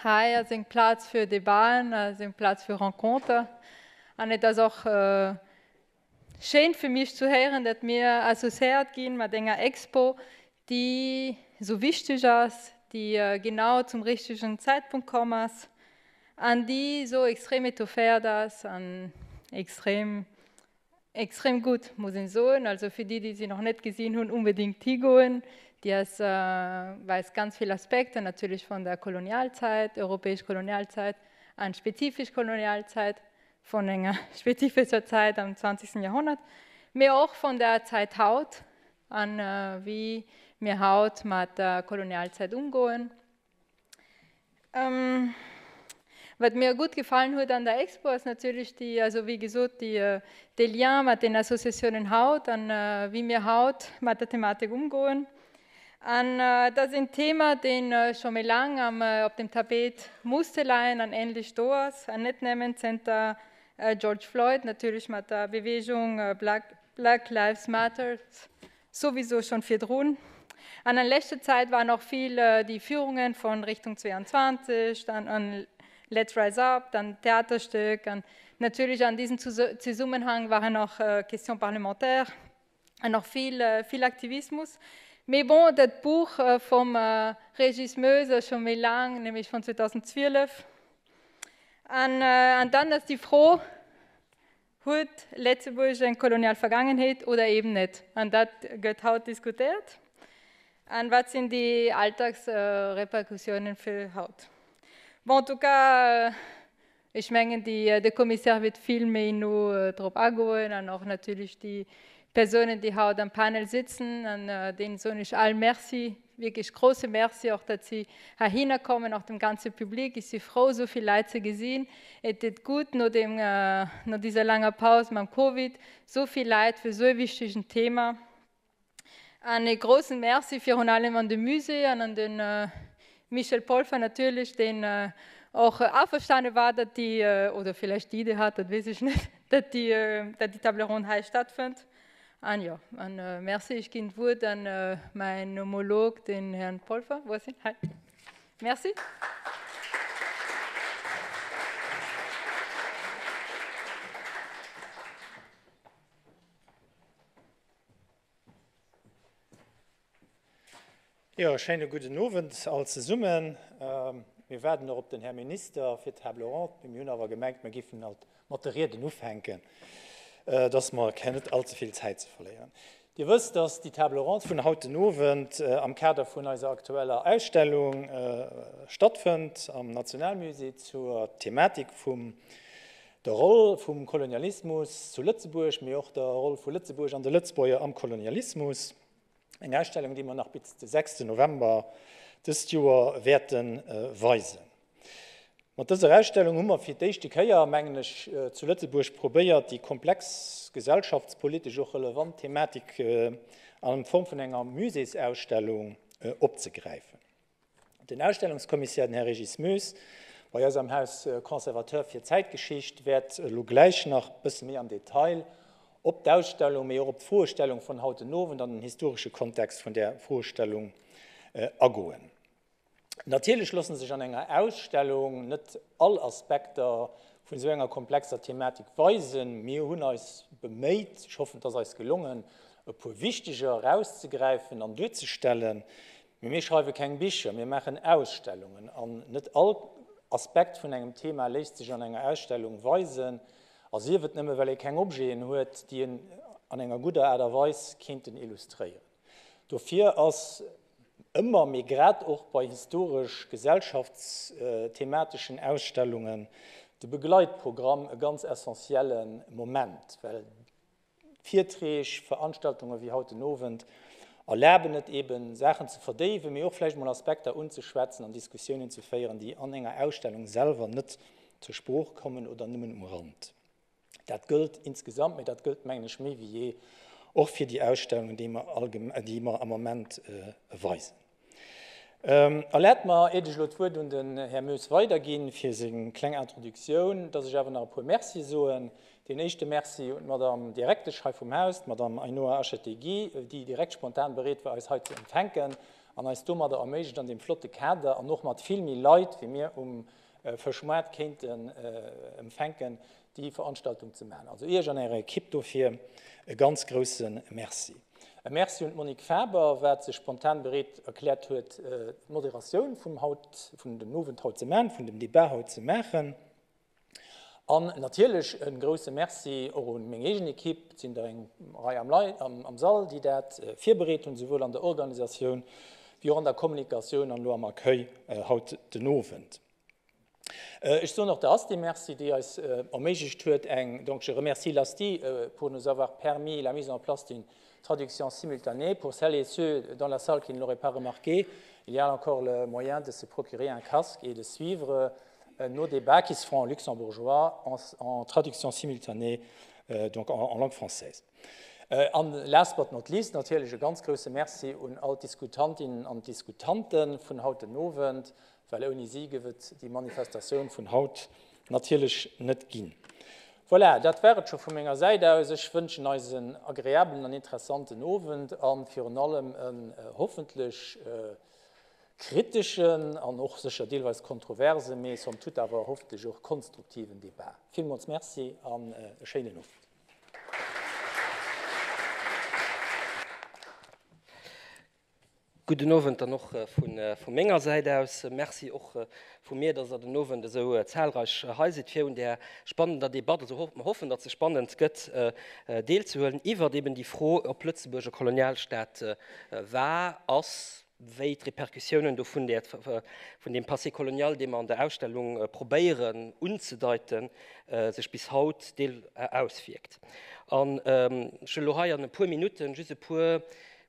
Hei ass eng Plaz fir Debaten, ass eng Plaz fir Renconter an et ass och schéin fir mech zu héieren, datt mir associéiert ginn mat enger Expo, déi esou wichteg ass, déi genau zum richtegen Zäitpunkt komm ass an déi esou extrem étofféiert ass an extrem Extrem gutt, muss een soen. Also fir déi, déi se nach net gesinn hunn, unbedingt higoen. Déi ass, weist ganz vill Aspekter natierlech vun der Kolonialzäit, europäesch Kolonialzäit an spezifesch Kolonialzäit vun enger spezifescher Zäit am zwanzegsten Jahrhundert, mee och vun der Zäit haut an wéi mir haut mat der Kolonialzäit umgoen. Wat mir gutt gefallen huet an der Expo ass natierlech déi, also wéi gesot, déi, de Lien mat den Associatiounen haut an wéi mir haut mat der Thematik umgoen. An dat ass en Thema, deen scho méi laang am, op dem Tapet musste leien an endlech do ass, an net nëmmen zënter George Floyd, natierlech mat der Beweegung Black, Black Lives Matter souwisou schon virdrun. An an leschter Zäit waren och vill déi Führungen von Richtung 22, dann an Let's Rise Up, dann Theaterstück an natürlich an diesem Zusammenhang waren och Questions parlementaires an och vill, vill Aktivismus. Mee bon, dat Buch vum Régis Moes ass scho méi laang, nämlech vun 2012. An, an dann ass déi Fro, Huet Lëtzebuerg eng kolonial Vergaangenheet oder eben net? An dat gëtt haut diskutéiert. An wat sinn déi Alltagsrepercussiounen fir haut? Bon, en tout cas, ech mengen, déi, de Commissaire wäert vill méi no drop agoen an och natierlech déi Persounen, déi haut am Panel sitzen. An deenen soen ech all Merci. Wierklech grousse Merci och, datt si heihinner kommen, och dem ganze Public. Ech si frou, esou vill Leit ze gesinn. Et deet gutt, no deem, no dieser laanger Paus mam Covid, esou vill Leit fir esou e wichtegen Thema. An e groussen Merci virun allem an de Musée an an de Michel Polfer natierlech, deen och averstane war, datt déi, oder villäicht déi Idee hat, dat weess ech net, datt déi, datt déi Table ronde hei stattfënnt. An jo, an merci, ech ginn d'Wuert an mäin Homolog, den Herrn Polfer. Wou ass hien? Hei. Merci. Jo, schéine gudden Owend all zesummen. Mir waarden nach op den Här Minister fir d'Table ronde, mee mir hunn awer gemengt, mir géifen alt mat de Rieden ufänken, dass mer net allze vill Zäit ze verléieren. Dir wësst, dass déi Table ronde vun haut den Owend am Kader vun eiser aktueller Ausstellung stattfënnt am Nationalmusée zur Thematik vum der Roll vum Kolonialismus zu Lëtzebuerg, mee och der Roll vu Lëtzebuerg an de Lëtzebuerger am Kolonialismus. Eng Ausstellung, déi mer nach bis de 6 November dëst Joer wäerte weisen. Mat dëser Ausstellung hu mer fir d'éischte Kéier, mengen ech, zu Lëtzebuerg probéiert, déi komplex gesellschaftspolitesch och relevant Thematik a Form vun enger Muséesausstellung opzegräifen. Den Ausstellungskommissär, den Här Régis Moes, bei eis am Haus Conservateur fir Zäitgeschicht, wäert elo gläich nach e bësse méi am Detail op d'Ausstellung, mee och op d'Froestellung vun haut den Owend an den historesche Kontext vun där Froestellung agoen. Natierlech loosse sech an enger Ausstellung net all Aspekter vun esou enger komplexer Thematik weisen. Mir hunn eis beméit, ech hoffen, et ass eis gelongen, e puer wichteger erauszegräifen an duerzestellen. Mee mir schreiwe keng Bicher, mir maachen Ausstellungen. An net all Aspekt vun engem Thema léisst sech an enger Ausstellung weisen, a sief et nëmme well ee keng Objeten huet, déi en an enger gudder Aart a Weis kéinten illustréieren. Dofir ass ëmmer, mee grad och bei historesch-gesellschaftsthemateschen Ausstellungen, de Begleitprogramm e ganz essentielle Moment, well Virträg, Veranstaltunge wéi haut den Owend erlaben et eben, Saachen ze verdéiwen, mee och vläicht mol Aspekter unzeschwätzen an Diskussiounen ze féieren, déi an enger Ausstellung selwer net zur Sprooch kommen oder nëmmen um Rand. Dat gëllt insgesamt, mee dat gëllt, mengen ech, méi wéi jee och fir déi Ausstellungen, déi mer déi mer am Moment weisen. Erlaabt mer, iert ech elo d'Wuert un den Här Moes weiderginn fir seng kleng Introductioun, dass ech awer nach e puer Mercie soen. Deen éischte Merci un d'Madame Direktesch hei vum Haus, d'Madame Ainhoa Achategui, déi direkt spontan bereet war, eis hei ze empfänken. an eis domadder erméiglecht an deem flotte Kader an och mat vill méi Leit wéi mir um Fëschmoart kéinten empfänken, déi Veranstaltung ze maachen. Also Iech an Ärer Ekipp dofir e ganz grousse Merci. E Merci un d'Monique Faber, wat sech spontan bereet erkläert huet, d'Moderatioun vum haut, vun dem Owend haut ze maachen, vun dem Debat haut ze maachen. An natierlech e grousse Merci och un meng eegen Ekipp, et sinn der eng Rei am Lei, am Sall, déi dat virbereet hunn, souwuel an der Organisatioun wéi och an der Kommunikatioun an elo am Accueil haut den Owend. Ech soen och der Asti Merci, déi eis erméiglecht huet eng, donc je remercie l'Asti pour nous avoir permis la mise en place d'une traduction simultanée. Pour celles et ceux dans la salle qui ne l'auraient pas remarqué, il y a encore le moyen de se procurer un casque et de suivre nos débats qui se feront en luxembourgeois en, en traduction simultanée, donc en, en langue française. An last but not least natierlech e ganz grousse Merci un all d'Diskutantinnen an d'Diskutanten vun haut den Owend, well ouni si géif et déi Manifestatioun vun haut natierlech net ginn. Voilà, dat war et scho vu menger Säit aus. Ech wënschen eis en agreabelen an interessanten Owend a virun allem en hoffentlech kriteschen an och sécher deelweis kontroverse, mee somme toute awer hoffentlech och konstruktiven Debat. Villmools Merci an e schéinen Owend. Gudden Owend dann och vu menger Säit aus. Merci och vu mir, dass Der den Owend esou zahlreich hei sidd, fir un där spannender Debatt, also mer hoffen, datt se spannend gëtt, deelzehuelen iwwert eben déi Fro, ob Lëtzebuerg e Kolonialstaat war, ass, wéi d'Repercussiounen dovun, där, vun deem Passé colonial, dee mer an der Ausstellung probéieren unzedeiten, sech bis haut deel auswierkt. An ech wëll elo hei an e puer Minutten just e puer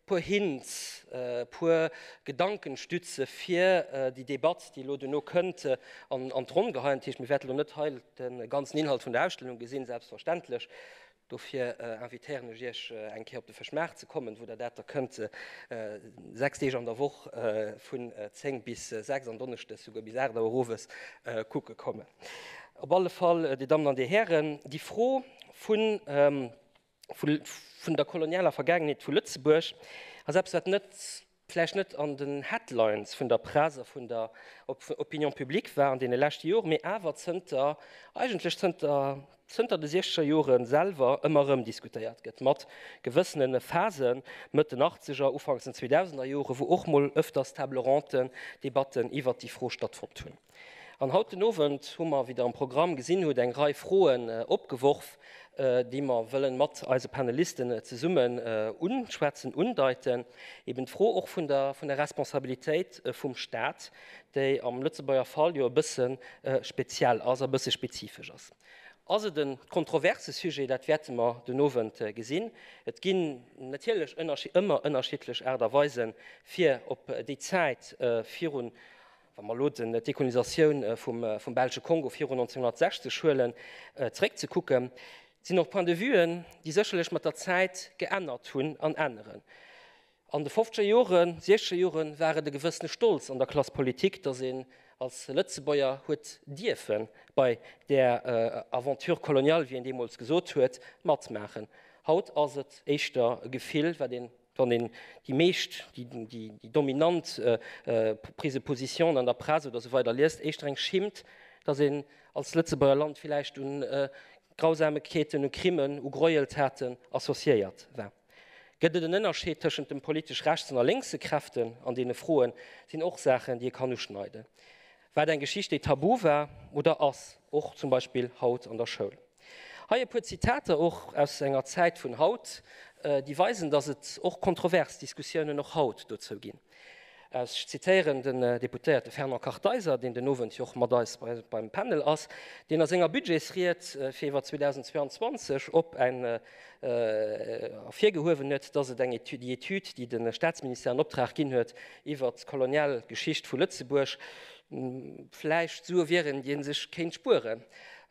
puer Hints, e puer Gedankenstütze fir déi Debatt, déi elo duerno kënnt, an d'Ronn geheien. Dat heescht, mir wäerte elo net hei de ganzen Inhalt vun der Ausstellung gesinn, selbstverständlech. Dofir invitéieren ech Iech, eng Kéier op de Fëschmaart ze kommen, wou Der dat da kënnt 6 Deeg an der Woch vun 10 bis 6 an donneschdes souguer bis 8 Auer owes kucke kommen. Op alle Fall, Dir Dammen an Dir Hären, déi Fro vun, vun der kolonialer Vergaangenheet vu Lëtzebuerg ass eppes, wat net, vläicht net an den Headlines vun der Press a vun der Opinion publique war an deene leschte Joren, mee awer zënter, eigentlech zënter, zënter de siechzeger Jore selwer ëmmer erëm diskutéiert gëtt, mat gewëssene Phasen, Mëtt den Achtzeger, Ufanks den Zweedausener Jore, wou och mol öfters Table-ronde Debatten iwwert déi Fro stattfonnt hunn. An haut den Owend hu mer, wéi Der am Programm gesinn hutt, eng Rei Froen opgeworf, déi mer wëllen mat eise Panelisten zesummen unschwätzen, undeiten. Eben d'Fro och vun der, vun der Responsabilitéit vum Stat, déi am Lëtzebuerger Fall jo e bësse speziell ass a e bësse spezifesch ass. Ass et e kontroverse Sujet? Dat wäerte mer den Owend gesinn. Et ginn natierlech ëmmer ënnerschiddlech Aart a Weisen, fir op déi Zäit virun wa mer elo d'Dekolonisatioun vum belsche Kongo virun 1960 huelen, zeréckzekucken. Et sinn och Point-de-vuen, déi sécherlech mat der Zäit geännert hunn an änneren. An de fofzeger Joren, siechzeger Joren war et e gewëssene Stolz an der Classe politique, datt een als Lëtzebuerger huet dierfe bei där Aventure coloniale, wéi een deemools gesot huet, matmaachen. Haut ass et éischter e Gefill, wat een Wann een déi meescht, déi dominant Prise de position an der Press oder esou weider liest, éischter eng Schimmt, datt een als Lëtzebuerger Land villäicht un Grausamekeeten, u Crimen, u Gräueltaten associéiert war. Gëtt et en Ënnerscheed tëschent dem politesch rechtsen a lénkse Kräften an deene Froen, sinn och Saachen, déi ee kann uschneiden. War et eng Geschicht, déi tabu war oder ass, och zum Beispill haut an der Schoul? Hei e puer Zitater och aus enger Zäit vun haut, déi weisen, datt et och kontrovers Diskussiounen och haut dozou ginn. Ech zitéieren den Deputéierte Fernand Kartheiser, deen den Owend jo och mat eis beim Panel ass, deen a senger Budgetsried fir iwwer 2022 op eng ervirgehuewen huet, datt et eng Etüd, déi Etüd, déi de Staatsministère an Optrag ginn huet iwwert d'kolonial Geschicht vu Lëtzebuerg, vläicht Sue wieren, déi ee sech kéint spueren.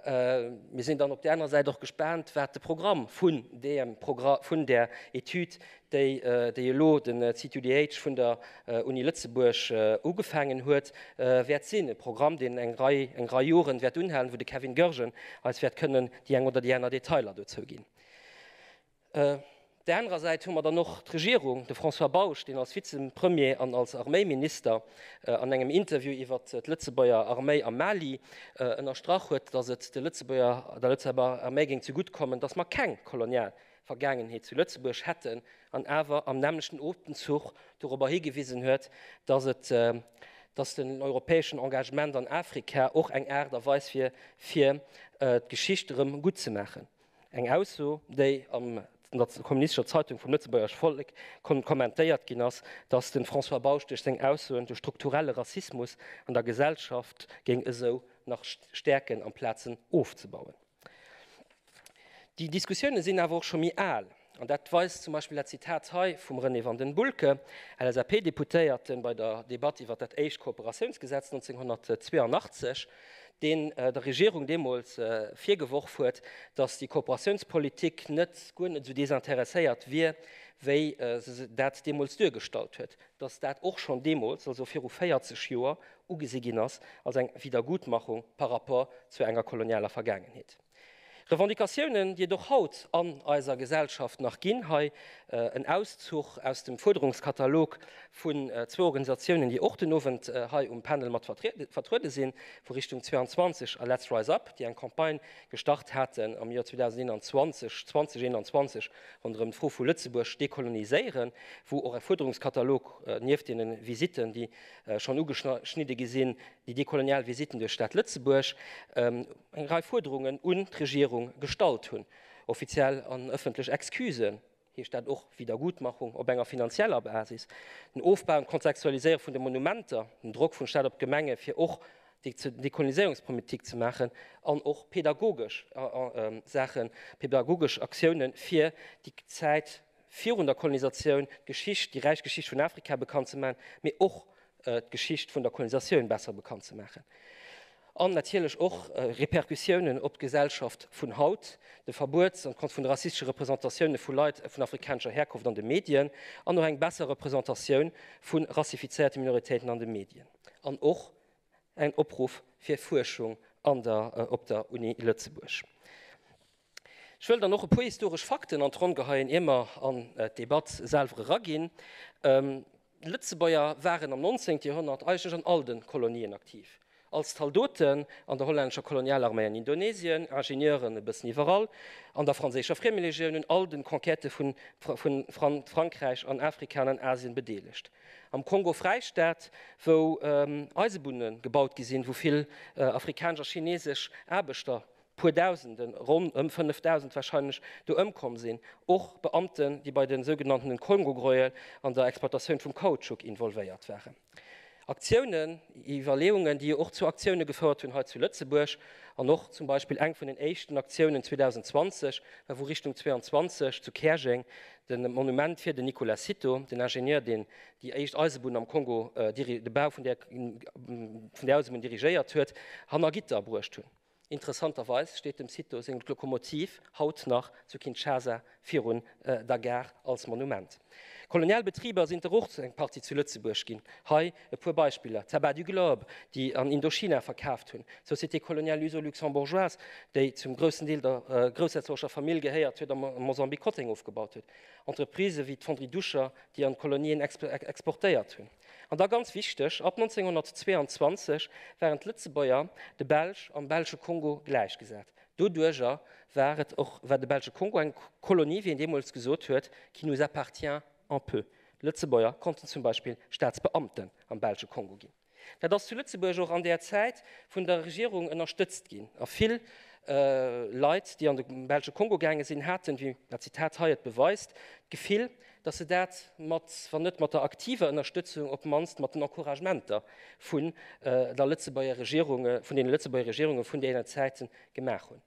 Mir sinn dann op där anerer Säit och gespaant, wat de Programm vun deem Progr vun där Etüd, déi, déi elo de CTUDH vun der Uni Lëtzebuerg ugefaangen huet, wäert sinn. E Programm, deen eng Rei, eng Rei Joren wäert unhalen, wou de Kevin Goergen eis wäert kënnen déi eng oder déi aner Detailer dozou ginn. Op där anerer Säit hu mer dann och d'Regierung, de François Bausch, deen als Vizepremier an als Arméiminister an engem Interview iwwert d'Lëtzebuerger Arméi am Mali ënnerstrach huet, datt et de Lëtzebuerger, der Lëtzebuerger Arméi géing zegutt kommen, datt mer keng kolonial Vergaangenheet zu Lëtzebuerg hätten, an awer am nämmlechten Otemzuch dorobber higewisen huet, datt et, datt den europäeschen Engagement an Afrika och eng Aart a Weis wier, fir d'Geschicht erëm guttzemaachen. Eng Ausso, déi an der kommunistescher Zeitung vum Lëtzebuerger Vollek kommentéiert ginn ass, datt de François Bausch duerch seng Aussoen de strukturelle Rassismus an der Gesellschaft géing esou nach stäerken amplaz en ofzebauen. Déi Diskussioune sinn awer och scho méi al, an dat weist zum Beispill dat Zitat hei vum René Van den Bulcke, LSAP-Deputéierten, bei der Debatt iwwer dat éischt Kooperatiounsgesetz 1982, deen der Regierung deemools virgeworf huet, datt déi Kooperatiounspolitik net, guer net esou desinteresséiert wier, wéi se dat deemools duergestallt huet, datt dat och schonn deemools, also viru 40 Joer, ugesi ginn ass als eng Wiedergutmachung par rapport zu enger kolonialer Vergaangenheet. Revendicatiounen, déi et och haut an eiser Gesellschaft nach ginn, hei en Auszuch aus dem Fuerderungskatalog vun zwou Organisatiounen, déi och den Owend hei um Panel mat vertruede sinn, vu Richtung 22 a Let's Rise Up, déi eng Campagne gestart haten am Joer 2021, 2021 ronderëm d'Fro vu Lëtzebuerg dekoloniséieren, wou och e Fuerderungskatalog nieft deene Visitten, déi schonn ugeschnidde gi sinn, déi dekolonial Visitten duerch d'Stad Lëtzebuerg, eng Rei Fuerderungen un d'Regierung gestallt hunn, offiziell an ëffentlech Excusen, heescht dat och Wiedergutmachung op enger finanzieller Basis, den Ofbau an d'Kontextualiséiere vun de Monumenter, den Drock vum Staat op d'Gemenge fir och Dekoloniséierungspolitik ze maachen an och pedagogesch Saachen, pedagogesch Aktiounen, fir déi Zäit virun der Kolonisatioun, d'Geschicht, déi räich Geschicht vun Afrika bekannt ze maachen, mee och d'Geschicht vun der Kolonisatioun besser bekannt ze maachen. An natierlech och Repercussiounen op d'Gesellschaft vun haut, de Verbuet an d'Kont vun de rassistesche Representatioune vu Leit vun afrikanescher Herkunft an de Medien an och eng besser Representatioun vu rassifizéierte Minoritéiten an de Medien. An och en Opruff fir Fuerschung an der op der Uni Lëtzebuerg. Ech wëll dann och e puer historesch Fakten an d'Ronn geheien, ier mer an d'Debatt selwer eraginn. D'Lëtzebuerger waren am 19. Joerhonnert eigentlech an all de Kolonien aktiv, als Zaldoten an der hollännescher Kolonialarméi an Indonesien, Ingenieuren e bëssen iwwerall, an der franséischer Friemelegioun, un all de Conquêtë vu Frankräich an Afrika an an Asien bedeelegt. Am Kongo-Fräistaat, wou Eisebunne gebaut gi sinn, wou vill afrikanesch a chinesesch Aarbechter puer Dausenden, ronn ëm 5.000 wahrscheinlech, do ëmkomm sinn, och Beamten, déi bei de sougenanntenen Kongo-Gräuel an der Exploitatioun vum Kautschuk involvéiert waren. Aktiounen, Iwwerleeungen, déi jo och zu Aktioune gefouert hunn hei zu Lëtzebuerg, an och zum Beispill eng vun den éischten Aktiounen 2020 war, wou Richtung 22 zu Käerjeng de Monument fir den Nicolas Cito, den Ingenieur, deen déi éischt Eisebunn am Kongo, de Bau vun där Eisebunn dirigéiert huet, hanner Gitter bruecht hunn. Interessanterweis steet dem Cito seng Lokomotiv haut nach zu Kinshasa virun der Gare als Monument. Kolonial Betriber sinn der och eng Partie zu Lëtzebuerg ginn. Hei e puer Beispiller, Tabac du Globe, déi an Indochina verkaaft hunn, d'Société coloniale luso-luxembourgeoise, déi zum groussen Deel der groussherzogescher Famill gehéiert huet a Mozambique Kotteng ofgebaut huet, Entreprisë wéi d'Fonderie Duscher, déi an d'Kolonien exportéiert hunn. An da ganz wichteg, ab 1922 waren d'Lëtzebuerger de Belsch am belsche Kongo gläichgesat. Doduerjer war et och, war de belsche Kongo eng Kolonie, wéi een deemools gesot huet, qui nous appartient un peu. D'Lëtzebuerger konnten zum Beispill Staatsbeamten am belsche Kongo ginn. Dat ass zu Lëtzebuerg och an där Zäit vun der Regierung ënnerstëtzt ginn a vill Leit, déi an de belsche Kongo gaange sinn, haten, wéi dat Zitat hei et beweist, d'Gefill, datt se dat mat, wann net mat der aktiver Ënnerstëtzung, op d'mannst mat den Encouragementer vun der Lëtzebuerger Regierung, vun deene Lëtzebuerger Regierunge vun deenen Zäite gemaach hunn.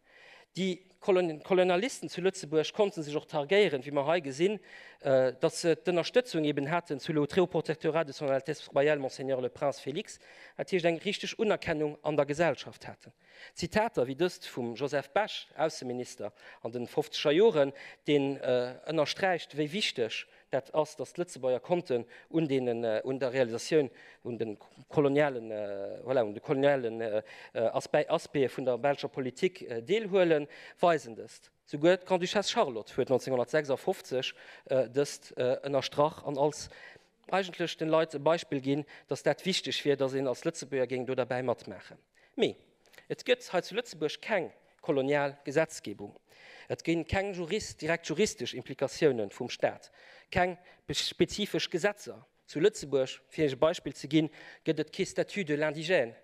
Déi Kolonialisten zu Lëtzebuerg konnte sech och targéieren, wéi mer hei gesinn, datt se d'Ënnerstëtzung eben haten sous le très haut protectorat de Son Altesse Royale Monseigneur le Prince Félix, dat heescht eng richteg Unerkennung an der Gesellschaft haten. Zitater wéi dëst vum Joseph Bech, Ausseminister an den fofzeger Joren, deen ënnersträicht, wéi wichteg. dat ass, datt d'Lëtzebuerger konnten un deenen, un der Realisatioun, un de kolonialen, voilà, un de kolonialen Aspecte vun der belscher Politik deelhuelen, weisen dëst. Souguer d'Grande-Duchesse Charlotte huet 1956 dëst ënnerstrach an als eigentlech den Leit e Beispill ginn, datt dat wichteg wier, datt een als Lëtzebuerger géing do derbäi matmaachen. Mee et gëtt hei zu Lëtzebuerg keng kolonial Gesetzgebung, et ginn keng direkt juristesch Implikatiounen vum Staat, keng spezifesch Gesetzer. Zu Lëtzebuerg, fir Iech e Beispill ze ginn, gëtt et kee Statut de l'indigène.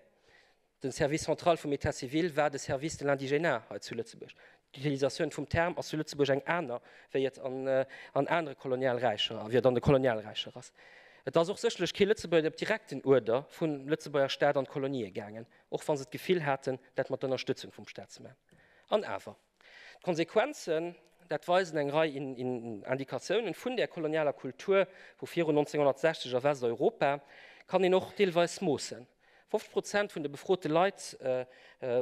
Den Service central vum État civil war de Service de l'indigénat hei zu Lëtzebuerg. D'Utilisatioun vum Term ass zu Lëtzebuerg eng aner, wéi et an anere Kolonialräicher, wéi et an de Kolonialräicher ass. Et ass och sécherlech kee Lëtzebuerger op direkten Uerder vum Lëtzebuerger Staat an d'Kolonië gaangen, och wa se d'Gefill haten, dat mat der Ënnerstëtzung vum Staat ze maachen. An awer, d'Konsequenzen, dat weisen eng Rei Indikatiounen, vun där kolonialer Kultur vu virun 1960 a Westeuropa kann een och deelweis moossen. 50 Prozent vun de befrote Leit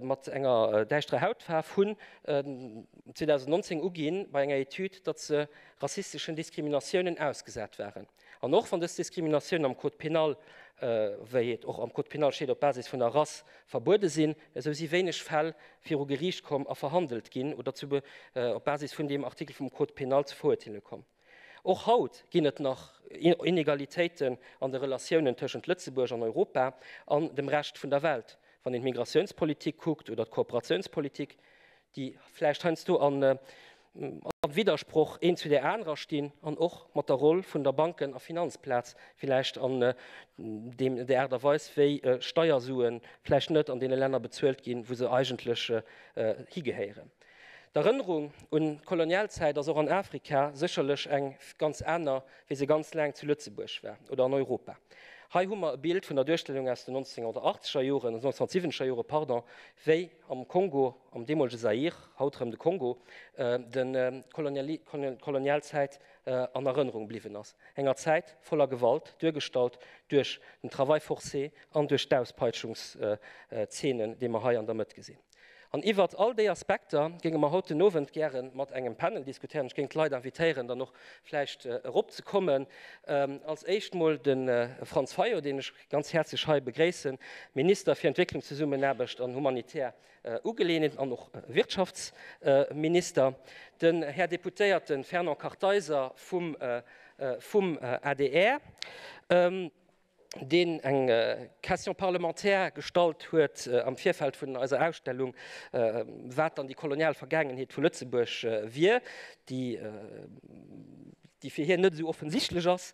mat enger däischterer Hautfaarf hunn 2019 uginn bei enger Etüd, datt se rassisteschen Diskriminatiounen ausgesat waren. An och wann dës Diskriminatiounen am Code pénal, wéi et och am Code pénal steet, op Basis vun der Rass verbuede sinn, esou si wéineg Fäll viru Geriicht komm a verhandelt ginn oder op Basis vun deem Artikel vum Code pénal zu Verurteelunge komm. Och haut ginn et nach Inegalitéiten an de Relatiounen tëschent Lëtzebuerg an Europa an dem Rescht vun der Welt, wann een d'Migratiounspolitik kuckt oder d'Kooperatiounspolitik, déi vläicht heiansdo a Widdersproch een zu där anerer stinn, an och mat der Roll vun der Banken a Finanzplaz vläicht an der Aart a Weis, wéi Steiersue vläicht net an deene Länner bezuelt ginn, wou se eigentlech higehéieren. D'Erënnerung un d'Kolonialzäit ass och an Afrika sécherlech eng ganz aner, wéi se ganz laang zu Lëtzebuerg war oder an Europa. Hei hu mer e Bild vun der Duerstellung aus den 1980er Joren, 1970er Jore, pardon, wéi am Kongo, am deemolege Zaïre, haut erëm de Kongo, d'Kolonialzäit an Erënnerung bliwwen ass. Enger Zäit voller Gewalt, duergestallt duerch den Travail forcé an duerch d'Auspeitschungszenen, déi mer hei an der Mëtt gesinn. An iwwert all déi Aspekter géinge mer haut den Owend gäre mat engem Panel diskutéieren. Ech géing d'Leit invitéieren, dann och vläicht eropzekommen. Als éischt mol de Franz Fayot, deen ech ganz häerzlech hei begréissen, Minister fir Entwécklungszesummenaarbecht an humanitär Ugeleeënheeten an och Wirtschaftsminister, den Här Deputéierte Fernand Kartheiser vum adr, deen eng Question parlementaire gestallt huet am Virfeld vun eiser Ausstellung, wat dann déi kolonial Vergaangenheet vu Lëtzebuerg wier, déi fir hien net esou offensichtlech ass.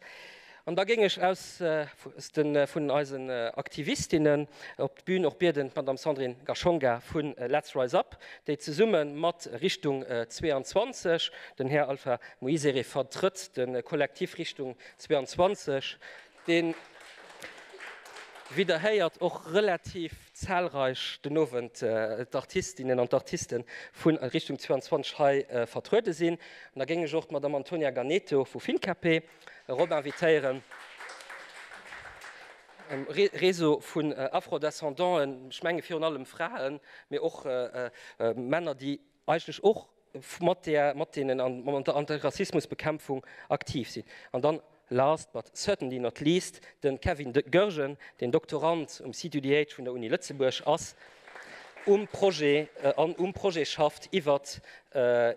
An da géing ech aus de vun eisen Aktivistinnen op d'Bün och bieden, d'Madame Sandrine Gashonga vu Let's Rise Up, déi zesumme mat Richtung 22, den Här Alpha Muizere vertrëtt de Kollektiv Richtung 22, Deen widderhéiert och relativ zahlreich den Owend d'Artistinnen an d'Artisten vu Richtung 22 hei vertruede sinn. An da géing ech och d'Madame Antonia Ganeto vu Fincapé erop invitéieren, e Réseau vun Afrodescendanten, ech menge virun allem Fraen, mee och Männer, déi eigentlech och mat där, mat deenen an mat der Antirassismusbekämpfung aktiv sinn. An dann, last but certainly not least, de Kevin Goergen, deen Doktorand um C2DH vun der Uni Lëtzebuerg ass, um Projet an um Projet schafft iwwert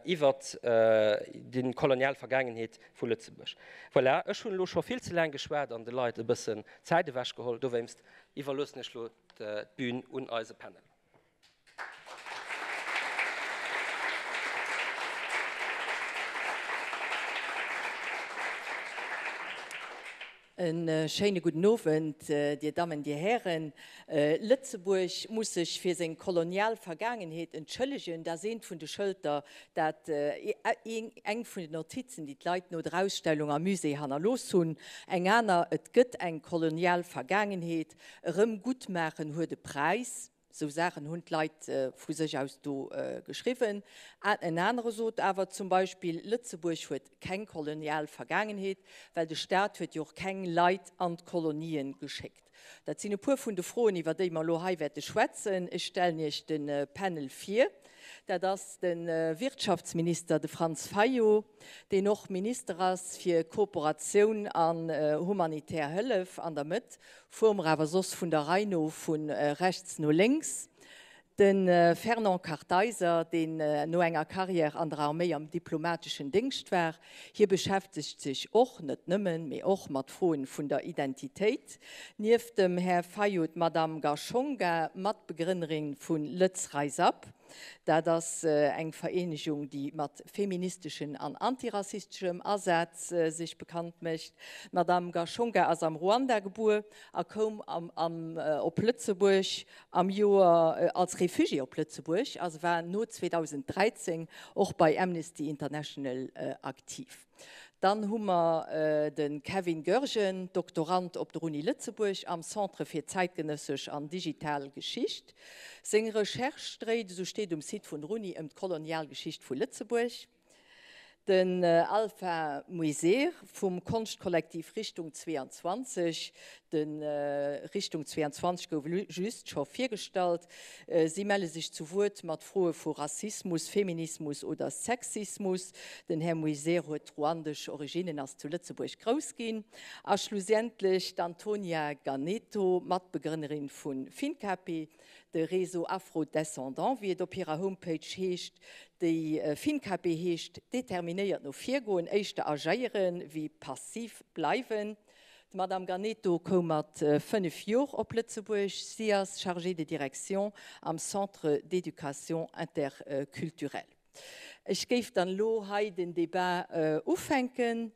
iwwert déi kolonial Vergaangenheet vu Lëtzebuerg. Voilà, ech hunn elo scho vill ze laang geschwat an de Leit e bëssen Zäit ewechgeholl. Dowéinst iwwerloossen ech elo d'Bün un eise Panel. E schéine gudden Owend, Dir Dammen, Dir Hären. Lëtzebuerg muss sech fir seng kolonial Vergaangenheet entschëllegen. Dat ass eent vun de Schëlter, dat eng vun den Notizen, déi d'Leit no der Ausstellung am Musée hannerlooss hunn. Eng aner, Et gëtt eng kolonial Vergaangenheet. Erëm gutt maachen huet e Präis. Esou Saachen hunn d'Leit vu sech aus do geschriwwen. En anere sot awer zum Beispill, Lëtzebuerg huet keng kolonial Vergaangenheet, well de Staat huet jo och keng Leit an d'Kolonien geschéckt. Dat sinn e puer vun de Froen, iwwer déi mer elo hei wäerte schwätzen. Ech stellen Iech de Panel vir. Dat ass de Wirtschaftsminister, de Franz Fayot, deen och Minister ass fir Kooperatioun an humanitär Hëllef. An der Mëtt fuere mer awer soss vun der Rei no vu rechts no lénks. De Fernand Kartheiser, deen no enger Carrière an der Arméi am diplomateschen Déngscht war, hie beschäftegt sech och, net nëmmen, mee och mat Froen vun der Identitéit. Nieft dem Här Fayot d'Madame Gashonga, Matbegrënnerin vu Lëtz Rise Up. Dat ass eng Vereenegung, déi mat feministeschen an antirassisteschem Asaz sech bekannt mécht. D'Madame Gashonga ass am Ruanda gebuer a koum op Lëtzebuerg am Joer als Refugié op Lëtzebuerg a se war no 2013 och bei Amnesty International aktiv. Dann hu mer de Kevin Goergen, Doktorand op der Uni Lëtzebuerg am Centre fir zäitgenëssesch an digital Geschicht. Seng Recherche dréit, esou steet um Site vun der Uni, ëm d'Kolonialgeschicht vu Lëtzebuerg. Den Alpha Muiser vum Konschtkollektiv Richtung 22, de Richtung 22 gouf just scho virgestallt. Si melle sech zu Wuert mat Froe vu Rassismus, Feminismus oder Sexismus. Den Här Muiser huet ruandesch Originnen, ass zu Lëtzebuerg grouss ginn. A schlussendlech d'Antonia Ganeto, Matbegrënnerin vu Fincape. De Réseau Afro-Descendants, wéi et op hirer Homepage heescht, déi Fincape heescht, determinéiert no vir goen, éischter agéieren, wéi passiv bleiwen. D'Madame Ganeto koum mat 5 Jor op Lëtzebuerg. Si ass Chargée de direction am Centre d'éducation interculturelle. Ech géif dann elo hei den Débat ufänken,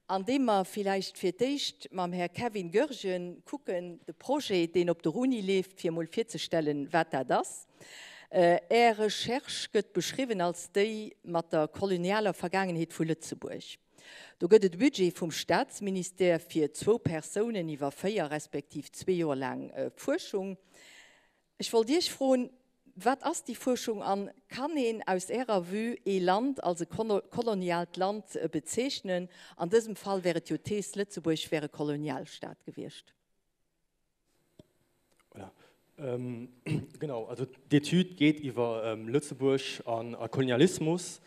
andeem mer villäicht fir d'éischt mam Här Kevin Goergen kucken, de Projet, deen op der Uni leeft, fir emol virzestellen, wat dat ass. Är Recherche gëtt beschriwwen als déi mat der kolonialer Vergaangenheet vu Lëtzebuerg. Do gëtt et e Budget vum Staatsministère fir zwou Persounen iwwer véier respektiv zwee Joer laang Fuerschung. Ech wollt Iech froen, Wat ass déi Fuerschung an kann een aus Ärer Vue ee Land als e koloniaalt Land bezeechnen? An dësem Fall wär et jo d'Thees, Lëtzebuerg wär e Kolonialstaat gewiescht. Voilà. Genau, also d'Etüd geet iwwer Lëtzebuerg an a Kolonialismus.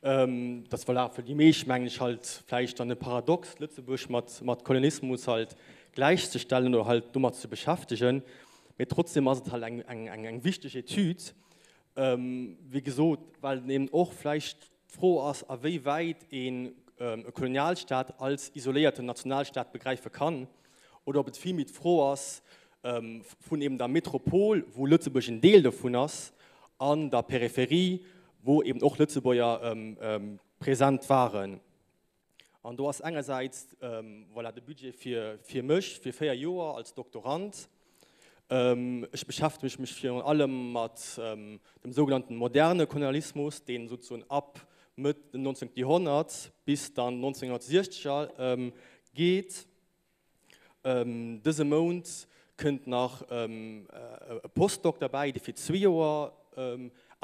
Dat voilà, fir déi meescht mengen ech halt vläicht dann e Paradox, Lëtzebuerg mat mat Kolonialismus halt gläichzestellen oder halt domat ze beschäftegen. Mee trotzdem ass et halt eng, eng, eng, eng wichteg Etüd, wéi gesot, well eben och vläicht d'Fro ass, a wéi wäit een e Kolonialstaat als isoléierten Nationalstaat begräife kann, oder ob et villméi d'Fro ass vun eben der Metropol, wou Lëtzebuerg en Deel dovun ass, an der Peripherie, wou eben och Lëtzebuerger present waren. An do ass engersäits voilà, de Budget fir, fir mech fir 4 Joer als Doktorand. Ech beschäftege mech virun allem mat dem sougenannten moderne Kolonialismus, deen sozusagen ab Mëtt dem 19. Joerhonnert bis dann 1960er geet. Dëse Mount kënnt nach e Postdoc derbäi, dee fir zwee Joer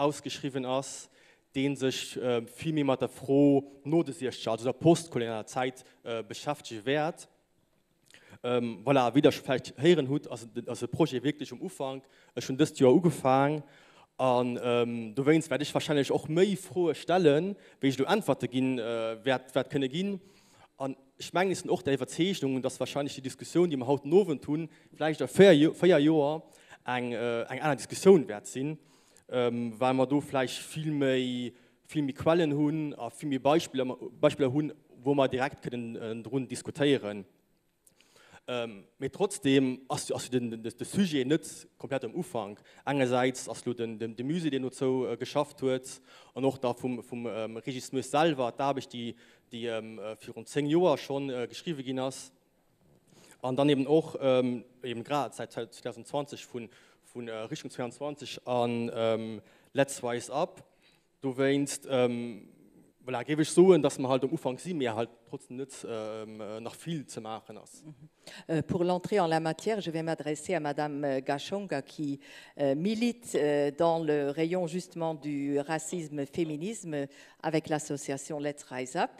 ausgeschriwwen ass, dee sech vill méi mat der Fro no de Siechzeger, also der postkolonialer Zäit beschäftege wäert. Voilà, wéi Der scho vläicht héieren hutt, ass de Projet wierklech um Ufank. Ech hunn dëst Joer ugefaang an dowéinst wäert ech warscheinlech och méi Froe stellen, wéi ech elo Äntwerte ginn wäert kënne ginn. An ech mengen, ech sinn och der Iwwerzeegnung, dass wahrscheinlech déi Diskussioun, déi mer haut den Owend hunn, vläicht a véier Joer eng aner Diskussioun wäert sinn, well mer do vläicht vill méi, vill méi Quellen hunn a vill méi Beispiller, Beispiller hunn, wou mer direkt kënnen drun diskutéieren. Mee trotzdeem ass jo de Sujet net komplett um Ufank. Engersäits ass elo de Musée, deen dozou geschafft huet, an och da vum Régis Moes selwer d'Aarbecht, déi virun 10 Joer scho geschriwwe ginn ass, an dann eben och eben grad säit 2020 vu Richtung 22 a Let's Rise Up. Dowéinst, voilà, géif ech soen, dass mer halt um Ufank sinn, mee halt trotzdem net nach vill ze maachen ass. Pour l'entrée en la matière, je vais m'adresser à Madame Gashonga qui milite dans le rayon justement du racisme féminisme avec l'association Let's Rise Up.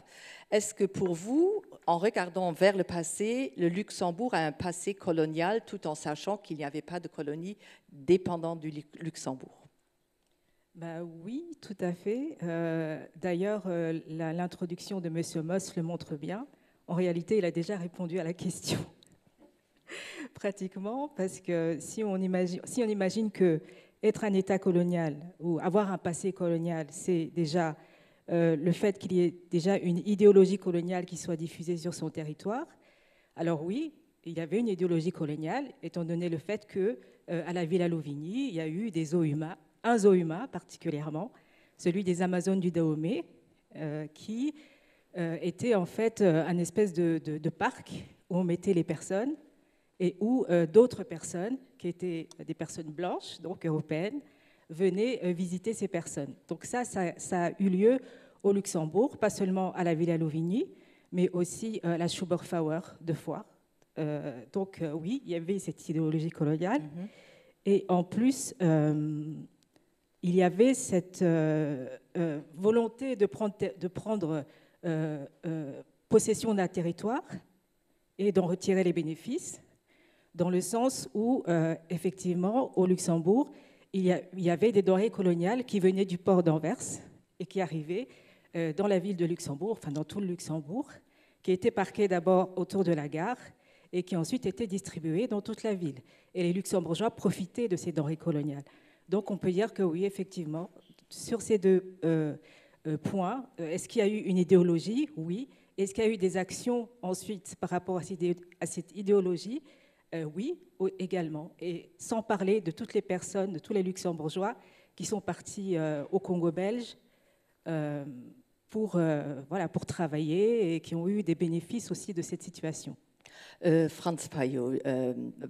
Est-ce que pour vous, en regardant vers le passé, le Luxembourg a un passé colonial tout en sachant qu'il n'y avait pas de colonie dépendant du Luxembourg? Bah oui, tout à fait. Euh, D'ailleurs, euh, l'introduction de Monsieur Moss le montre bien. En réalité, il a déjà répondu à la question. Pratiquement, parce que si on imagine, si on imagine que être un État colonial ou avoir un passé colonial, c'est déjà euh, le fait qu'il y ait déjà une idéologie coloniale qui soit diffusée sur son territoire. Alors oui, il y avait une idéologie coloniale, étant donné le fait que euh, à la Villa Louvigny, il y a eu des zoos humains, un zoo humain particulièrement, celui des Amazones du Dahomey, euh, qui euh, était en fait euh, un espèce de, de, de parc où on mettait les personnes et où euh, d'autres personnes, qui étaient des personnes blanches, donc européennes, venaient euh, visiter ces personnes. Donc ça, ça, ça a eu lieu au Luxembourg, pas seulement à la Villa Louvigny, mais aussi euh, à la Schuberfauer de Foix. Euh, donc euh, oui, il y avait cette idéologie coloniale. Mm -hmm. Et en plus, euh, il y avait cette euh, euh, volonté de prendre, de prendre euh, euh, possession d'un territoire et d'en retirer les bénéfices, dans le sens où, euh, effectivement, au Luxembourg, il y, a, il y avait des denrées coloniales qui venaient du port d'Anvers et qui arrivaient euh, dans la ville de Luxembourg, enfin dans tout le Luxembourg, qui étaient parquées d'abord autour de la gare et qui ensuite étaient distribuées dans toute la ville. Et les Luxembourgeois profitaient de ces denrées coloniales. Donc on peut dire que oui, effectivement, sur ces deux euh, euh, points, euh, est-ce qu'il y a eu une idéologie Oui. Est-ce qu'il y a eu des actions ensuite par rapport à cette idéologie euh, Oui, également. Et sans parler de toutes les personnes, de tous les Luxembourgeois qui sont partis euh, au Congo belge euh, pour, euh, voilà, pour travailler et qui ont eu des bénéfices aussi de cette situation. Franz Fayot,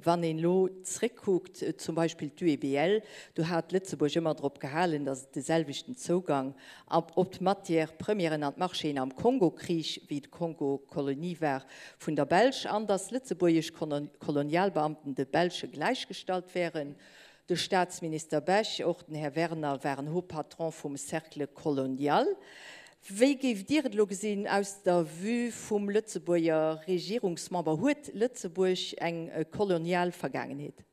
Wann een elo zréckkuckt, zum Beispill d'UEBL, do hat Lëtzebuerg ëmmer drop gehalen, datt et de selwechten Zougang op d'Matières premièren an d'Marchéen am Kongo kriich, wéi de Kongo Kolonie war vun der Belsch, an datt lëtzebuergesch Kolonialbeamten de Belsche gläichgestallt wären. De Staatsminister Bech, och den Här Werner waren Haut Patron vum Cercle colonial. Wéi géift Dir et elo gesinn aus der Vue vum Lëtzebuerger Regierungsmember? Huet Lëtzebuerg eng kolonial Vergaangenheet?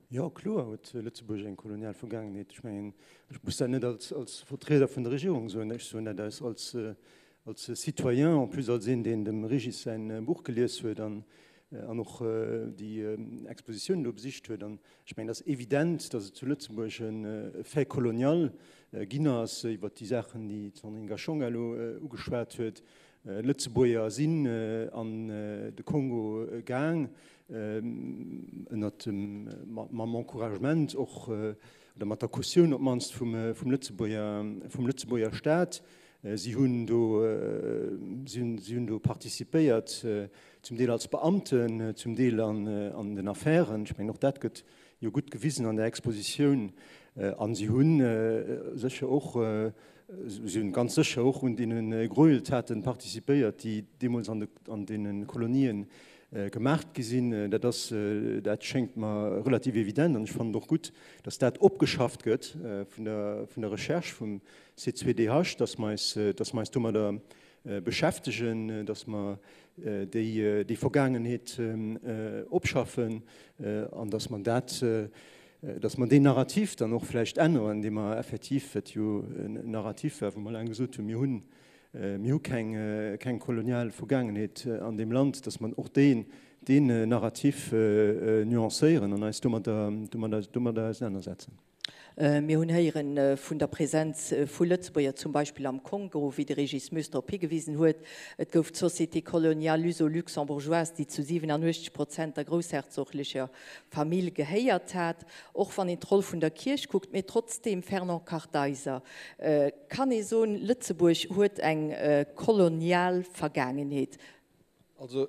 Jo, kloer huet Lëtzebuerg eng kolonial Vergaangenheet. Ech mengen, ech muss dat net als Vertrieder vun der Regierung soen, ech soen dat als Citoyen, en plus als een, deen dem Régis säin Buch gelies huet an an och déi Expositioun do besicht huet. An ech mengen, et ass evident, datt et zu Lëtzebuerg e Fait colonial ginn ass iwwert déi Saachen, déi d'Sandrine Gashonga elo ugeschwat huet. Lëtzebuerger sinn an de Kongo gaang, ënnert dem, mam Encouragement och, oder mat der Cautioun op d'mannst vum Lëtzebuerger, vum Lëtzebuerger Staat. Si hunn do, si hunn do participéiert, zum Deel als Beamten, zum Deel an den Affären. Ech mengen, och dat gëtt jo gutt gewisen an der Expositioun. A si hu sécher och, si hunn ganz sécher och un deene Gräueltaten participéiert, déi deemools an deene Kolonien gemaacht gi sinn. Dat ass, dat schéngt mer relativ evident. An ech fannen et och gutt, datt dat opgeschafft gëtt vun der, vun der Recherche vum C2DH, datt mer eis, datt mer eis domadder beschäftegen, datt mer déi, déi Vergaangenheet opschaffen an datt mer dat, datt mer deen Narrativ dann och vläicht änneren, dee mer effektiv, wat jo en Narrativ war, wou mer laang gesot hunn, mir hunn, mir hu keng, keng kolonial Vergaangenheet an deem Land, datt mer och deen, deen Narrativ nuancéieren an eis domadder, domadder, domadder ausenanersetzen. Mir hunn héiere vun der Präsenz vu Lëtzebuerger zum Beispill am Kongo, wéi de Régis Moes drop higewisen huet. Et gouf d'Société coloniale luso-luxembourgeoise, déi zu 87 Prozent der groussherzoglecher Famill gehéiert hat. Och wann een d'Roll vun der Kierch kuckt, mee trotzdeem, Fernand Kartheiser, kann ee soen, Lëtzebuerg huet eng kolonial Vergaangenheet. Also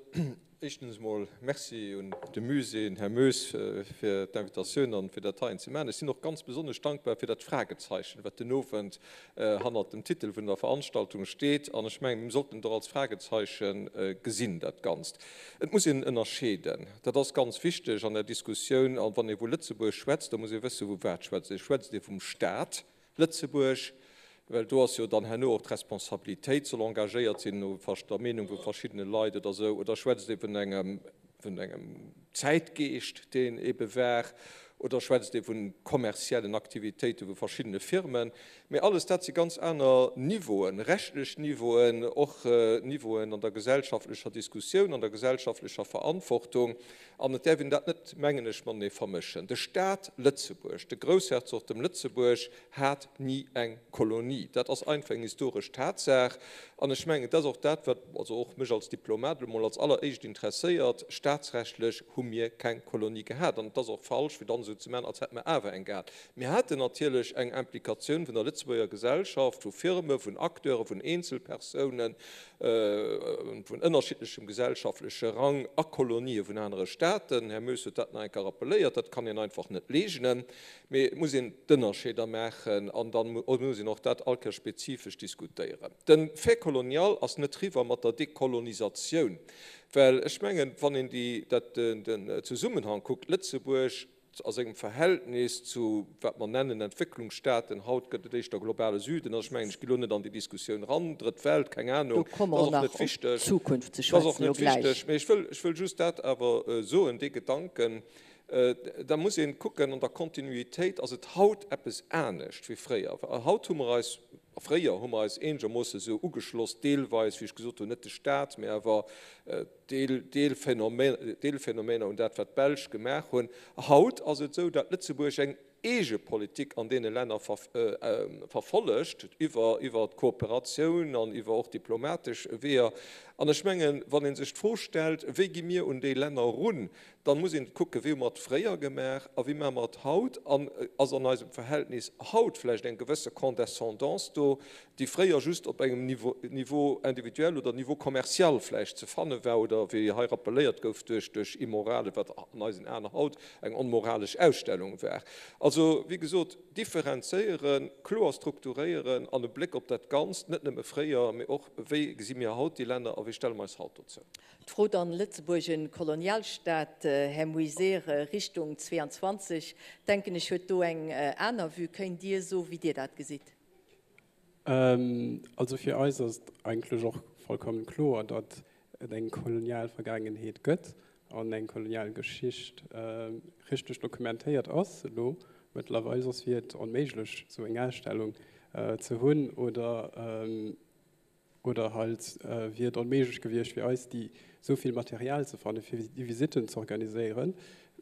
éischtens emol Merci un de Musée, un Här Moes fir d'Invitatioun an fir dat heien ze maachen. Ech sinn och ganz besonnesch dankbar fir dat Fragezeichen, wat den Owend hannert dem Titel vun der Veranstaltung steet. An ech mengen, mir sollten et och als Fragezeichen gesinn, dat Ganzt. Et muss een ënnerscheeden, dat ass ganz wichteg an der Diskussioun. A wann ee vu Lëtzebuerg schwätzt, da muss ee wëssen, vu wat schwätzt ee. Schwätzt ee vum Stat Lëtzebuerg, well do ass jo dann herno och d'Responsabilitéit soll engagéiert sinn, no der Meenung vu verschiddene Leit oder esou, oder schwätzt ee vun engem, vun engem Zäitgeescht, deen ebe war. Oder schwätzt ee vu kommerziellen Aktivitéite vu verschiddene Firmen? Mee alles dat si ganz aner Niveauen, rechtlech Niveauen, och Niveauen an der gesellschaftlecher Diskussioun, an der gesellschaftlecher Verantwortung. An et däerf een dat net, mengen ech, matenee vermëschen. De Staat Lëtzebuerg, de Groussherzogtum Lëtzebuerg hat ni eng Kolonie. Dat ass einfach eng historesch Tatsaach. An ech mengen, dat ass och dat, wat also och mech als Diplomat elo mol als alleréischt interesséiert, Staatsrechtlech hu mir keng Kolonie gehat. An et ass och falsch, fir dann esou ze maachen, als hätte mer awer eng gehat. Mir haten natierlech eng Implikatioun vun der Lëtzebuerger Gesellschaft, vu Firme, vun Acteure, vun Eenzelpersounen, vun ënnerschiddlechem gesellschaftleche Rang a Kolonië vun anere Staaten. Här Moes huet dat nach eng Kéier rappelléiert. Dat kann een einfach net leegnen. Mee et muss een d'Ënnerscheeder maachen an da muss een och dat all Kéier spezifesch diskutéieren. De Fait colonial ass net riwwer mat der Dekolonisatioun, well ech mengen, wann een déi, dat, den Zesummenhang kuckt, Lëtzebuerg a sengem Verhältnis zu, wat mer nennen Entwécklungsstaaten, haut gëtt et éischter globale Süden, also ech mengen, ech gi lo net an déi Diskussioun ran, Drëtt Welt, keng Ahnung, Do komme dat mer ass och net nach op wichteg, d'Zukunft ze dat ass och schwätzen, elo net wichteg, gläich. mee ech wëll, ech wëll just dat awer soen, dee Gedanken, Da muss een kucken, an der Kontinuitéit ass et haut eppes anescht wéi fréier. Haut hu mer eis, fréier hu mer eis eenegermoosse sou ugeschloss, deelweis, wéi ech gesot hunn, net de Stat, mä awer Deelphänomener un dat, wat d'Belsch gemaach hunn. Haut ass et esou, datt Lëtzebuerg eng eege Politik an deene Länner verfollegt, iwwer d'Kooperatioun an iwwer och diplomatesch Weeër. An ech mengen, wann ee sech d'Fro stellt, wéi gi mir un déi Länner erun, Dann muss een kucken, wéi hu mer et fréier gemaach a wéi maache mer et haut? An ass an eisem Verhältnis haut vläicht eng gewësse Condescendance do, déi fréier just op engem Niveau individuel oder Niveau commercial vläicht ze fanne war oder, wéi hei rappelléiert gouf, duerch duerch immorale, wat an eisen Aen haut eng onmoralesch Ausstellung war. Also, wéi gesot, differenzéieren, kloer strukturéieren an e Bléck op dat Ganzt, net nëmme fréier, mee och, wéi gesi mir haut déi Länner a wéi stelle mer eis haut dozou? D'Fro dann, Lëtzebuerg en Kolonialstaat, Här Muyseere, Richtung 22, denken ech, huet do eng aner Vue. Kéint Dir soe wéi Dir dat gesitt? Also fir eis ass et eigentlech och vollkommen kloer, datt et eng kolonial Vergaangenheet gëtt an eng kolonial Geschicht richteg dokumentéiert ass elo mëttlerweil, soss wier et onméiglech esou eng Ausstellung ze hunn oder Oder halt wier et onméiglech gewiescht fir eis déi esou vill Material ze fannen, fir déi Visitten ze organiséieren.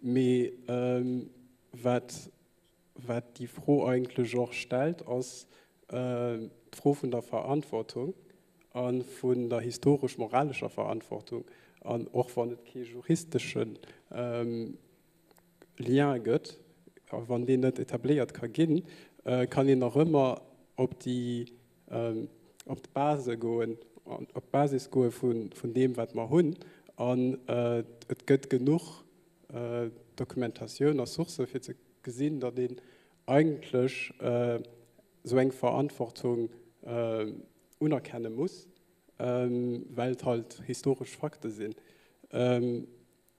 Mee wat wat déi Fro eigentlech och stellt, ass d'Fro vun der Verantwortung a vun der historesch-moralescher Verantwortung. An och wann et kee juristesche Lien gëtt, a wann deen net etabléiert ka ginn, kann een nach ëmmer op déi op d'Base goen, op d'Basis goe vun deem, wat mer hunn. An et gëtt genuch Dokumentatioun a Sourcë fir ze gesinn, datt een eigentlech esou eng Verantwortung unerkenne muss, well et halt historesch Fakte sinn.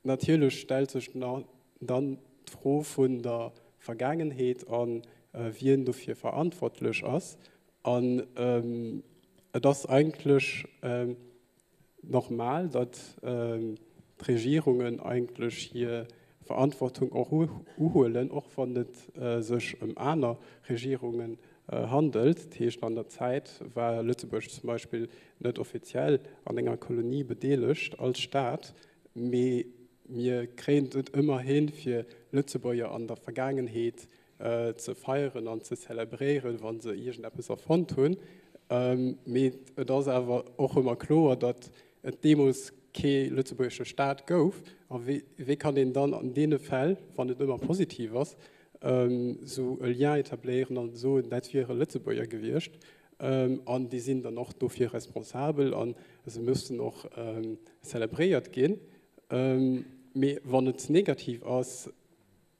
Natierlech stellt sech dann d'Fro vun der Vergaangenheet a wien dofir verantwortlech ass. An et ass eigentlech normal, datt d'Regierungen eigentlech hir Verantwortung och uhuelen, och wann et sech ëm aner Regierungen handelt. Dat heescht, an der Zäit war Lëtzebuerg zum Beispill net offiziell an enger Kolonie bedeelegt als Staat, Mee mir kréien et ëmmer hin, fir Lëtzebuerger an der Vergaangenheet ze feieren an ze zelebréieren, wa se iergendeppes erfonnt hunn. Mee et ass awer och ëmmer kloer, datt et deemools kee lëtzebuergesche Staat gouf. A wéi kann een dann an deene Fäll, wann et ëmmer positiv ass, esou e Lien etabléieren an soen, dat wiere Lëtzebuerger gewiescht? An déi sinn dann och dofir responsabel a se müssen och zelebréiert ginn. Mee wann et negativ ass,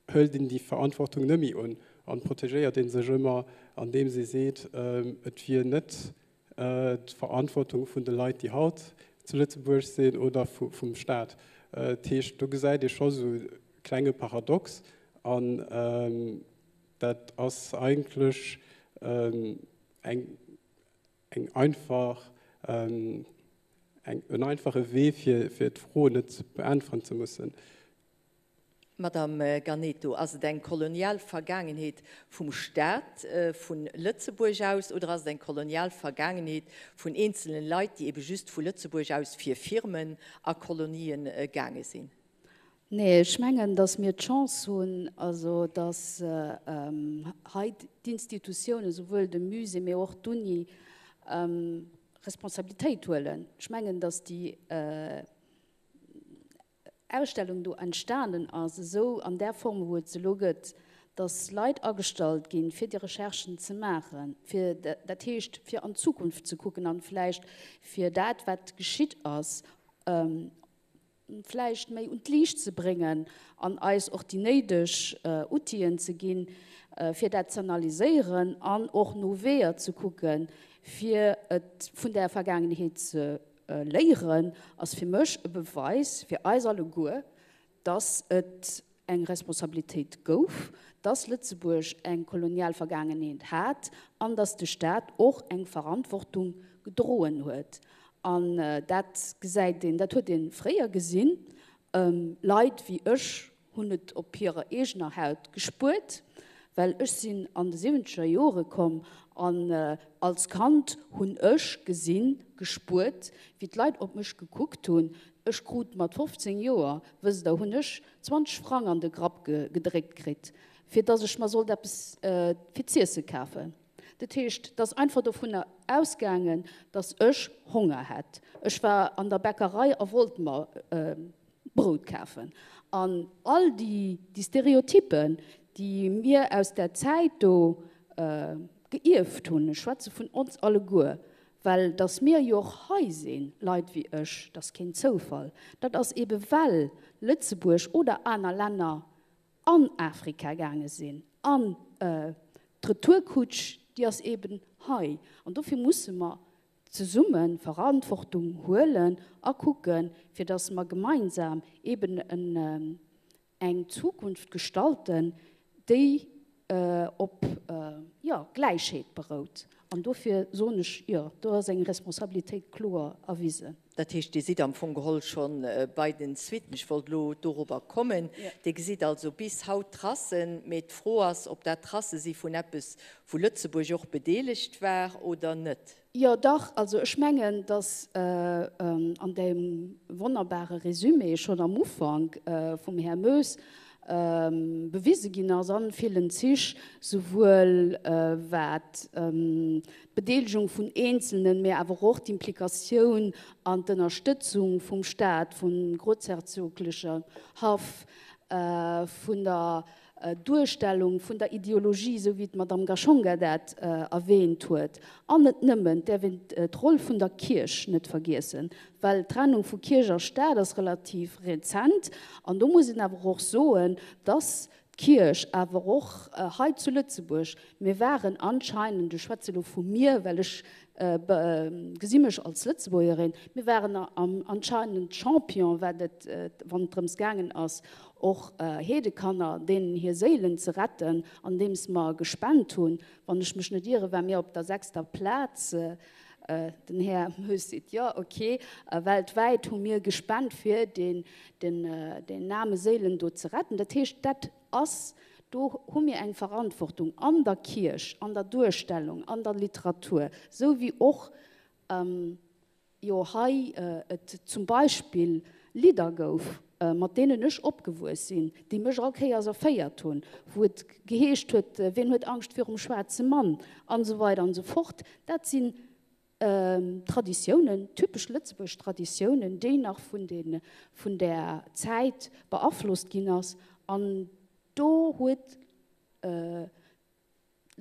hëlt een déi Verantwortung net méi un an protegéiert ee sech ëmmer, andeems ee seet, et wier net d'Verantwortung vun de Leit, déi haut zu Lëtzebuerg sinn oder vum Staat. Dat heescht, do gesäit ee scho sou e klenge Paradox an Dat ass eigentlech eng eng einfach eng en einfache Wee fir fir d'Fro net beäntweren ze mussen. Madame Ganeto, ass et eng kolonial Vergaangenheet vum Staat vu Lëtzebuerg aus oder ass et eng kolonial Vergaangenheet vun eenzelen Leit, déi ebe just vu Lëtzebuerg aus fir Firmen a Kolonien gaange sinn? Nee, ech mengen, datt mir d'Chance hunn, also datt hei d'Institutiounen, souwuel de Musée, mee och d'Uni, Responsabilitéit huelen. Ech mengen, datt déi Ausstellung do entstanen ass, esou an där Form wou et se elo gëtt, datt Leit agestallt ginn, fir déi Recherchen ze maachen, fir, dat heescht fir an d'Zukunft ze kucken an vläicht fir dat wat geschitt ass, vläicht méi un d'Liicht ze bréngen an eis och déi néideg Outill'en ze ginn, fir dat z'analyséieren an och no Weeër ze kucken, fir et vun där Vergaangenheet ze Léieren ass fir mech e Beweis fir eis alleguer, dass et eng Responsabilitéit gouf, dass Lëtzebuerg eng kolonial Vergaangenheet hat an dass de Staat och eng Verantwortung gedroen huet. An dat gesäit een, dat huet ee fréier gesinn. Leit wéi ech hunn et op hirer eegener Haut gespuert, well ech sinn an de siwwenzeger Jore komm an als Kand hunn ech gesinn, gespuert, wéi d'Leit op mech gekuckt hunn. Ech krut mat 15 Joer, wësst Der, hunn ech 20 Frang an de Grapp gedréckt kritt, fir dass ech mer sollt eppes fir z'iesse kafen. Dat heescht, et ass einfach dovunner ausgaangen, dass ech Honger hätt. Ech war an der Bäckerei a wollt mer Brout kafen. An all déi Stereotypen, déi mir aus där Zäit do geierft hunn, ech schwätze vun ons alleguer, well dass mir jo och hei sinn, Leit wéi ech, dat ass keen Zoufall, dat ass eebe well Lëtzebuerg oder aner Länner an Afrika gaange sinn. An d'Retourkutsch, déi ass eeben hei. An dofir musse mer zesumme Verantwortung huelen a kucken, fir dass mer gemeinsam eben eng Zukunft gestalten, déi op, jo, Gläichheet berout. An dofir soen ech, jo, do ass eng Responsabilitéit kloer erwisen. Dat heescht, Dir sidd am Fong geholl scho bei den Suiten. Ech wollt elo dorobber kommen. Dir gesitt also bis haut Tracen, mee d'Fro ass, ob dat Tracë si vun eppes, wou Lëtzebuerg och bedeelegt war oder net. Jo, dach. Also ech mengen, datt an deem wonnerbare Résumé schonn am Ufank vum Här Moes bewise ginn ass an villen Zich, souwuel wat d'Bedeelegung vun Eenzelnen, mä awer och d'Implikatioun an d'Ënnerstëtzung vum Staat, vum grozherzogleche Haff, vun der Duerstellung vun der Ideologie, esou wéi d'Madame Gashonga dat erwähnt huet. An net nëmmen, et däerf een d'Roll vun der Kierch net vergiessen, well d'Trennung vu Kierch a Staat ass relativ rezent. An do muss een awer och soen, dass d'Kierch awer och hei zu Lëtzebuerg, mir waren anscheinend, ech schwätze elo vu mir, well ech gesi mech als Lëtzebuergerin, mir waren anscheinend Champion, wat et, wann et drëms gaangen ass, och Heedekanner, deenen hir Séilen ze retten, andeems mer gespent hunn. Wann ech mech net iere, ware mir op der sechster Plaz. Den Här Moes seet jo, ok. Weltwäit hu mir gespent, fir den aarme Séilen do ze retten. Dat heescht, dat ass, do hu mir eng Verantwortung an der Kierch, an der Duerstellung, an der Literatur, esou wéi och jo hei et zum Beispill Lidder gouf, mat deenen ech opgewuess sinn, déi mech all Kéiers erféiert hunn, wou et geheescht huet, Wien huet Angscht virum schwaarze Mann? an esou weider an esou fort. Dat sinn Traditiounen, typesch lëtzebuergesch Traditiounen, déi nach vun de, vun där Zäit beaflosst ginn ass. An do huet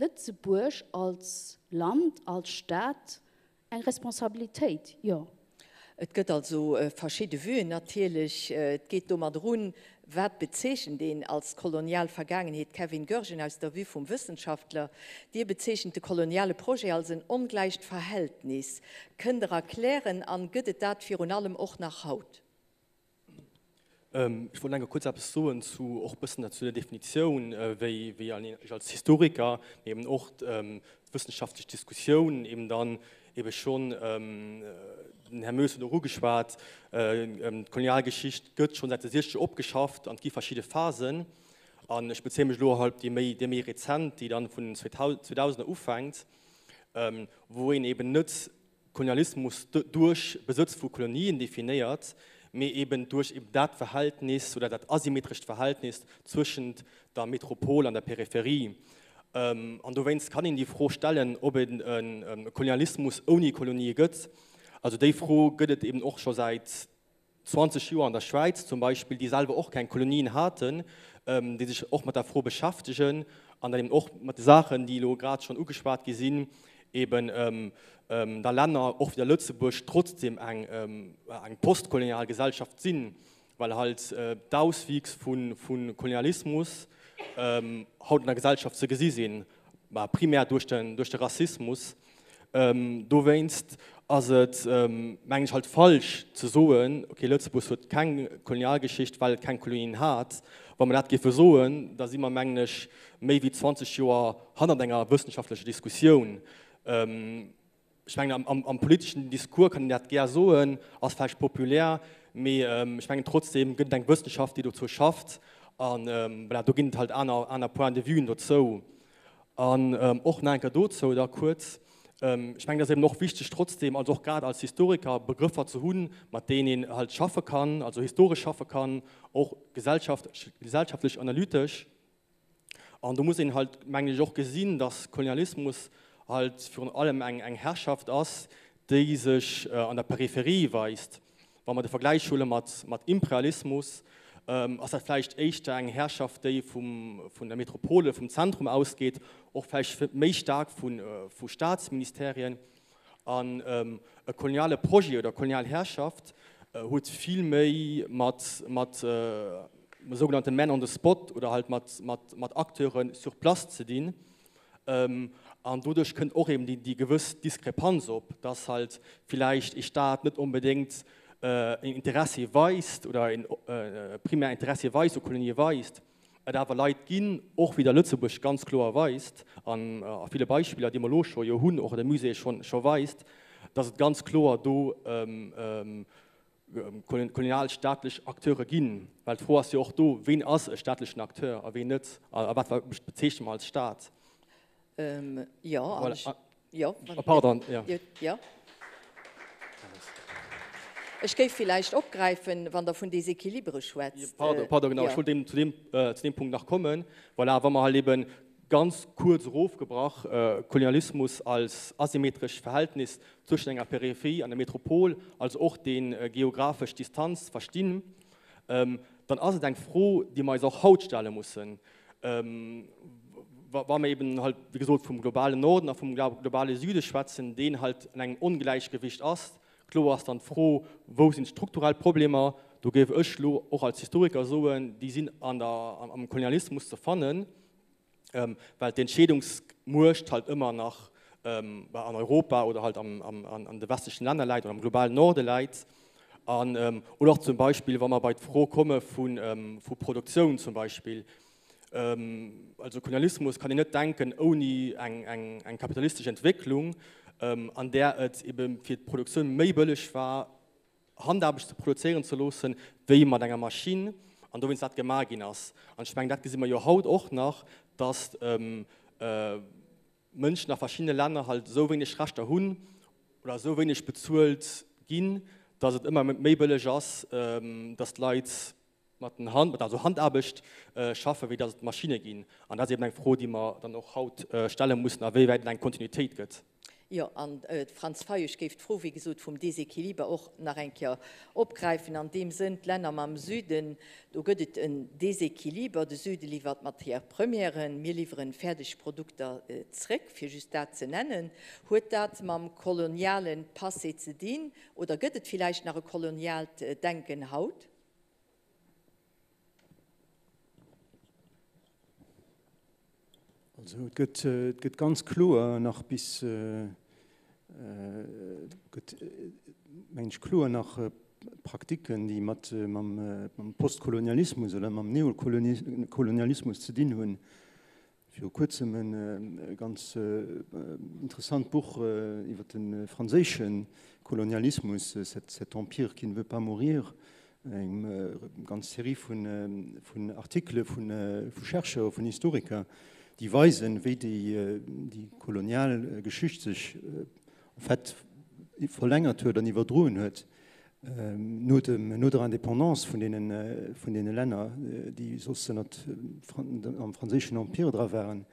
Lëtzebuerg als Land, als Staat eng Responsabilitéit, jo. Et gëtt also verschidde Vuen natierlech. Et geet domat erun, Wat bezeechent een als kolonial Vergaangenheet? Kevin Goergen, Aus der Vue vum Wëssenschaftler, Dir bezeechent de koloniale Projet als en ongläicht Verhältnis. Kënnt Der erklären an gëtt et dat virun allem och nach haut? Ech wollt enke kuerz eppes soen zu och e bëssen zu der Definitioun, wéi wéi ech als Historiker, mee eben och d'wëssenschaftlech Diskussioun eben dann. ebe schonn, den Här Moes huet och ugeschwat, d'Kolonialgeschicht gëtt schonn säit de Siechzeger opgeschafft an et gi verschidde Phasen. An ech bezéie mech elo halt op déi méi, déi méi rezent, déi dann vun den Zweetausener ufänkt, wou een eben net Kolonialismus duerch Besëtz vu Kolonien definéiert, mee eben duerch eben dat Verhältnis oder dat asymmetrescht Verhältnis zwëschent der Metropol an der Peripherie. An dowéinst kann een déi Fro stellen, ob et e Kolonialismus ouni Kolonie gëtt. Also déi Fro gëtt et eben och scho säit 20 Joer an der Schwäiz zum Beispill, déi selwer och keng Kolonien haten, déi sech och mat der Fro beschäftegen an dann eben och mat de Saachen, déi elo grad schonn ugeschwat gi sinn, eben da Länner, och wéi der Lëtzebuerg, trotzdem eng eng postkolonial Gesellschaft sinn, well halt d'Auswiichs vu Kolonialismus haut an der Gesellschaft ze gesi sinn, primär duerch de Rassismus. Dowéinst ass et, mengen ech, halt falsch ze soen, okay, Lëtzebuerg huet keng Kolonialgeschicht, well et keng Kolonien hat. Wa mer dat géife soen, da si mer, mengen ech, méi wéi 20 Joer hannert enger wëssenschaftlecher Diskussioun. Ech mengen, am politeschen Discours kann een dat gär soen, ass vläicht populär, mee ech mengen, trotzdeem gëtt et eng Wëssenschaft, déi dozou schafft. A voilà, do ginn et halt aner Points de vuen dozou. An och nach eng Kéier dozou da kuerz, Ech mengen, et ass eben och wichteg trotzdem, also och grad als Historiker, Begrëffer ze hunn, mat deenen een halt schaffe kann, also historesch schaffe kann, och gesellschaftlech analytesch. An do muss een halt, mengen ech, och gesinn, dass Kolonialismus halt virun allem eng Herrschaft ass, déi sech an der Peripherie weist. Wa mer de Vergläich huele mat Imperialismus, ass dat vläicht éischter eng Herrschaft, déi vun der Metropole, vum Zentrum ausgeet, och vläicht méi staark vu Staatsministèrien. An e koloniale Projet oder kolonial Herrschaft huet vill méi mat sougenannte Men on the spot oder halt mat Acteure sur place ze dinn. An doduerch kënnt och eben déi gewëss Diskrepanz op, dass halt villäicht ee Staat net onbedéngt en Interessi weist oder e primär Interessi weist u Kolonië weist, et awer Leit ginn, och wéi der Lëtzebuerg ganz kloer weist an a ville Beispiller, déi mer elo scho jo hunn, och de Musée scho weist, dass et ganz kloer do kolonialstaatlech Acteure ginn? Well d'Fro ass jo och do, Ween ass e staatlechen Acteur a ween net? A wat bezeechne mer als Staat? Jo, an ech, jo, Pardon, jo. Jo. Ech géif villäicht opgräifen, wann Der vun Déséquilibre schwätzt. Pardon, pardon, genau, ech wollt eben zu deem, zu deem Punkt nach kommen. Voilà, wa mer halt eben ganz kuerz erofgebrach Kolonialismus als asymmetrescht Verhältnis zwëschen enger Peripherie an der Metropol, also och déi geographesch Distanz verstinn, dann ass et eng Fro, déi mer eis och haut stelle mussen, wa mer eben halt, wéi gesot, vum globalen Norden a vum globale Süde schwätzen, deen halt an engem Ongläichgewicht ass. Kloer ass dann d'Fro, Wou sinn d'strukturell Problemer? Do géif ech elo och als Historiker soen, déi sinn an der, am Kolonialismus ze fannen. well d'Entscheedungsmuecht halt ëmmer nach an Europa oder halt an de westlechen Länner läit oder am globalen Norde läit. An, oder och zum Beispill, wa mer bei d'Fro komme vu Produktioun zum Beispill. Also Kolonialismus kann een net denken ouni eng kapitalistesch Entwécklung, an där et ebe fir d'Produktioun méi bëlleg war, Handaarbecht ze produzéieren ze loossen, wéi mat enger Maschinn, an dowéinst dat gemaach ginn ass. An ech mengen, dat gesi mer jo haut och nach, dass Mënschen a verschiddene Länner halt esou wéineg Rechter hunn oder esou wéineg bezuelt ginn, dass et ëmmer méi bëlleg ass, dass d'Leit mat den Hand, also Handaarbecht schaffen, wéi dass et Maschinne ginn. An dat ass eben eng Fro, déi mer dann och haut stelle mussen, a wéiwäit et eng Kontinuitéit gëtt. Jo, an de Franz Fayot géif d'Fro, wéi gesot, vum Déséquiliber och nach eng Kéier opgräifen. An deem Sënn, d'Länner mam Süden, do gëtt et en Déséquiliber. De Süde liwwert Matière-premièren, mir liwweren fäerdeg Produkter zréck, fir just dat ze nennen. Huet dat mam koloniale Passé ze dinn oder gëtt et villäicht nach e koloniaalt Denken haut? Also et gëtt, et gëtt ganz kloer nach bis, et gëtt, mengen ech, kloer nach Praktiken, déi mat mam, mam Postkolonialismus oder mam Neokolonialismus ze dinn hunn. viru kuerzem e ganz interessant Buch iwwer de franséische Kolonialismus, Cet empire qui ne veut pas mourir, eng ganz Serie vun Artikele vu Chercheuren, vun Historiker, déi weisen, wéi déi kolonial Geschicht sech en fait verlängert huet an iwwerdroen huet no dem, no der Indépendance vun deenen, vun deene Länner, déi soss ënnert, am franséischen Empire dra waren,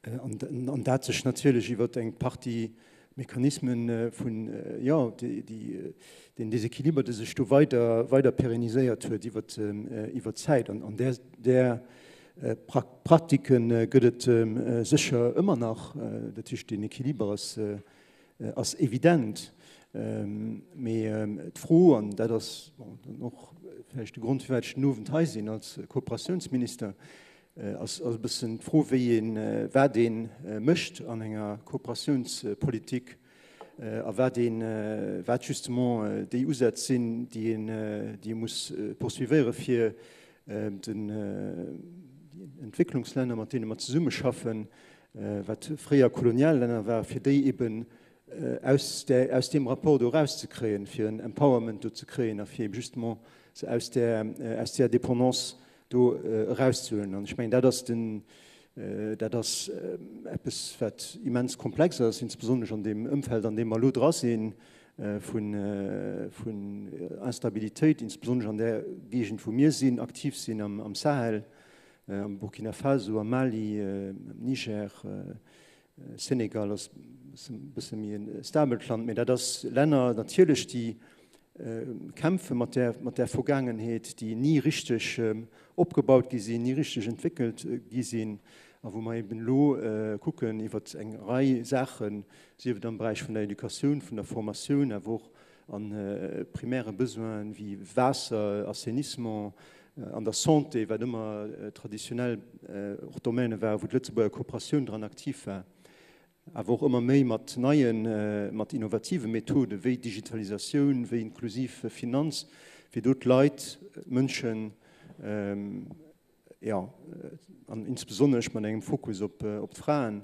an, an dat sech natierlech iwwer eng Partie Mechanismen vun, jo, déi, déi, deen Déséquiliber, dee sech do weider, weider pérenniséiert huet iwwer, iwwer d'Zäit. An, an där, där Praktike gëtt et sécher ëmmer nach. Dat heescht, deen Équiliber ass, ass evident. Mee d'Fro, an dat ass dann och vläicht de Grond, firwat ech den Owend hei sinn als Kooperatiounsminister, ass e bëssen d'Fro, wéi een, wat ee mécht an enger Kooperatiounspolitik a wat een, wat justement déi Usätz sinn, déi een, déi ee muss poursuivéieren, fir den Entwécklungslänner, mat deene mer zesummeschaffen, wat fréier Koloniallänner war, fir déi eben aus där, aus deem Rapport do erauszekréien, fir en Empowerment do ze kréien a fir eben justement se aus där, aus där Dépendance do erauszehuelen. An ech mengen, dat ass den, dat ass eppes, wat immens komplex ass, insbesonnesch an deem Ëmfeld, an deem mer elo dra sinn, vun, vun Instabilitéit, insbesonnesch an där Géigend, wou mir sinn, aktiv sinn am, am Sahel, am Burkina Faso, am Mali, am Niger, Senegal ass e bësse méi e stabelt Land, mee dat ass Länner natierlech, déi kämpfe mat där, mat där Vergaangenheet, déi ni richteg opgebaut gi sinn, ni richteg entwéckelt gi sinn a wou mer eben elo kucken iwwer eng Rei Saachen, sief et am Beräich vun der Educatioun, vun der Formatioun, awer och a primäre Besoinen wéi Waasser, Assainissement, an der Santé, wat ëmmer traditionell och Domäne waren, wou d'Lëtzebuerger Kooperatioun dran aktiv war, awer och ëmmer méi mat neien, mat innovative Methoden, wéi Digitalisatioun, wéi inklusiv Finanz, fir do d'Leit, d'Mënschen, jo, an insbesonnesch mat engem Fokus op d'Fraen,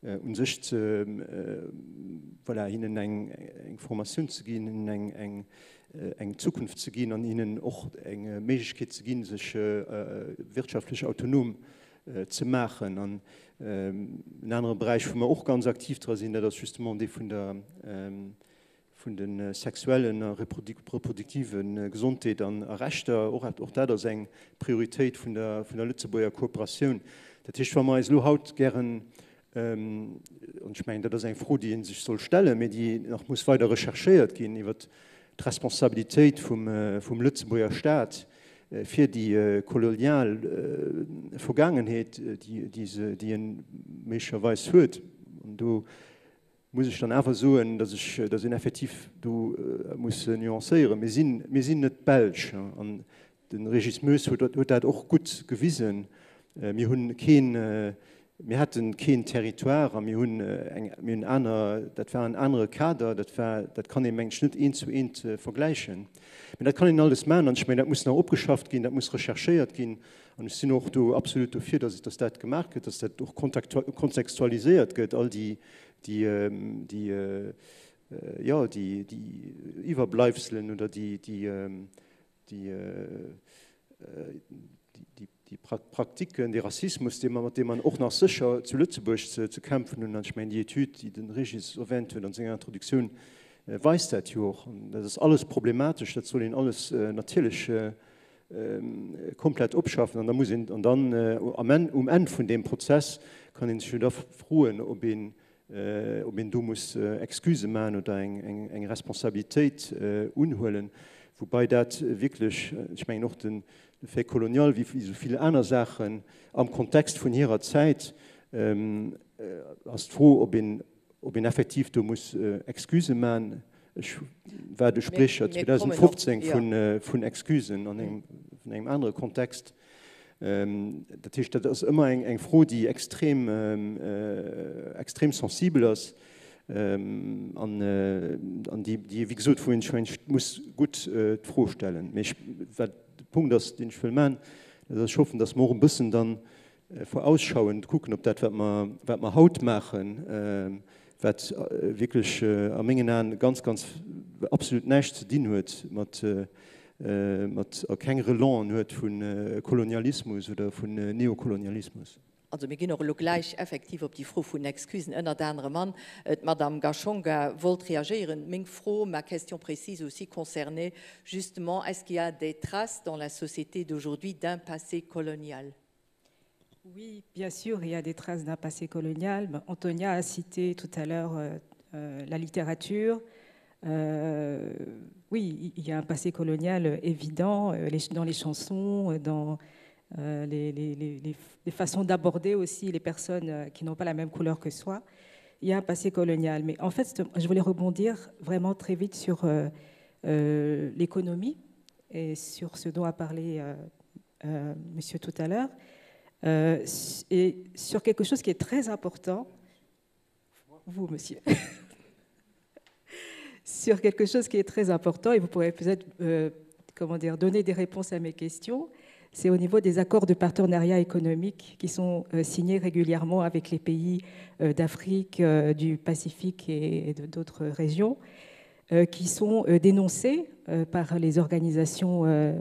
u sech ze, voilà, hinnen eng Formatioun ze ginn, hinnen eng, eng Zukunft ze ginn an hinnen och eng Méiglechkeet ze ginn, sech wirtschaftlech autonom ze maachen. An en anere Beräich, wou mer och ganz aktiv dra sinn, dat ass justement dee vun der, vun de sexuellen a reproduktive Gesondheet an a Rechter. Och dat ass eng Prioritéit vun der Lëtzebuerger Kooperatioun. Dat heescht, wa mer eis elo haut gären, an ech mengen, dat ass eng Fro, déi ee sech soll stellen, mee déi nach muss weider recherchéiert ginn, iwwert d'Responsabilitéit vum Lëtzebuerger Staat fir déi kolonial Vergaangenheet, déi en méiglecherweis huet, an do muss ech dann awer soen, dass ech, dass een effektiv do muss nuancéieren. Mir sinn, mir sinn net d'Belsch, an de Régis Moes huet, huet dat och gutt gewisen. Mir hunn keen, mir haten keen Territoire a mir hunn eng, mir hunn aner, dat war en anere Kader, dat war, dat kann ee mengen ech net eent zu eent vergläichen. Mä dat kann een alles maachen an ech mengen, dat muss nach opgeschafft ginn, dat muss recherchéiert ginn an ech sinn och do absolut dofir, dass, dass dat gemaach gëtt, dass dat och kontextualiséiert gëtt, all déi, déi, déi, jo, déi, déi Iwwerbleibselen oder déi, déi, déi, déi, déi Praktiken, dee Rassismus, dee mer, mat deem mer och nach sécher zu Lëtzebuerg ze, ze kämpfen hunn. An ech mengen, déi Etüd, déi de Régis erwähnt huet an senger Introduktioun, weist dat jo och. An dat ass alles problematesch, dat soll een alles natierlech komplett opschaffen. An da muss een, an dann am Enn, um Enn vun deem Prozess kann ee sech jo da froen, ob een, ob een do muss Excusë maachen oder eng Responsabilitéit unhuelen, woubai dat wierklech, ech mengen och de Fait colonial wéi esou vill aner Saachen am Kontext vun hirer Zäit, ass d'Fro, ob een, ob een effektiv do muss Excusë maachen. Ech war de Spriecher 2015 vun Excusen an engem anere Kontext. Dat heescht, dat ass ëmmer eng Fro, déi extrem, extrem sensibel ass an déi, wéi gesot, wou een sech muss gutt d'Fro stellen. Mee ech, wat de Punkt ass, deen ech wëll maachen, dat ass, ech hoffen, datt mer och e bëssen dann. vorausschauend kucken op dat, wat mer, wat mer haut maachen, wat wierklech a mengen Aen ganz, ganz absolut näischt ze dinn huet mat, mat a keng Relanen huet vu Kolonialismus oder vun Neokolonialismus. Also mir ginn och elo gläich effektiv op déi Fro vun Excusen ënnert anerem an. D'Madame Gashonga wollt reagéieren. Meng Fro, ma question précise aussi concernait justement, est-ce qu'il y a des traces dans la société d'aujourd'hui d'un passé colonial? Oui, bien sûr, il y a des traces d'un passé colonial. Antonia a cité tout à l'heure euh, euh, la littérature. Euh, oui, il y a un passé colonial évident euh, les, dans les chansons, dans euh, les, les, les, les façons d'aborder aussi les personnes euh, qui n'ont pas la même couleur que soi. Il y a un passé colonial. Mais en fait, je voulais rebondir vraiment très vite sur euh, euh, l'économie et sur ce dont a parlé euh, euh, monsieur tout à l'heure. Euh, et sur quelque chose qui est très important, vous, monsieur, sur quelque chose qui est très important, et vous pourrez peut-être euh, comment dire, donner des réponses à mes questions, c'est au niveau des accords de partenariat économique qui sont euh, signés régulièrement avec les pays euh, d'Afrique, euh, du Pacifique et, et d'autres régions, euh, qui sont euh, dénoncés euh, par les organisations euh,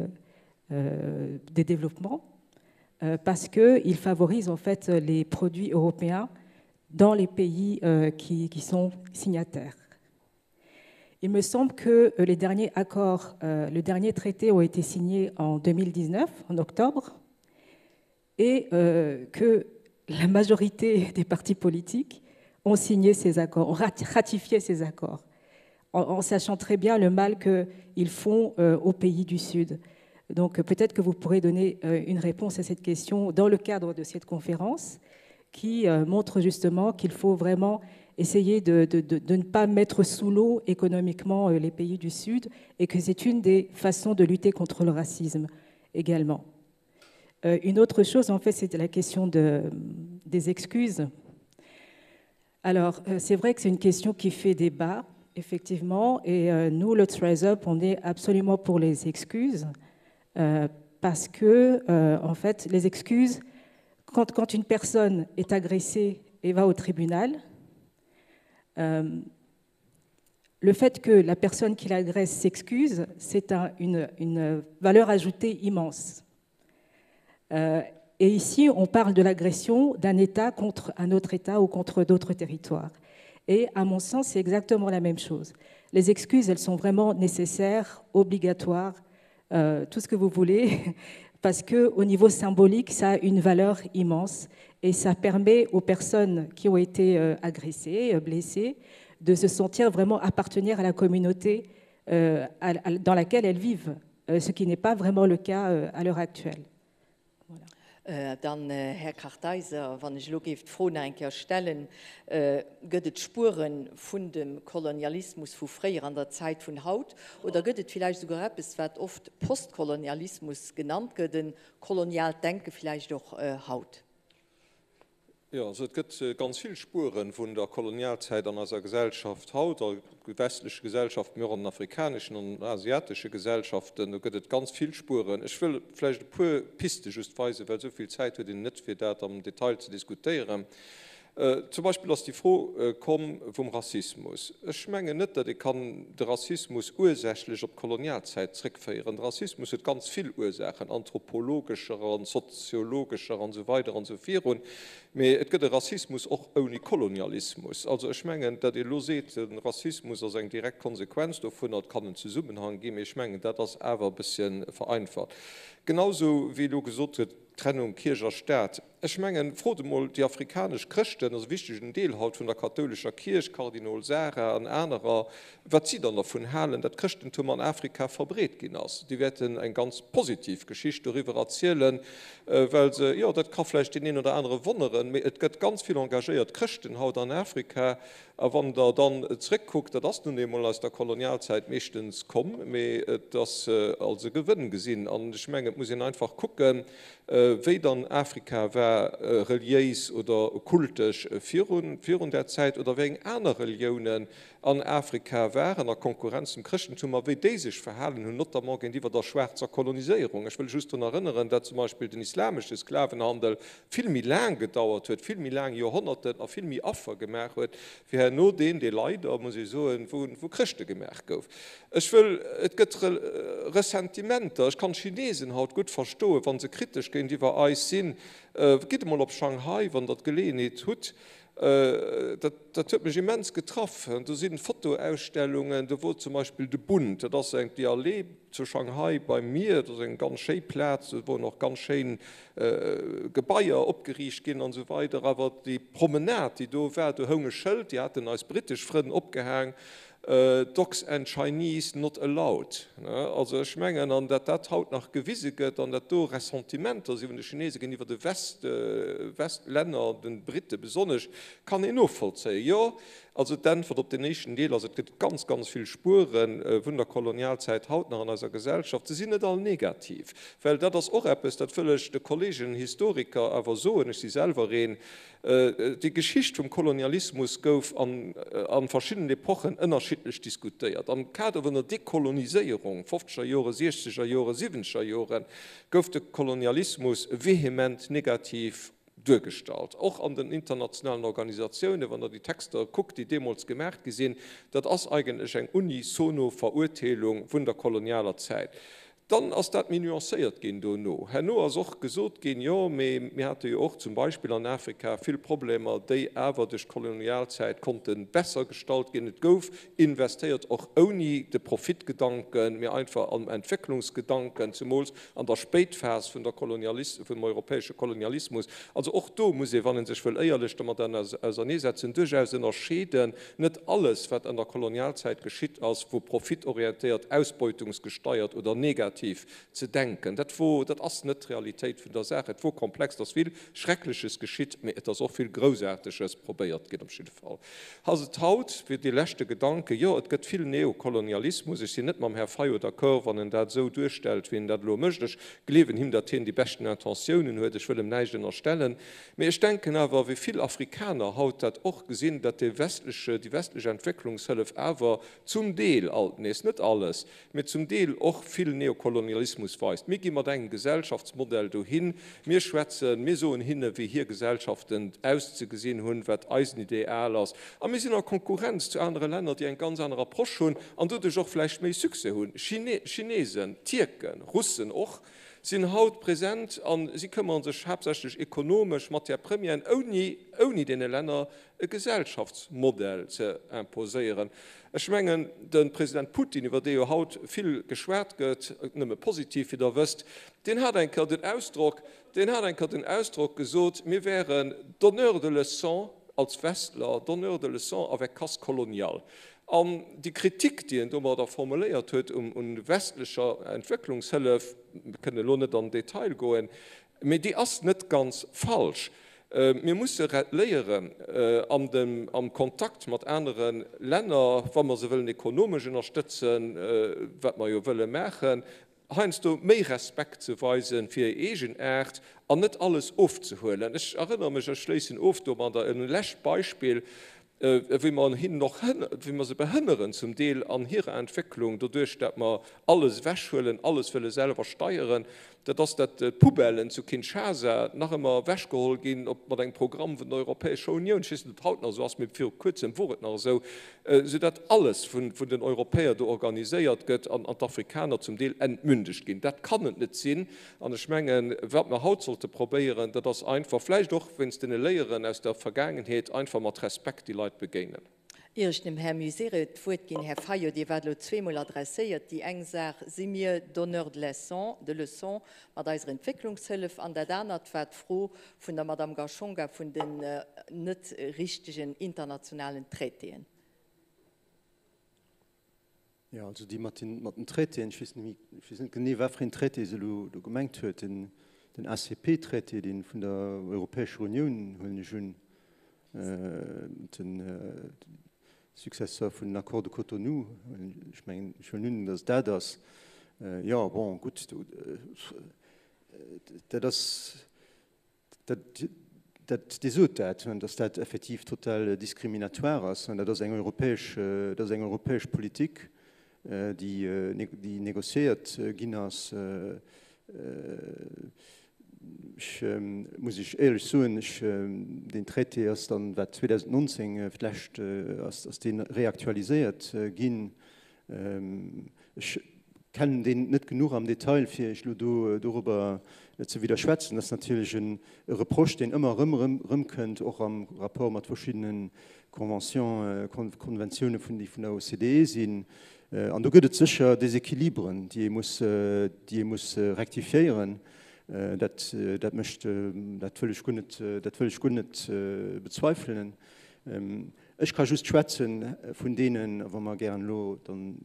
euh, des développements euh, parce qu'ils favorisent en fait les produits européens dans les pays euh, qui, qui sont signataires. Il me semble que euh, les derniers accords, euh, le dernier traité ont été signés en 2019, en octobre, et euh, que la majorité des partis politiques ont signé ces accords, ont ratifié ces accords, en, en sachant très bien le mal qu'ils font euh, aux pays du Sud. Donc peut-être que vous pourrez donner euh, une réponse à cette question dans le cadre de cette conférence qui euh, montre justement qu'il faut vraiment essayer de, de, de, de ne pas mettre sous l'eau économiquement euh, les pays du Sud et que c'est une des façons de lutter contre le racisme également. Une autre chose, en fait, c'est la question de, des excuses. Alors, c'est vrai que c'est une question qui fait débat, effectivement, et nous, le Rise Up, on est absolument pour les excuses. Euh, parce que, euh, en fait, les excuses, quand, quand une personne est agressée et va au tribunal, euh, le fait que la personne qui l'agresse s'excuse, c'est un, une, une valeur ajoutée immense. Euh, et ici, on parle de l'agression d'un État contre un autre État ou contre d'autres territoires. Et à mon sens, c'est exactement la même chose. Les excuses, elles sont vraiment nécessaires, obligatoires, euh, tout ce que vous voulez, parce qu'au niveau symbolique, ça a une valeur immense et ça permet aux personnes qui ont été euh, agressées, euh, blessées, de se sentir vraiment appartenir à la communauté euh, à, à, dans laquelle elles vivent, euh, ce qui n'est pas vraiment le cas euh, à l'heure actuelle. Voilà. Äh, dann äh, Här Kartheiser, wann ech elo géif d'Fro nach eng Kéier stellen, äh, gëtt et Spuere vun dem Kolonialismus vu fréier an der Zäit vun haut oder gëtt et villäicht esouguer eppes, wat oft Postkolonialismus genannt gëtt, e koloniaalt Denke villäicht och haut? Jo, also et gëtt ganz vill Spuere vun der Kolonialzäit an eiser Gesellschaft haut, a westleche Gesellschaften, mee och an den afrikaneschen an den asiatesche Gesellschaften. Do gëtt et ganz vill Spueren. Ech wëll vläicht e puer Piste just weisen, well esou vill Zäit huet een net, fir dat am Detail ze diskutéieren. Zum Beispill ass déi Fro komm vum Rassismus. Ech mengen net, datt ee kann de Rassismus ursächlech op d'Kolonialzäit zréckféieren. De Rassismus huet ganz vill Ursaachen, anthropologescher an soziologescher an esou weider an esou virun. Mee et gëtt e Rassismus och ouni Kolonialismus. Also ech mengen, datt ee elo seet, de Rassismus ass eng direkt Konsequenz dovunner, et kann en Zesummenhang ginn, mee ech mengen, dat ass awer e bëssche vereinfacht. Genausou wéi elo gesot gëtt, Trennung Kierch a Staat. Ech mengen, frot emol déi afrikanesch Chrëschten, ass e wichtegen Deel haut vun der kathoulescher Kierch, Kardinol Sarah an anerer, wat si dann dervun halen, dat d'Chrëschtentum an Afrika verbreet ginn ass. Déi wäerten eng ganz positiv Geschicht doriwwer erzielen, well se, jo, dat ka vläicht deen een oder anere wonneren, mee et gëtt ganz vill engagéiert Chrëschten haut an Afrika. A wann Der dann zréckkuckt, dat ass nun eemol aus der Kolonialzäit meeschtens komm, mee et ass als e Gewënn gesinn. An ech mengen, et muss een einfach kucken. wéi dann Afrika war, reliéis oder kultesch virun där Zäit, oder wéi eng aner Reliounen an Afrika waren a Konkurrenz zum Chrëschtentum a wéi déi sech verhalen hunn, notamment géintiwwer der schwaarzer Koloniséierung. Ech wëll just drun erënneren, dat zum Beispill den islamesche Sklavenhandel vill méi laang gedauert huet, vill méi laang Joerhonnerten a vill méi Affer gemaach huet, wéi herno deen, dee leider, muss ee soen, vu Chrëschte gemaach gouf. Ech wëll, et gëtt Ressentimenter. Ech kann d'Chinesen haut gutt verstoen, wa se kritesch géintiwwer eis sinn. Gitt emol op Shanghai, wann Der d'Geleeënheet hutt. Dat, dat huet mech immens getraff. Do sinn Fotoausstellungen, do wor zum Beispill de Bund, dat ass eng, déi Allee zu Shanghai beim Mier, dat ass eng ganz schéi Plaz, do woren och ganz schéin Gebaier opgeriicht ginn an esou weider. Awer déi Promenade, déi do war, do houng e Schëld, déi haten eis britesch Frënn opgehaang, Dogs and Chinese not allowed. Also ech mengen, an dat dat haut nach gewise gëtt an dat do Ressentimenter si vun de Chinese géintiwwer de West, Westlänner, de Brite besonnesch, kann een novollzéien. Jo, also d'Äntwert op deen éischten Deel ass, et gëtt ganz, ganz vill Spuere vun der Kolonialzäit haut nach an eiser Gesellschaft. Se sinn net all negativ, well dat ass och eppes, dat wëll ech de Kollegen Historiker awer soen, ech si selwer een, Déi Geschicht vum Kolonialismus gouf a verschiddenen Epochen ënnerschiddlech diskutéiert. Am Kader vun der Dekoloniséierung, fofzeger Jore, siechzeger Jore, siwwenzeger Jore, gouf de Kolonialismus vehement negativ duergestallt, och an den internationalen Organisatiounen. Wann Der déi Texter kuckt, déi deemools gemaach gi sinn, dat ass eigentlech eng unisono Verurteelung vun der kolonialer Zäit. Dann ass dat méi nuancéiert ginn dono. Herno ass och gesot ginn, jo, mee mir hate jo och zum Beispill an Afrika vill Problemer, déi awer duerch d'Kolonialzäit konnte besser gestallt ginn. Et gouf investéiert, och ouni de Profitgedanken, mee einfach am Entwécklungsgedanken, zemools an der Spéitphas vun der Kolonialis-, vum europäesche Kolonialismus. Also och do muss ee, wann ee sech wëll éierlech domat auserneesetzen, duerchaus ënnerscheeden, Net alles, wat an der Kolonialzäit geschitt ass, wor profitorientéiert, ausbeutungsgesteiert oder negativ ze denken. Dat wor, dat ass net d'Realitéit vun der Saach. Et wor komplex, et ass vill Schreckleches geschitt, mee et ass och vill Groussaarteges probéiert ginn. Op jidde Fall ass et haut, fir dee leschte Gedanke, jo, et gëtt vill Neokolonialismus. Ech sinn net mam Här Fayot d'accord, wann en dat esou duerstellt, wéi en dat elo mécht. Ech gleewen him, datt hien déi beschten Intentiounen huet. Ech wëll em näischt ënnerstellen. Mee ech denken awer, wéi vill Afrikaner haut dat och gesinn, datt dee westleche, déi westlech Entwécklungshëllef awer zum Deel, alt nees, net alles, mee zum Deel och vill Neokolonialismus weist. Mir gi mat engem Gesellschaftsmodell dohin, mir schwätzen, mir soen hinne wéi hir Gesellschaften auszegesinn hunn, wat eisen Ideal ass, a mir sinn a Konkurrenz zu anere Länner, déi eng ganz aner Approche hunn an doduerch och vläicht méi Succès hunn, Chinesen, Tierken, Russen och. sinn haut present a si këmmere sech haaptsächlech ekonomesch, Matière premièren, ouni, ouni deene Länner e Gesellschaftsmodell ze imposéieren. Ech mengen, de President Putin, iwwer dee jo haut vill geschwat gëtt, nëmme positiv, wéi Der wësst, deen hat eng Kéier den Ausdrock, deen hat eng Kéier den Ausdrock gesot, mir wären Donneurs de leçons als Westler, Donneurs de leçons avec casse coloniale. An déi Kritik, déi en domadder formuléiert huet un westlecher Entwécklungshëllef, mir kënnen elo net an den Detail goen, mee déi ass net ganz falsch. Mir musse léieren, am Kontakt mat anere Länner, wa mer se wëllen ekonomesch ënnerstëtzen, wat mer jo wëlle maachen, heiansdo méi Respekt ze weisen fir hir eegen Aart an net alles ofzehuelen. Ech erënnere mech, ech schléissen of domadder, en lescht Beispill, wéi mer hinnen och, wéi mer se behënneren zum Deel an hirer Entwécklung, doduerch dat mer alles ewechhuelen, alles wëlle selwer steieren, dat ass, dat d'Poubellen zu Kinshasa nach ëmmer ewechgeholl ginn op mat engem Programm vun der Europäescher Unioun. Ech weess net, ob et haut nach esou ass, mee viru kuerzem wor et nach esou, soudatt alles vun den Europäer do organiséiert gëtt an d'Afrikaner zum Deel entmündegt ginn. Dat kann et net sinn. An ech mengen, wat mer haut sollte probéieren, dat ass einfach, vläicht och wéinst deene Léieren aus der Vergaangenheet, einfach mat Respekt déi Leit begéinen. Ier ech dem Här Museret d'Wuert ginn, Här Fayot, Dir waart elo zweemol adresséiert. Déi eng Saach, si mir Donneurs de leçons, de leçons mat eiser Entwécklungshëllef? An dat anert war d'Fro vun der Madame Gashonga vun den net richtegen internationalen Traitéen. Jo, also déi mat den, mat den Traitéen, ech weess net méi, ech weess net genee, wat fir een Traité se elo do gemengt huet, den, den ACP-Traité, dee vun der Europäescher Unioun, huelen ech un, den Successeur vun den Accords de Cotonou, ech mengen, ech huelen un, datt et dat ass. Jo, bon, gutt, do. Dat ass, dat, dat, Dir sot dat, dass dat effektiv total diskriminatoire ass. Dat ass eng europäesch, dat ass eng europäesch Politik, déi, déi négociéiert ginn ass. Ech muss Iech éierlech soen, ech, deen Traité ass dann, wat 2019 fir d'lescht ass, ass dee reaktualiséiert ginn. Ech kennen deen net genuch am Detail, fir Iech elo do dorobber ze widderschwätzen. Dat ass natierlech e Reproche, deen ëmmer erëm erëmkënnt, och am Rapport mat verschiddene Conventions, Konventiounen, déi vun der OCDE sinn. An do gëtt et sécher Déséquilibren, déi ee muss, déi ee muss rektifiéieren. Dat, dat mécht, dat wëll ech guer net, dat wëll ech guer net bezweifelen. Ech ka just schwätze vun deenen, a wa mer gären elo dann,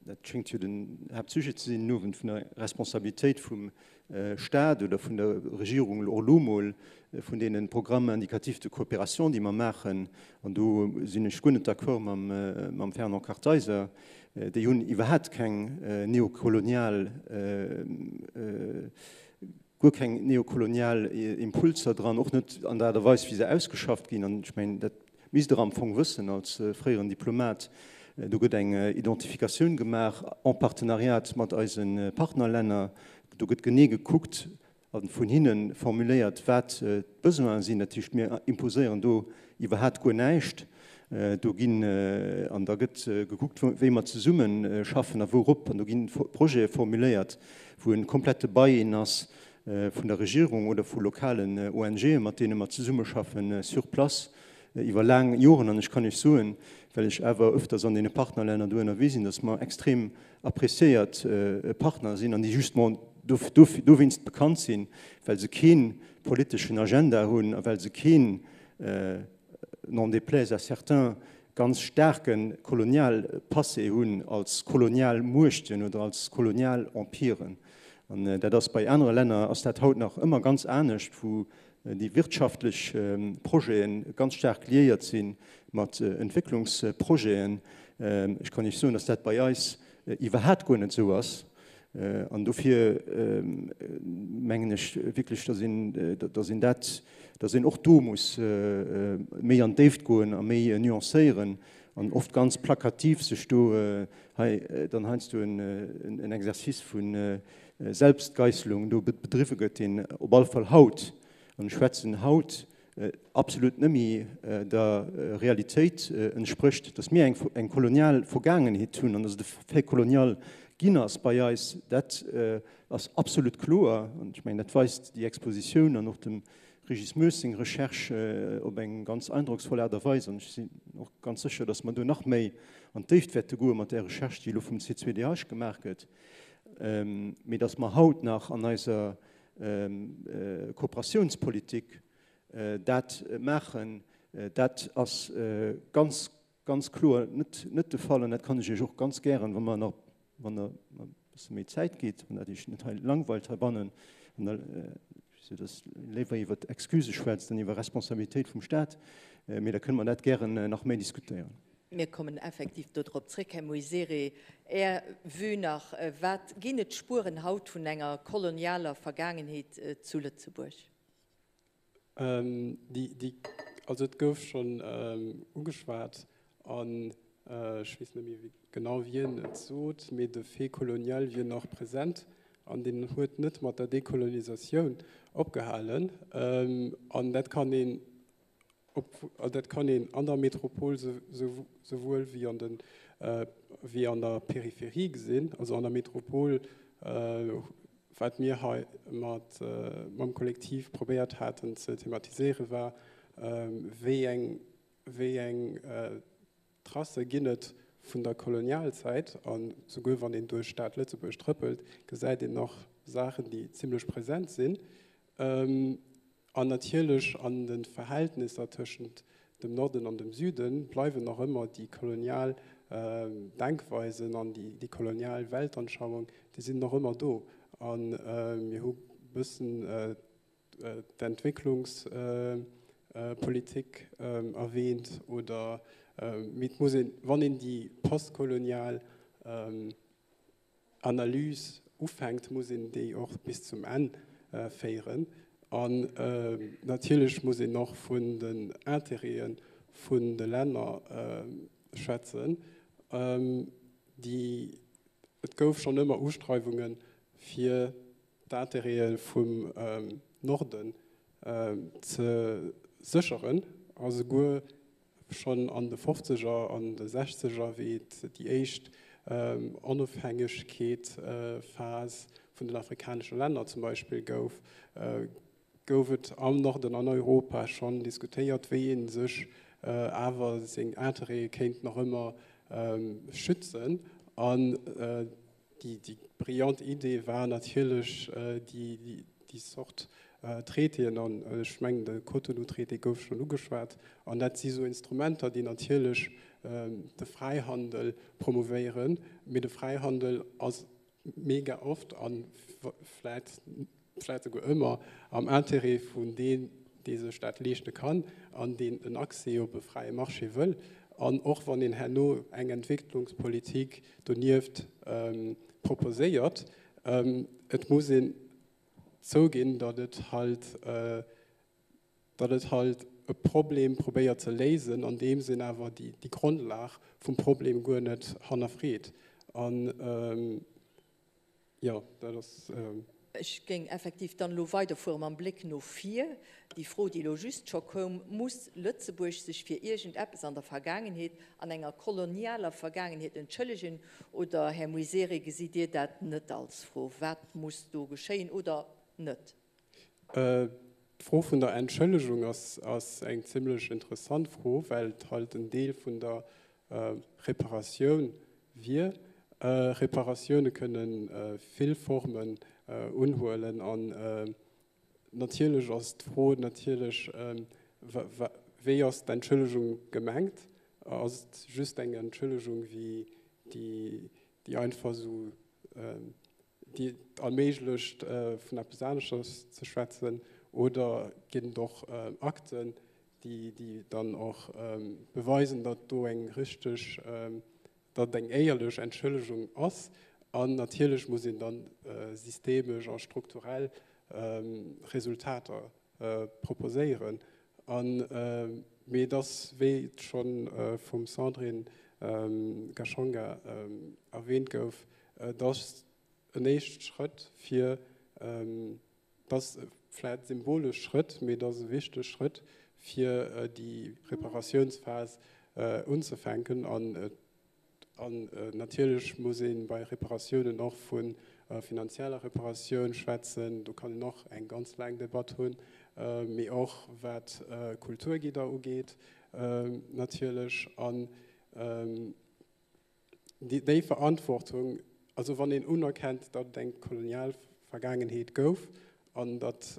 dat schéngt jo den Haaptsujet ze sinn den Owend, vun der Responsabilitéit vum Stat oder vun der Regierung och elo mol, vun deene Programmes indicatifs de coopération, déi mer maachen, an do sinn ech guer net d'accord mam Fernand Kartheiser, déi hunn iwwerhaapt keng neokolonial, guer keng neokolonial Impulser dran, och net an der Aart a Weis, wéi se ausgeschafft ginn. An ech mengen, dat misst Der am Fong wëssen als fréieren Diplomat, do gëtt eng Identifikatioun gemaach en partenariat mat eise Partnerlänner. Do gëtt genee gekuckt a vun hinne formuléiert, wat d'Besoine sinn. Dat heescht, mir imposéieren do iwwerhaat guer näischt. Do ginn, an da gëtt gekuckt, wéi mer zesumme schaffen a wourop. An do gi Projete formuléiert, wou e komplette Buy-in ass vun der Regierung oder vu lokalen ONGe mat deene mer zesummeschaffen sur place iwwer laang Joren. An ech kann Iech soen, well ech awer öfters an deene Partnerlänner do ënnerwee sinn, datt mer extrem appréciéiert Partner sinn an déi justement dowéinst bekannt sinn, well se kee politeschen Agenda hunn a well se keen, n'en déplaise à certains, ganz staarke kolonial Passé hunn als kolonial Muechten oder als kolonial Empiren. An dat ass bei anere Länner ass dat haut nach ëmmer ganz anescht, wou déi wirtschaftlech Projete ganz staark liéiert si mat Entwécklungsprojeten. Ech kann Iech soen, datt dat bei eis iwwerhaat guer net esou ass. An dofir mengen ech wierklech, datt een, datt een dat, datt een och do muss méi an d'Déift goen a méi nuancéieren an oft ganz plakativ sech do hei dann heiansdo en Exercice vu Selbstgeisselung do bedriwwe gëtt, deen op alle Fall haut, an ech schwätzen haut, absolut net méi der Realitéit entsprécht, dass mir eng kolonial Vergaangenheet hunn an dass et e Fait colonial ginn ass bei eis, dat ass absolut kloer. An ech mengen, dat weist déi Expositioun an och dem Régis Moes seng Recherche op eng ganz eindrocksvoll Aart a Weis. An ech sinn och ganz sécher, dass mer do nach méi an d'Déift wäerte goe mat där Recherche, déi elo vum C2DH gemaach gëtt, mee dass mer haut nach an eiser Kooperatiounspolitik dat maachen, dat ass ganz, ganz kloer net, net de Fall. An dat kann ech Iech och ganz gären, wa mer nach, wann Der mer e bësse méi Zäit gitt, wann dat Iech net hei langweilt heibannen, wann Der dass léiwer iwwer Excusë schwätzt an iwwer Responsabilitéit vum Stat, mee da kënne mer dat gären nach méi diskutéieren. Mir kommen effektiv do drop zréck. Här Moisere, Är Vue nach, Wat ginn et Spueren haut vun enger kolonialer Vergaangenheet zu Lëtzebuerg? Déi, also et gouf schonn ugeschwat an ech weess net méi genau wien et sot, mee de Fait colonial wier nach present an deen huet net mat der Dekolonisatioun opgehalen. An dat kann een Dat kann een an der Metropol souwuel wéi an de wéi an der Peripherie gesinn. Also an der Metropol, wat mir hei mat mam Kollektiv probéiert haten ze thematiséieren, war wéi eng wéi eng Tracë ginn et vun der Kolonialzäit. An souguer wann een duerch d'Stad Lëtzebuerg trëppelt, gesäit een nach Saachen, déi zimlech present sinn. An natierlech an de Verhältnisser tëschent dem Norden an dem Süde bleiwen nach ëmmer déi kolonial Denkweisen an déi kolonial Weltanschauung, déi sinn nach ëmmer do. A mir hu bëssen d'Entwécklungspolitik erwähnt oder, mee et muss een, wann een déi postkolonial Analys. ufänkt, muss een déi och bis zum Enn féieren. An natierlech muss een och vun den Intérêtë vun de Länner schwätzen, déi, et gouf schonn ëmmer Ustreiwunge fir d'Intérêtë vum Norden ze sécheren, a souguer schonn an de Fofzeger an de Sechzeger, wéi et déi éischt Onofhängegkeetphas vun den afrikanesche Länner zum Beispill gouf, gouf et am Norden an Europa schonn diskutéiert, wéi ee sech awer seng Interêtë kéint nach ëmmer schützen. An déi brillant Idee war natierlech déi Sort Traitéen, an ech mengen de Cotonou-Traité gouf schonn ugeschwat, an dat si sou Instrumenter, déi natierlech de Fräihandel promouvéieren, mee de Fräihandel ass mega oft a vläit vläit souguer ëmmer am Intérêt vun deem, dee sech dat leeschte kann an deen en Accès op e fräie Marché wëll. An och wann een herno eng Entwécklungspolitik donieft proposéiert, et muss een zouginn, datt et halt, datt et halt e Problem probéiert ze léisen, andeems een awer déi Grondlag vum Problem guer net hannerfreet. An jo, dat ass. Ech géing effektiv dann elo weiderfuere mam Bléck no vir. Déi Fro, déi elo just scho koum, Muss Lëtzebuerg sech fir iergendeppes an der Vergaangenheet, an enger kolonialer Vergaangenheet entschëllegen? Oder, Här Muisere, gesitt Dir dat net als Fro? Wat muss do geschéien oder net? D'Fro vun der Entschëllegung ass eng zimlech interessant Fro, well et halt en Deel vun der Reparatioun wier. Reparatioune kënne vill Formen unhuelen an natierlech ass d'Fro natierlech, wéi ass d'Entschëllegung gemengt? Ass et just eng Entschëllegung wéi déi einfach esou déi et erméiglecht vun eppes aneschters ze schwätzen, oder ginn et och Akten, déi déi dann och beweisen, datt do eng richteg, datt et eng éierlech Entschëllegung ass. An natierlech muss een dann systemesch a strukturell Resultater proposéieren. An, mee et ass, wéi et scho vum Sandrine Gashonga erwähnt gouf, et ass en éischt Schrëtt fir, et ass vläicht symbolesch Schrëtt, mee et ass e wichteg Schrëtt, fir déi Reparatiounsphas unzefänken. An et An natierlech muss ee bei Reparatiounen och vu finanzieller Reparatioun schwätzen. Do kann een och eng ganz laang Debatt hunn, mee och wat Kulturgidder ugeet natierlech. An déi Verantwortung, also wann een unerkennt, datt et eng kolonial Vergaangenheet gouf an datt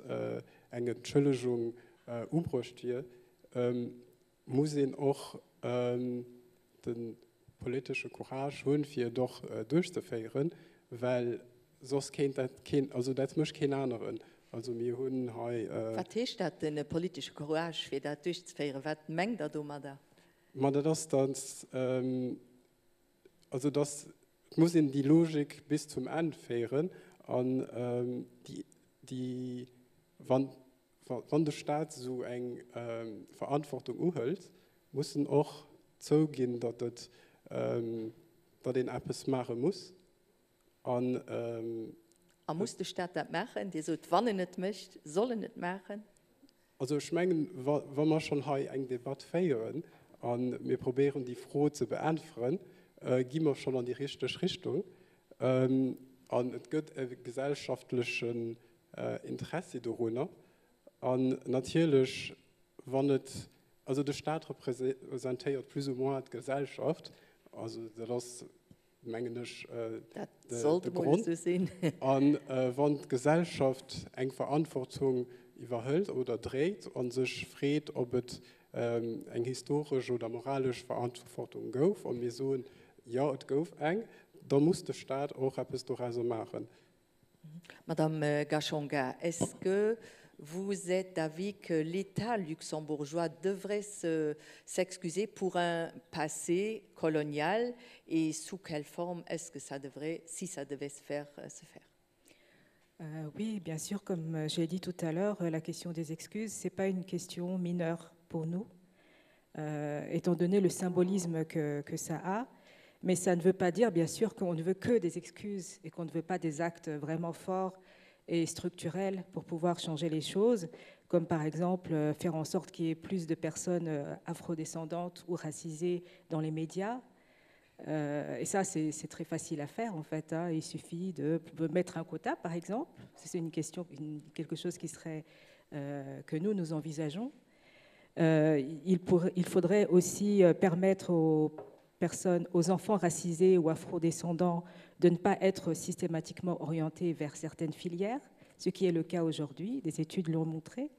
eng Entschëllegung ubruecht wier, muss een och de politesche Courage hunn, fir et och duerchzeféieren, well soss kéint dat keen, also dat mécht keen aneren. Also mir hunn hei. Wat heescht dat, de politesche Courage, fir dat duerchzeféieren? Wat mengt Der domadder? Ma dat ass, datt, also datt, et muss een déi Logik bis zum Enn féieren an déi, déi, wann Wann de Staat esou eng Verantwortung uhëlt, muss en och zouginn, datt et, datt een eppes maache muss. An. A muss de Staat dat maachen? Dir sot, wann en et mécht, soll en et maachen. Also ech mengen, wa mer schonn hei eng Debatt féieren a mir probéieren déi Fro ze beäntweren, gi mer schonn an déi richteg Richtung. An et gëtt e gesellschaftlechen Interessi dorunner. An natierlech, wann et, also de Staat representéiert plus ou moins d'Gesellschaft, also dat ass, mengen ech, de Grond. A wann d'Gesellschaft eng Verantwortung iwwerhëlt oder dréit a sech freet, ob et eng historesch oder moralesch Verantwortung gouf, a mir soen, jo, et gouf eng, da muss de Staat och eppes dorauser maachen. Madame Gashonga, est-ce que vous êtes d'avis que l'État luxembourgeois devrait s'excuser se, pour un passé colonial et sous quelle forme est-ce que ça devrait, si ça devait se faire, euh, se faire? Euh, oui, bien sûr, comme euh, j'ai dit tout à l'heure, euh, la question des excuses, ce n'est pas une question mineure pour nous, euh, étant donné le symbolisme que, que ça a. Mais ça ne veut pas dire, bien sûr, qu'on ne veut que des excuses et qu'on ne veut pas des actes vraiment forts et structurels pour pouvoir changer les choses, comme par exemple euh, faire en sorte qu'il y ait plus de personnes euh, afrodescendantes ou racisées dans les médias. Euh, et ça, c'est très facile à faire, en fait. Hein. Il suffit de mettre un quota, par exemple. C'est une question, une, quelque chose qui serait, euh, que nous, nous envisageons. Euh, il, pour, il faudrait aussi euh, permettre aux personnes, aux enfants racisés ou afrodescendants de ne pas être systématiquement orientés vers certaines filières, ce qui est le cas aujourd'hui, des études l'ont montré,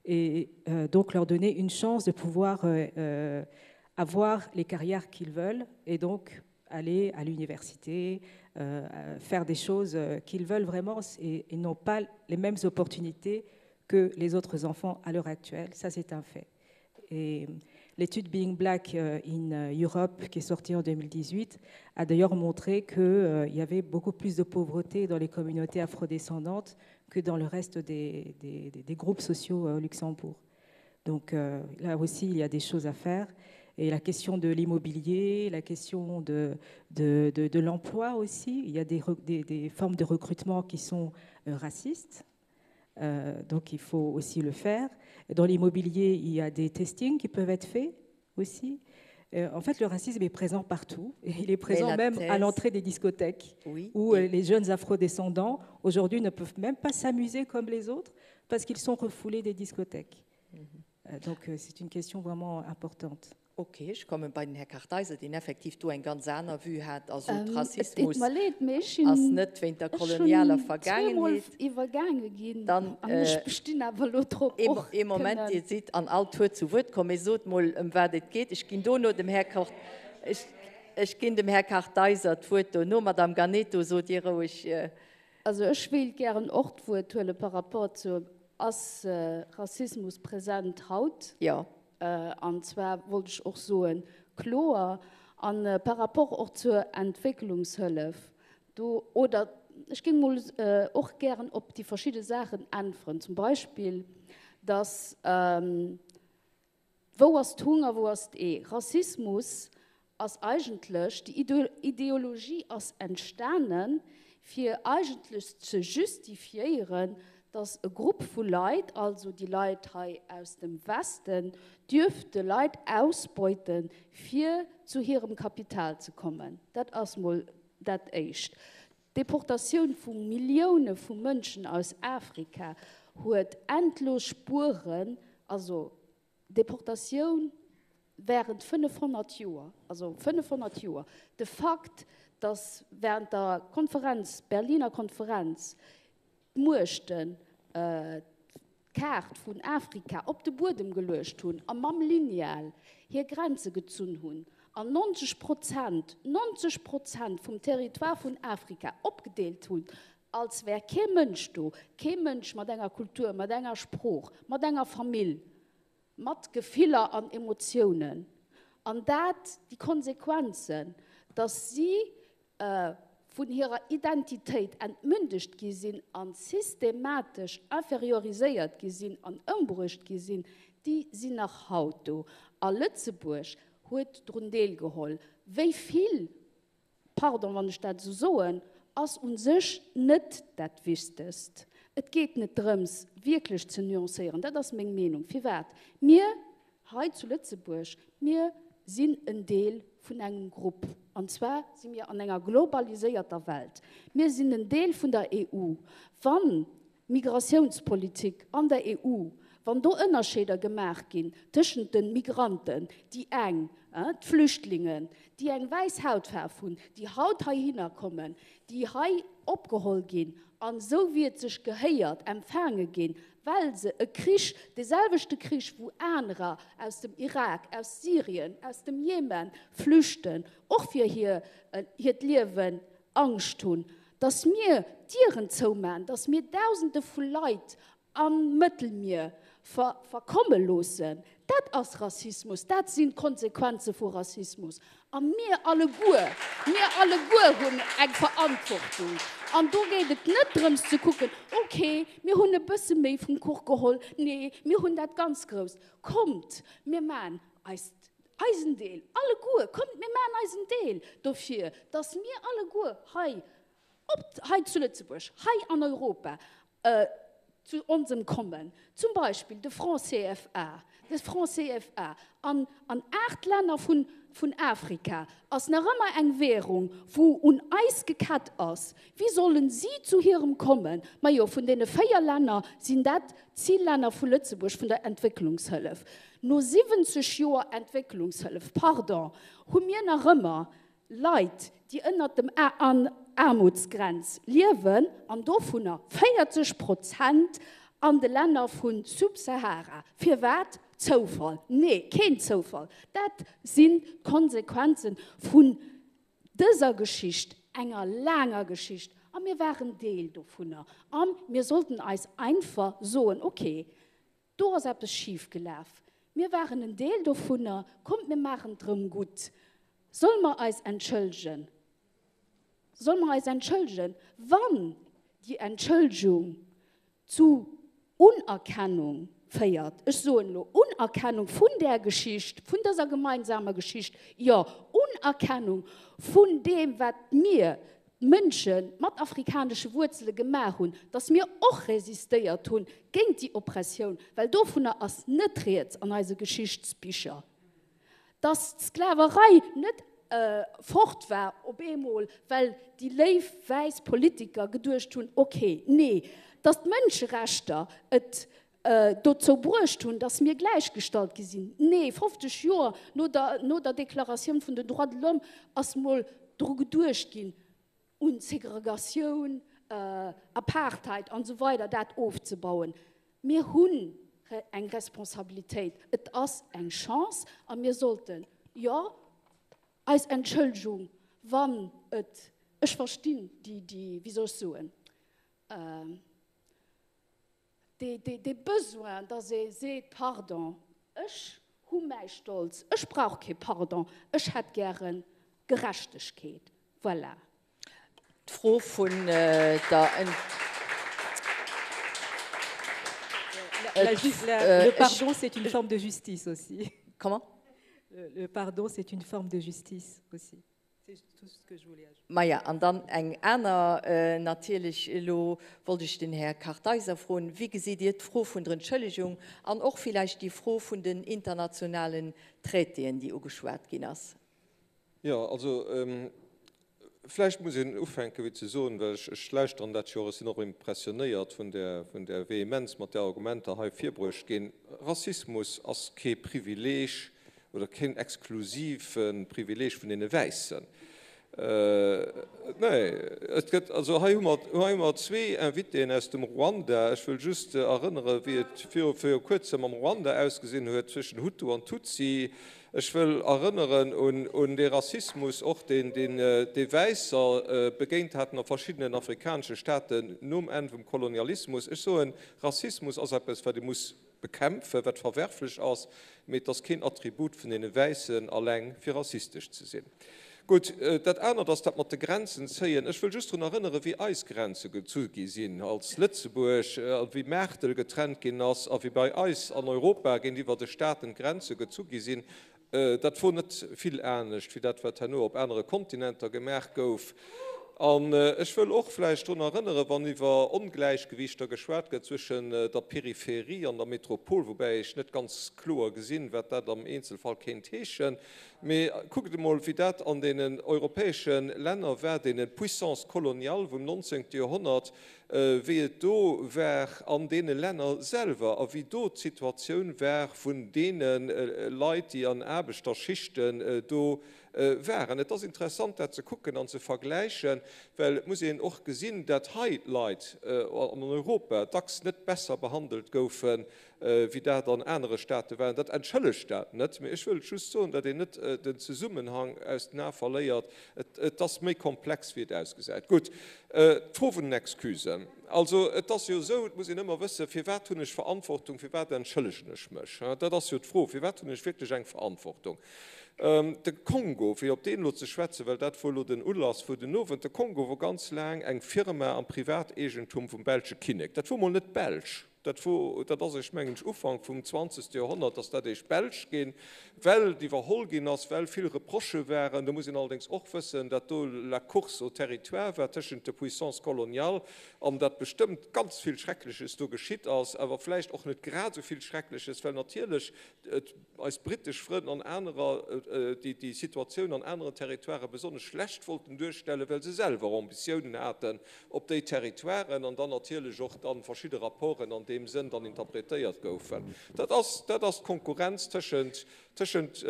et euh, donc leur donner une chance de pouvoir euh, euh avoir les carrières qu'ils veulent et donc aller à l'université, euh, faire des choses euh, qu'ils veulent vraiment et, et n'ont pas les mêmes opportunités que les autres enfants à l'heure actuelle. Ça, c'est un fait. Et l'étude Being Black euh, in euh, Europe, qui est sortie en 2018, a d'ailleurs montré qu'il euh, y avait beaucoup plus de pauvreté dans les communautés afrodescendantes que dans le reste des, des, des groupes sociaux au Luxembourg. Donc là aussi, il y a des choses à faire. Et la question de l'immobilier, la question de, de, de, de l'emploi aussi, il y a des, des, des formes de recrutement qui sont racistes. Euh, donc il faut aussi le faire. Dans l'immobilier, il y a des testings qui peuvent être faits aussi. Euh, en fait, le racisme est présent partout. Et il est présent même thèse... à l'entrée des discothèques, oui, où et... Euh, les jeunes afrodescendants, aujourd'hui, ne peuvent même pas s'amuser comme les autres parce qu'ils sont refoulés des discothèques. Mmh. Euh, donc euh, c'est une question vraiment importante. Ok, ech komme bei den Här Kartheiser, deen effektiv do eng ganz aner Vue hat. Also Rassismus ass net wéint der kolonialer Vergaangenheet. Dann ee Moment, Dir sidd an all Tour zu Wuert komm. Mee sot mol, ëm wat et geet. Ech ginn dono dem Här Kart, ech ginn dem Här Kartheiser d'Wuert dono. Madame Ganeto, sot Dir roueg. Also ech wéilt gären och d'Wuert huele par rapport zur, Ass Rassismus present haut? Jo. An zwar wollt ech och soen, kloer, a par rapport och zur Entwécklungshëllef do, oder ech géing mol och gären op déi verschidde Saachen äntweren, zum Beispill, dass, wou ass d'Hunger, wou ass d'Ee? Rassismus ass eigentlech, déi Ideologie ass entstanen, fir eigentlech ze justifiéieren, dass e Grupp vu Leit, also déi Leit hei aus dem Westen, dürfte Leit ausbeuten, fir zu hirem Kapital ze kommen. Dat ass mol dat Éischt. D'Deportatioun vu Millioune vu Mënschen aus Afrika huet endlos Spueren, also Deportatioun während 500 Joer, also 500 Joer, de Fakt, datt während der Konferenz, Berliner Konferenz, d'Muechten d'Kaart vun Afrika op de Buedem geluecht hunn a mam Lineal hir Grenze gezunn hunn an 90 Prozent, 90 Prozent vum Territoire vun Afrika opgedeelt hunn, als wär kee Mënsch do, kee Mënsch mat enger Kultur, mat enger Sprooch, mat enger Famill, mat Gefiller an Emotiounen. An dat, déi Konsequenzen, dass si vun hirer Identitéit entmündegt gi sinn a systematesch inferioriséiert gi sinn an ëmbruecht gi sinn, déi sinn nach haut do. A Lëtzebuerg huet drun deelgeholl. Wéi vill pardon wann ech dat esou soen, ass u sech net dat Wichtegst. Et geet net drëms wierklech ze nuancéieren, dat ass meng Meenung. Firwat? Mir hei zu Lëtzebuerg, mir sinn en Deel vun engem Grupp, an zwar si mir an enger globaliséierter Welt. Mir sinn en Deel vun der EU. Wann Migratiounspolitik an der EU, wann do Ënnerscheeder gemaach ginn tëschent de Migranten, déi eng, d'Flüchtlingen, déi eng wäiss Hautfaarf hunn, déi haut heihinner kommen, déi hei opgeholl ginn an esou wéi et sech gehéiert empfaange ginn, well se e Krich, dee selwechte Krich wou anerer aus dem Irak, aus Syrien, aus dem Jemen flüchten, och fir hiert Liewen Angscht hunn, dass mir d'Dieren zoumachen, dass mir Dausende vu Leit am Mëttelmier verkomme loossen, dat ass Rassismus, dat sinn d'Konsequenze vu Rassismus. A mir alleguer, mir alleguer hunn eng Verantwortung. An do geet et net drëms ze kucken, ok, mir hunn e bësse méi vum Kuch geholl, nee, mir hunn dat ganz Grousst. Kommt, mir maachen eist, eisen Deel, alleguer, kommt, mir maachen eisen Deel dofir, dass mir alleguer hei, op, hei zu Lëtzebuerg, hei an Europa, zu onsem kommen, zum Beispill de Franc CFA, de Franc CFA an an 8 Länner vun vun Afrika ass nach ëmmer eng Währung, wou un eis gekett ass. Wéi sollen si zu hirem kommen? Majo, vun deene 4 Länner sinn dat d'Zillänner vu Lëtzebuerg vun der Entwécklungshëllef. No 70 Joer Entwécklungshëllef, pardon, hu mir nach ëmmer Leit, déi ënnert dem Aarmutsgrenz liewen, an dovunner 40 Prozent an de Länner vu Subsahara. Firwat? Zoufall? Nee, keen Zoufall. Dat sinn d'Konsequenze vun dëser Geschicht, enger laanger Geschicht, a mir waren Deel dovunner. A mir sollten eis einfach soen, okay, Do ass eppes schif gelaf. Mir waren en Deel dovunner. Kommt mir maachen et rëm gutt. Solle mer eis entschëllegen? Solle mer eis entschëllegen, wann déi Entschëllegung zu Unerkennung féiert? Ech soen elo Unerkennung vun där Geschicht, vun dëser gemeinsamer Geschicht, jo, Unerkennung vun deem, wat mir Mënsche mat afrikanesche Wuerzele gemaach hunn, datt mir och resistéiert hunn géint déi Oppressioun, well dovunner ass net rieds an eise Geschichtsbicher, datt d'Sklaverei net fort war op eemol, well déi léif wäiss Politiker geduecht hunn, ok, nee, datt d'Mënscherechter et dozou bruecht hunn, datt mir gläichgestallt gi sinn. Nee, 50 Joer no der, no der Deklaratioun vun den Droits de l'Homme ass mol dru geduecht ginn, un Segregatioun, Apartheid an esou weider dat ofzebauen. Mir hunn eng Responsabilitéit, et ass eng Chance a mir sollten, jo, eis Entschëllegung, wann et, ech verstinn déi, déi, wéi soll ech soen, Dee Besoin, dass ee seet, Pardon, ech hu mäi Stolz, ech brauch kee Pardon, ech hätt gäre Gerechtegkeet. Voilà. D'Fro vun der. Le pardon, c'est une forme de justice aussi. Comment? Le pardon, c'est une forme de justice aussi. Maja, an dann eng aner natierlech. Elo wollt ech den Här Kartheiser froen, Wéi gesitt Dir d'Fro vun der Entschëllegung an och villäicht déi Fro vun den internationalen Traitéen, déi ugeschwat ginn ass? Jo, also vläicht muss een ufänken, wéi ze soen, well ech lauschteren dat jo och, ech sinn och impressionéiert vun där Vehemenz, mat där Argumenter hei virbruecht ginn. Rassismus ass kee Privileeg oder keen exklusive Privileeg vun deene Wäissen. Nee, et gëtt, also hei hu mer, hei hu mer zwee Invitéen aus dem Ruanda. Ech wëll just erënnere wéi et viru, viru kuerzem am Ruanda ausgesinn huet zwëschen Hutu an Tutsi. Ech wëll erënneren un, un dee Rassismus och, deen, deen déi Wäisser begéint haten a verschiddenen afrikanesche Staaten nom Enn vum Kolonialismus. Ech soen, Rassismus ass eppes, wat ee muss bekämpfen, wat verwerflech ass, mee et ass keen Attribut vun deene Wäissen alleng, fir rassistesch ze sinn. Gutt, dat anert ass dat mat de Grenzen zéien. Ech wëll just drun erënneren, wéi eis Grenze gezu gi sinn als Lëtzebuerg, wéi Maartel getrennt ginn ass a wéi bei eis an Europa géintiwwer de Staaten d'Grenze gezu gi sinn. Dat wor net vill anescht wéi dat, wat herno op anere Kontinenter gemaach gouf. An ech wëll och vläicht drun erënneren, wann iwwer Ongläichgewiichter geschwat gëtt zwëschen der Peripherie an der Metropol, woubäi ech net ganz kloer gesinn, wat dat am Eenzelfall kéint heeschen, mee kuckt emol, wéi dat an deenen europäesche Länner war, deene Puissances coloniales vum 19. Joerhonnert, wéi et do war an deene Länner selwer a wéi do d'Situatioun war vun deene Leit, déi an Aarbechterschichten do waren. Et ass interessant, dat ze kucken an ze vergläichen, well et muss een och gesinn, dat hei d'Leit an Europa dacks net besser behandelt goufe. wéi dat an anere State war. Dat entschëllegt dat net, mee ech wëll just soen, datt een net den Zesummenhang aus den Ae verléiert. Et ass méi komplex, wéi et ausgesäit. Gutt, d'Fro vun den Excusen. Also et ass jo esou, et muss een ëmmer wëssen, firwat hunn ech Verantwortung, firwat entschëllegen ech mech? Dat ass jo d'Fro, firwat hunn ech wierklech eng Verantwortung? De Kongo, fir op deen elo ze schwätzen, well dat wor elo den Ulass vu den Owend, de Kongo wor ganz laang eng Firma am Privateegentum vum belsche Kinnek. Dat wor mol net belsch, dat wor, dat ass eréischt mengen ech Ufank vum zwanzegste Joerhonnert ass dat eréischt belsch ginn, well et iwwerholl ginn ass, well vill Reprochë waren. Do muss een allerdéngs och wëssen, dat do la course au territoire war tëschent de Puissances coloniales an dat bestëmmt ganz vill Schreckleches do geschitt ass, awer vläicht och net grad esou vill Schreckleches, well natierlech eis brittesch Frënn an anerer, déi déi Situatioun an aneren Territoiren besonnesch schlecht wollten duerstellen, well se selwer Ambitiounen haten op déi Territoiren an dann natierlech och dann verschidde Rapporten an deem Sënn dann interpretéiert goufen. Dat ass, dat ass d'Konkurrenz tëschent, tëschent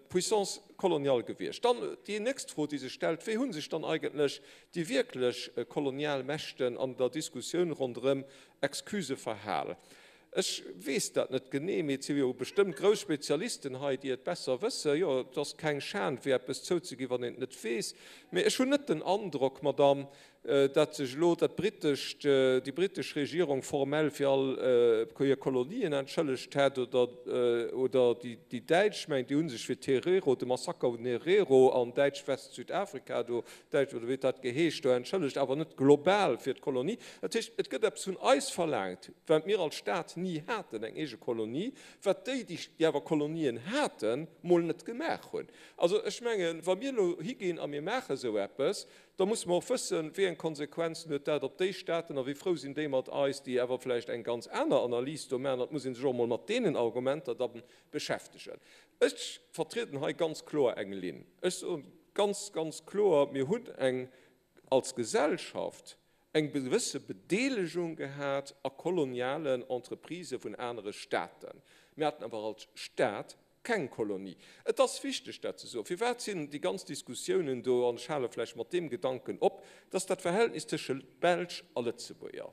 Puissances coloniales gewiescht. Dann déi nächst Fro, déi sech stellt, Wéi hu sech dann eigentlech déi wierklech kolonial Mächten an der Diskussioun ronderëm Excusë verhal? Ech weess dat net genee, mee et si jo bestëmmt grouss Spezialisten hei, déi et besser wëssen. Jo, et ass keng Schan, fir eppes zouzeginn, wann een et net weess. Mee ech hunn net den Androck, Madamm, datt sech elo dat britescht, déi britesch Regierung formell fir all hir Kolonien entschëllegt hätt oder, oder déi däitsch. Ech mengen, déi hu sech fir d'Herero, de Massaker un den Herero an Däitsch-West-Südafrika do, Däitsch oder wéi huet dat geheescht, do entschëllegt, awer net global fir d'Kolonie. Dat heescht, et gëtt eppes vun eis verlaangt, wat mir als Staat ni haten, eng eege Kolonie, wat déi, déi awer Kolonien haten, mol net gemaach hunn. Also ech mengen, wa mir elo higinn a mir maache sou eppes, da musse mer och wëssen, wéi eng Konsequenzen huet dat op déi Staaten a wéi frou sinn déi mat eis, déi awer vläicht eng ganz aner Analys do maachen. An et muss ee sech och emol mat deenen Argumenter da beschäftegen. Ech vertrieden hei ganz kloer eng Linn. Ech soe ganz, ganz kloer, Mir hunn eng als Gesellschaft eng gewësse Bedeelegung gehat a kolonialen Entreprisë vun anere Staaten. Mir haten awer als Staat keng Kolonie. Et ass wichteg, dat ze soen. Firwat sinn déi ganz Diskussiounen do, an ech hale vläicht mat deem Gedanken op, dass dat Verhältnis tësche Belsch a Lëtzebuerger,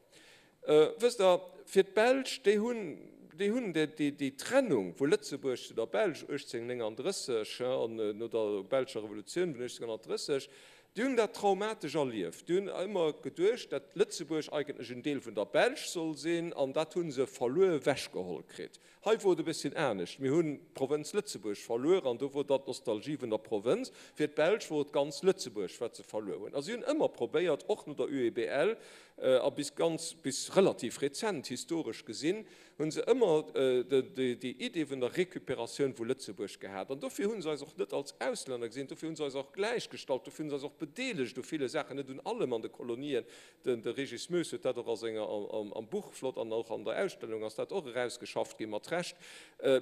wësst Der, fir d'Belsch, déi hunn, déi hunn déi Trennung vu Lëtzebuerg zu der Belsch 1839 an no der belscher Revolutioun vun 1830, déi hunn dat traumatesch erlieft. Déi hunn ëmmer geduecht, dat Lëtzebuerg eigentlech en Deel vun der Belsch soll sinn, an dat hu se verluer ewechgeholl kritt. Hei wor et e bësschen anescht. Mir hunn d'Provënz Lëtzebuerg verluer an do wor dann d'Nostalgie vun der Provënz. Fir d'Belsch wor et ganz Lëtzebuerg, wat se verluer hunn. A si hunn ëmmer probéiert, och no der UEBL a bis ganz, bis relativ rezent historesch gesinn, hu se ëmmer déi Idee vun der Récupératioun vu Lëtzebuerg gehat. An dofir hu se eis och net als Auslänner gesinn, dofir hu se eis och gläichgestallt, dofir hu se eis och bedeelegt u ville Saachen, net un allem an de Kolonien, Den de Régis Moes huet dat och a senger am Buch flott an och an der Ausstellung ass dat och erausgeschafft ginn, mat Recht.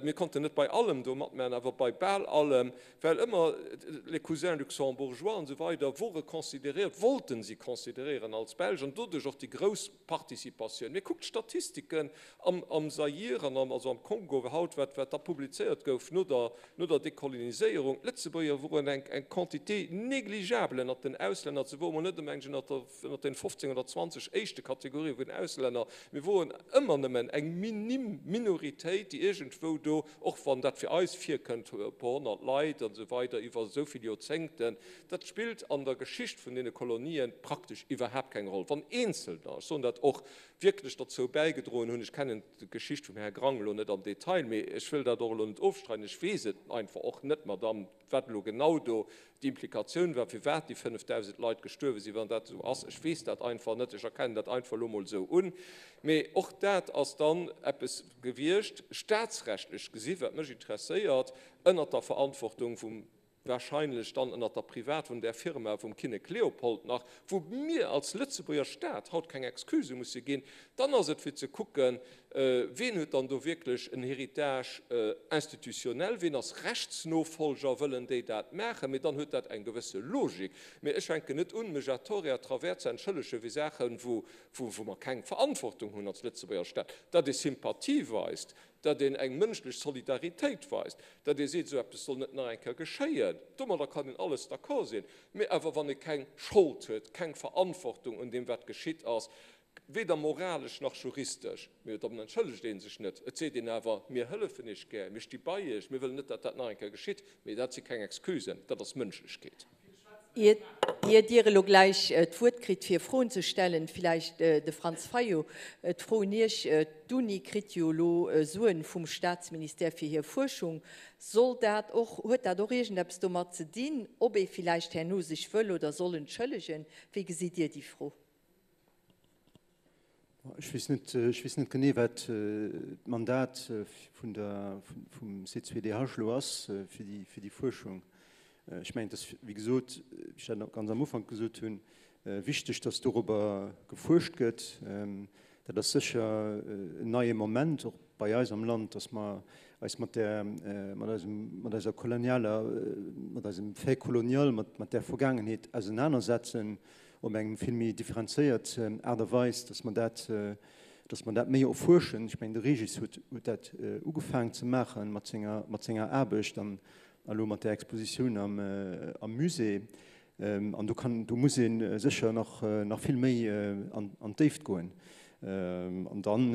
Mir konnten net bei allem do matmaachen, awer bei bal allem, well ëmmer les cousins luxembourgeois an esou weider wore considériert, wollten si considérieren als Belsch an doduerch och déi grouss Participatioun. Mee kuckt d'Statistiken am am Zaïre an am also am Kongo haut, wat wat da publizéiert gouf no der no der Dekoloniséierung, d'Lëtzebuerger woren eng eng Quantité négligeable ënnert den Auslänner, se wore mol net ëm eng ënnert der ënnert den 15 oder 20 éischte Kategorië vun Auslänner, mir woren ëmmer nëmmen eng minim Minoritéit, déi iergendwou do, och wann dat fir eis virkënnt, e puer honnert Leit an esou weider iwwer esou vill Joerzéngten, dat spillt an der Geschicht vun deene Kolonien praktesch iwwerhaapt keng Roll. Wann Eenzelner, ech soen dat och, wierklech derzou bäigedroen hunn, ech kennen d'Geschicht vum Här Grang elo net am Detail, mee ech wëll dat och elo net ofstreiden, ech weess et einfach och net, Madamm, wat elo genau do d'Implikatioun war, firwat déi 5.000 Leit gestuerwe sinn, wann dat esou ass, ech weess dat einfach net, ech erkennen dat einfach elo emol esou un. Mee och dat ass dann eppes gewiescht, staatsrechtlech gesi, wat mech interesséiert, ënnert der Verantwortung vum wahrscheinlech dann ënnert der Privat vun där Firma vum Kinnek Leopold nach, wou mir als Lëtzebuerger Staat haut keng Excusë musse ginn, dann ass et fir ze kucken, ween huet dann do wierklech en Héritage institutionnel, ween ass Rechtsnofolger, wëllen déi dat maachen, mee dann huet dat eng gewësse Logik. Mee ech fänken net un, mech à tort et à travers ze entschëllege fir Saachen, wou mer keng Verantwortung hunn als Lëtzebuerger Staat. Datt ee Sympathie weist, datt een eng mënschlech Solidaritéit weist, datt ee seet, esou eppes soll net nach eng Kéier geschéien, domadder kann een alles d'accord sinn, mee awer wann ee keng Schold huet, keng Verantwortung un deem wat geschitt ass. Weder moralesch nach juristesch. Mee dann entschëllegt ee sech net. Et seet een awer, Mir hëllefen Iech gär, mir sti bei Iech, mir wëllen net, datt dat nach eng Kéier geschitt. Mee dat si keng Excusen, dat ass Mënschlechkeet. Ier Dir elo gläich d'Wuert kritt, fir Froen ze stellen, villäicht de Franz Fayot, d'Fro un Iech, D'Uni kritt jo elo Suen vum Staatsministère fir hir Fuerschung. Soll dat och, huet dat och iergendeppes domat ze dinn, ob ee villäicht herno sech wëll oder soll entschëllegen? Wéi gesitt Dir déi Fro? Ech weess net, ech weess net genee, wat d'Mandat vun der, vum C2DH elo ass fir déi, fir déi Fuerschung. Ech mengen, et ass, wéi gesot, wéi ech dat ganz am Ufank gesot hunn, wichteg, dass dorobber gefuerscht gëtt. Dat ass sécher en neie Moment och bei eis am Land, dass mer eis mat där, mat eisem, mat eiser kolonialer, mat eisem Fait colonial, mat, mat där Vergaangenheet ausenanersetzen. op engem vill méi differenzéiert Aart a Weis, dass mer dat, dass mer dat méi erfuerschen. Ech mengen, de Régis huet, huet dat ugefaangen ze maache mat senger, mat senger Aarbecht an elo mat där Expositioun am, am Musée. An do kann, do muss ee sécher nach, nach vill méi an, an d'Déift goen. An dann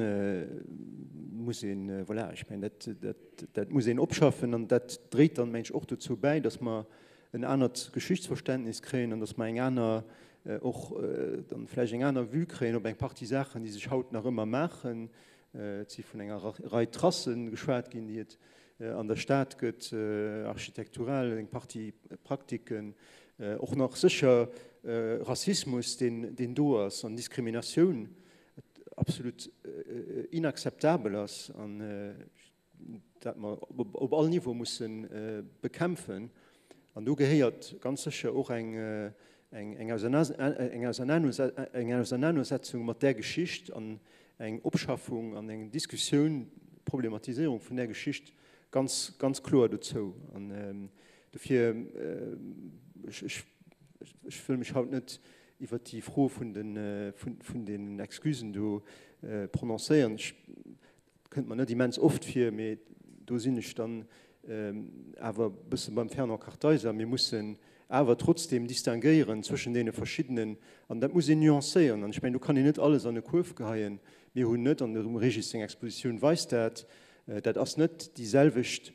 muss een, voilà, ech mengen, dat, dat, dat muss een opschaffen an dat dréit dann, mengen ech, och dozou bäi, dass mer en anert Geschichtsverständnis kréien an datt mer eng aner, och dann vläicht eng aner Vue kréien op eng Partie Saachen, déi sech haut nach ëmmer maachen. Et si vun enger Rei Tracen geschwat ginn, déi et an der Stad gëtt, architektural, eng Partie Praktiken, och nach sécher Rassismus, deen, deen do ass, an Diskriminatioun, absolut inakzeptabel ass. An dat mer op all Niveau musse bekämpfen. An do gehéiert ganz sécher och eng Ausernanersetzung mat där Geschicht an eng Opschaffung an eng Diskussioun, Problematiséierung vun där Geschicht ganz, ganz kloer dozou. An dofir, ech wëll mech haut net iwwert déi Fro vun den Excusen do prononcéieren. Kënnt mer net immens oft vir, mee do sinn ech dann awer e bësse beim Fernand Kartheiser, mir mussen awer trotzdeem distinguéieren zwëschen deene verschiddenen, an dat muss een nuancéieren, an ech mengen, do kann een net alles an e Kuerf geheien. Mir hunn net, an dem Régis seng Expositioun weist dat, dat ass net déi selwecht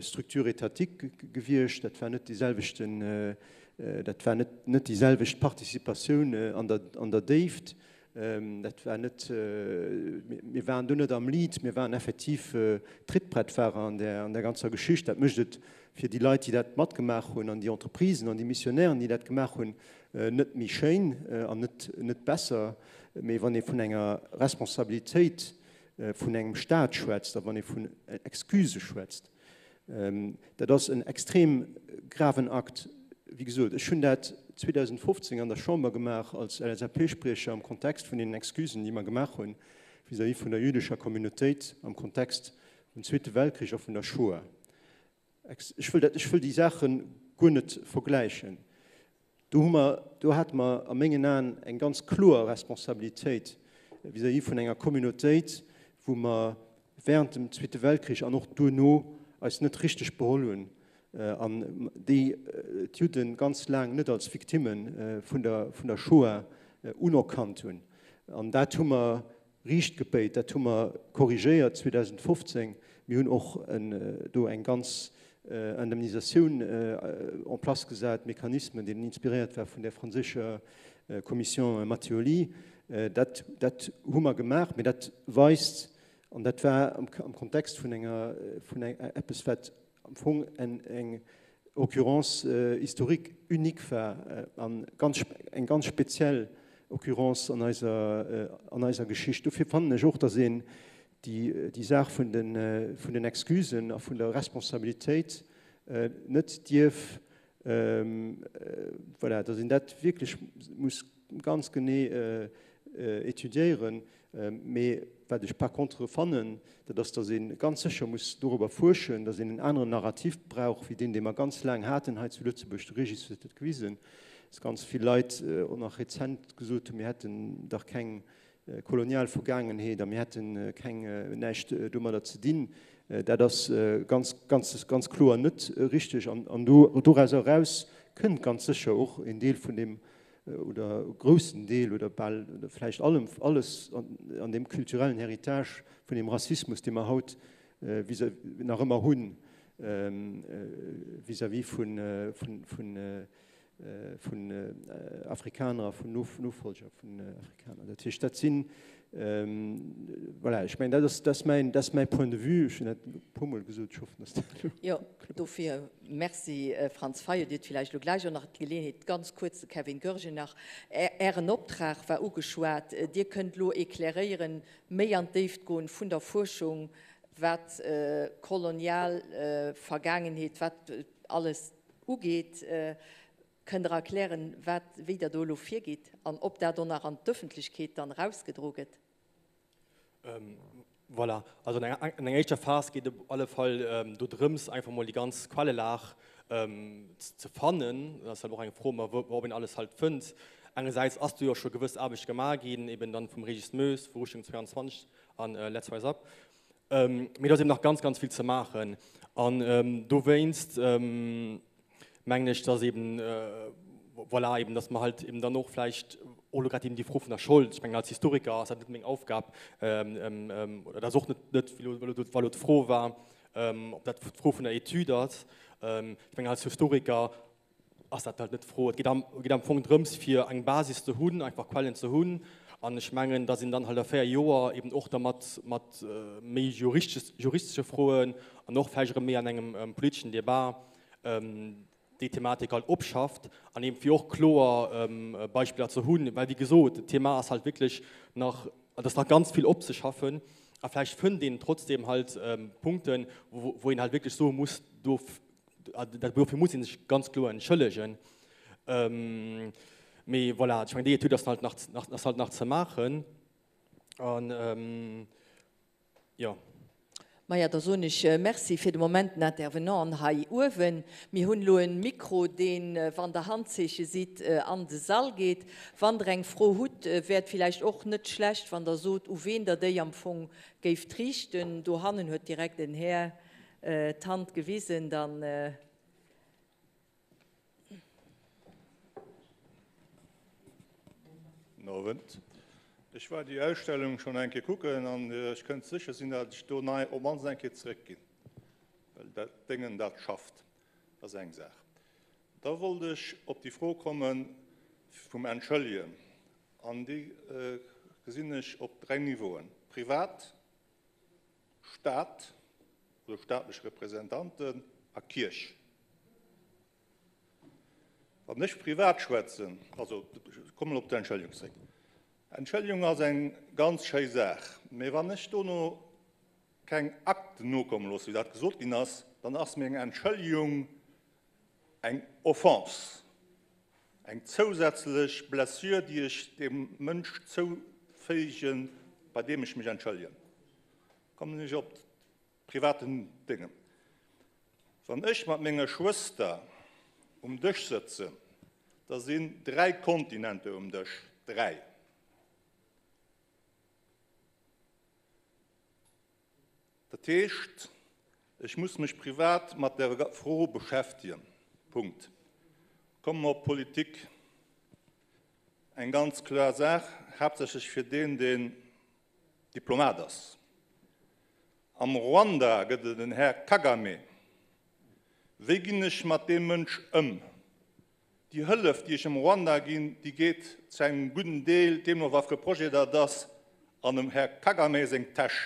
Structure étatique gewiescht, dat war net dee selwechten, dat war net net déi selwecht Participatioun an der, an der Déift, dat war net, mir waren do net am Lead, mir waren effektiv Trittbrettfahrer an där, an där ganzer Geschicht. Dat mécht et fir déi Leit, déi dat matgemaach hunn, an déi Entreprisen an déi Missionären, déi dat gemaach hunn, net méi schéin an net, net besser. Mee wann ee vun enger Responsabilitéit vun engem Staat schwätzt a wann ee vun Excusë schwätzt, dat ass en extrem graven Akt. Wéi gesot, ech hunn dat 2015 an der Chamber gemaach als LSAP-Spriecher am Kontext vun deenen Excusen, déi mer gemaach hunn vis-à-vis vun der jüdescher Communautéit am Kontext vum Zweete Weltkrich a vun der Shoah. Ech wëll dat, ech wëll déi Saache guer net vergläichen. Do hu mer, do hate mer a mengen Aen eng ganz kloer Responsabilitéit vis-à-vis vun enger Communautéit, wou mer während dem Zweete Weltkrich an och duerno eis net richteg beholl hunn an déi d'Judde ganz laang net als Victimme vun der, vun der Shoah unerkannt hunn. An dat hu mer Riicht gebéit. Dat hu mer korrigéiert 2015. Mir hunn och do eng ganz Indemnisatioun en place gesat, Mechanismen, deen inspiréiert war vun där franséischer Commission Matteoli. Dat, dat hu mer gemaach, mee dat weist, an dat war am Kontext vun enger, vun eppes, wat am Fong eng Occurrence historique unique war an ganz, eng ganz speziell Occurrence an eiser, an eiser Geschicht. Dofir fannen ech och, dass een déi, déi Saach vun den, vun den Excusen a vun der Responsabilitéit net dierf, voilà, dass een dat wierklech muss ganz genee étudiéieren. Mee wat ech par contre fannen, dat ass, datt ee ganz sécher muss dorobber fuerschen, datt een en aneren Narrativ brauch wéi deen, dee mer ganz laang haten hei zu Lëtzebuerg. De Régis huet et gewisen, datt ganz vill Leit och nach rezent gesot hunn, mir hätten dach keng kolonial Vergaangenheet a mir hätte keng, näischt domadder ze dinn. Dat ass ganz, ganz, ganz kloer net richteg. An doraus eraus kënnt ganz sécher och en Deel vun deem. oder e groussen Deel oder bal oder vläicht allem alles an, an deem kulturellen Héritage vun deem Rassismus, dee mer haut vis-à-vis nach ëmmer hunn vis-à-vis vun, vun, vun, vun Afrikaner a vun Nofolger vun Afrikaner. Dat heescht, dat sinn, voilà, ech mengen, dat ass, dat ass mäin, dat ass mäi Point de vue. Ech hunn dat e puermol gesot, ech hoffen, dass dat elo. Jo, dofir Merci Franz Fayot. Dir hutt villäicht elo gläich och nach d'Geleeënheet, ganz kuerz, de Kevin Goergen nach. Ären Optrag war ugeschwat. Dir kënnt elo éclairéieren, méi an d'Déift goen vun der Fuerschung, wat kolonial Vergaangenheet, wat alles ugeet. Kënnt Der erklären, wat, wéi Der do elo virgitt an ob dat och nach an d'Ëffentlechkeet dann erausgedro gëtt? Voilà, also an enger éischter Phas geet et op alle Fall do drëms, einfach mol déi ganz Quellelag ze fannen. Dat ass halt och eng Fro, ob een alles halt fënnt. Engersäits ass do jo scho gewëss Aarbecht gemaach ginn, eben dann vum Régis Moes vu Richtung 22 an Let's Rise Up. Mee do ass eben nach ganz, ganz vill ze maachen. An dowéinst mengen ech, dass eben, voilà, eben, dass mer halt eben dann och vläicht och elo grad eben déi Fro vun der Schold, ech mengen als Historiker ass dat net meng Aufgab, oder dat ass och net, net wa elo d'Fro war, ob dat d'Fro vun der Etüd ass, ech mengen als Historiker ass dat halt net d'Fro. Et geet am, geet am Fong drëms, fir eng Basis ze hunn, einfach Quellen ze hunn. An ech mengen, dass een dann halt a 4 Joer eben och da mat, mat méi juristesche Froen an och vläicht erëm méi an engem politeschen Debat déi Thematik halt opschafft an eben fir och kloer Beispiller ze hunn. Well wéi gesot, d'Thema ass halt wierklech nach, et ass nach ganz vill opzeschaffen a vläicht fënnt een trotzdem halt Punkten, wou een halt wierklech soe muss, do Dofir muss ee sech ganz kloer entschëllegen. Mee voilà, ech mengen, déi Etüd ass halt nach, ass halt nach ze maachen. An jo. Maja, da soen ech Merci fir de Moment den Intervenanten hei uewen. Mir hunn elo e Mikro, deen, wann Der Handzeeche sidd, an de Sall geet. Wann Der eng Fro hutt, wär et villäicht och net schlecht, wann Der sot, u ween Der déi am Fong géift riichten. Dohannen huet direkt en Här d'Hand gewisen, dann. Guten Owend. Ech war déi Ausstellung schonn eng Kéier kucken an ech kënnt sécher sinn, dat ech do nei op mannst eng Kéier zeréckginn, well dat Déngen dat schafft. Dat ass eng Saach. Da wollt ech op déi Fro komme vum Entschëllegen an déi gesinn ech op 3 Niveauen, privat, Staat oder staatlech Representanten a Kierch. Wann ech privat schwätzen, also ech kommen op d'Entschëllegung zréck, Entschëllegung ass eng ganz schéi Saach, mä wann ech dono keng Akten nokomme loosse, wéi dat gesot ginn ass, dann ass meng Entschëllegung eng Offense, eng zousätzlech Blessure, déi ech deem Mënsch zouféigen, bei deem ech mech entschëllegen. Kommen ech op privaten Déngen. Wann ech mat menger Schwëster um Dësch sëtzen, da sinn 3 Kontinenter um Dësch, 3. Dat heescht, ech muss mech privat mat der Fro beschäftegen. Punkt. Komme mer op d'Politik. Eng ganz kloer Saach, haaptsächlech fir deen, deen Diplomat ass. Am Ruanda gëtt et en Här Kagame. Wéi ginn ech mat deem Mënsch ëm? Déi Hëllef, déi ech dem Ruanda ginn, déi geet zu engem gudden Deel, deemno wat fir e Projet dat ass, an dem Här Kagame seng Täsch.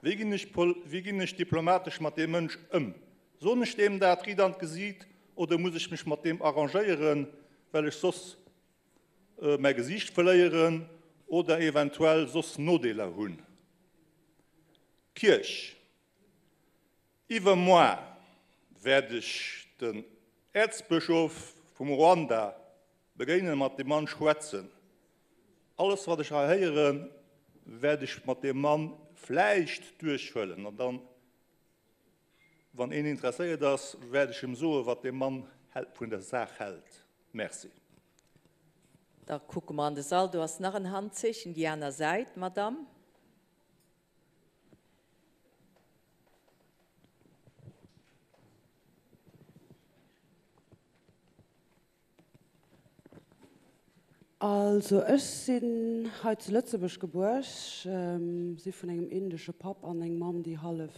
Wéi ginn ech, wéi ginn ech diplomatesch mat deem Mënsch ëm? Soen ech deem dat riit an d'Gesiit oder muss ech mech mat deem arrangéieren, well ech soss mäi Gesiicht verléieren oder eventuell soss Nodeeler hunn? Kierch. Iwwermoar wäert ech den Äerzbëschof vum Ruanda begéinen a mat deem Mann schwätzen. Alles wat ech hei héieren, wäert ech mat deem Mann vläicht duerchhuelen an dann, wann een interesséiert ass, wäert ech em soen, wat dee Mann vun der Saach hält. Merci. Da kucke mer an de Sall. Do ass nach en Handzeechen, déi aner Säit, Madamm. Also ech sinn hei zu Lëtzebuerg gebuer. Ech si vun engem indesche Papp an eng Mamm, déi hallef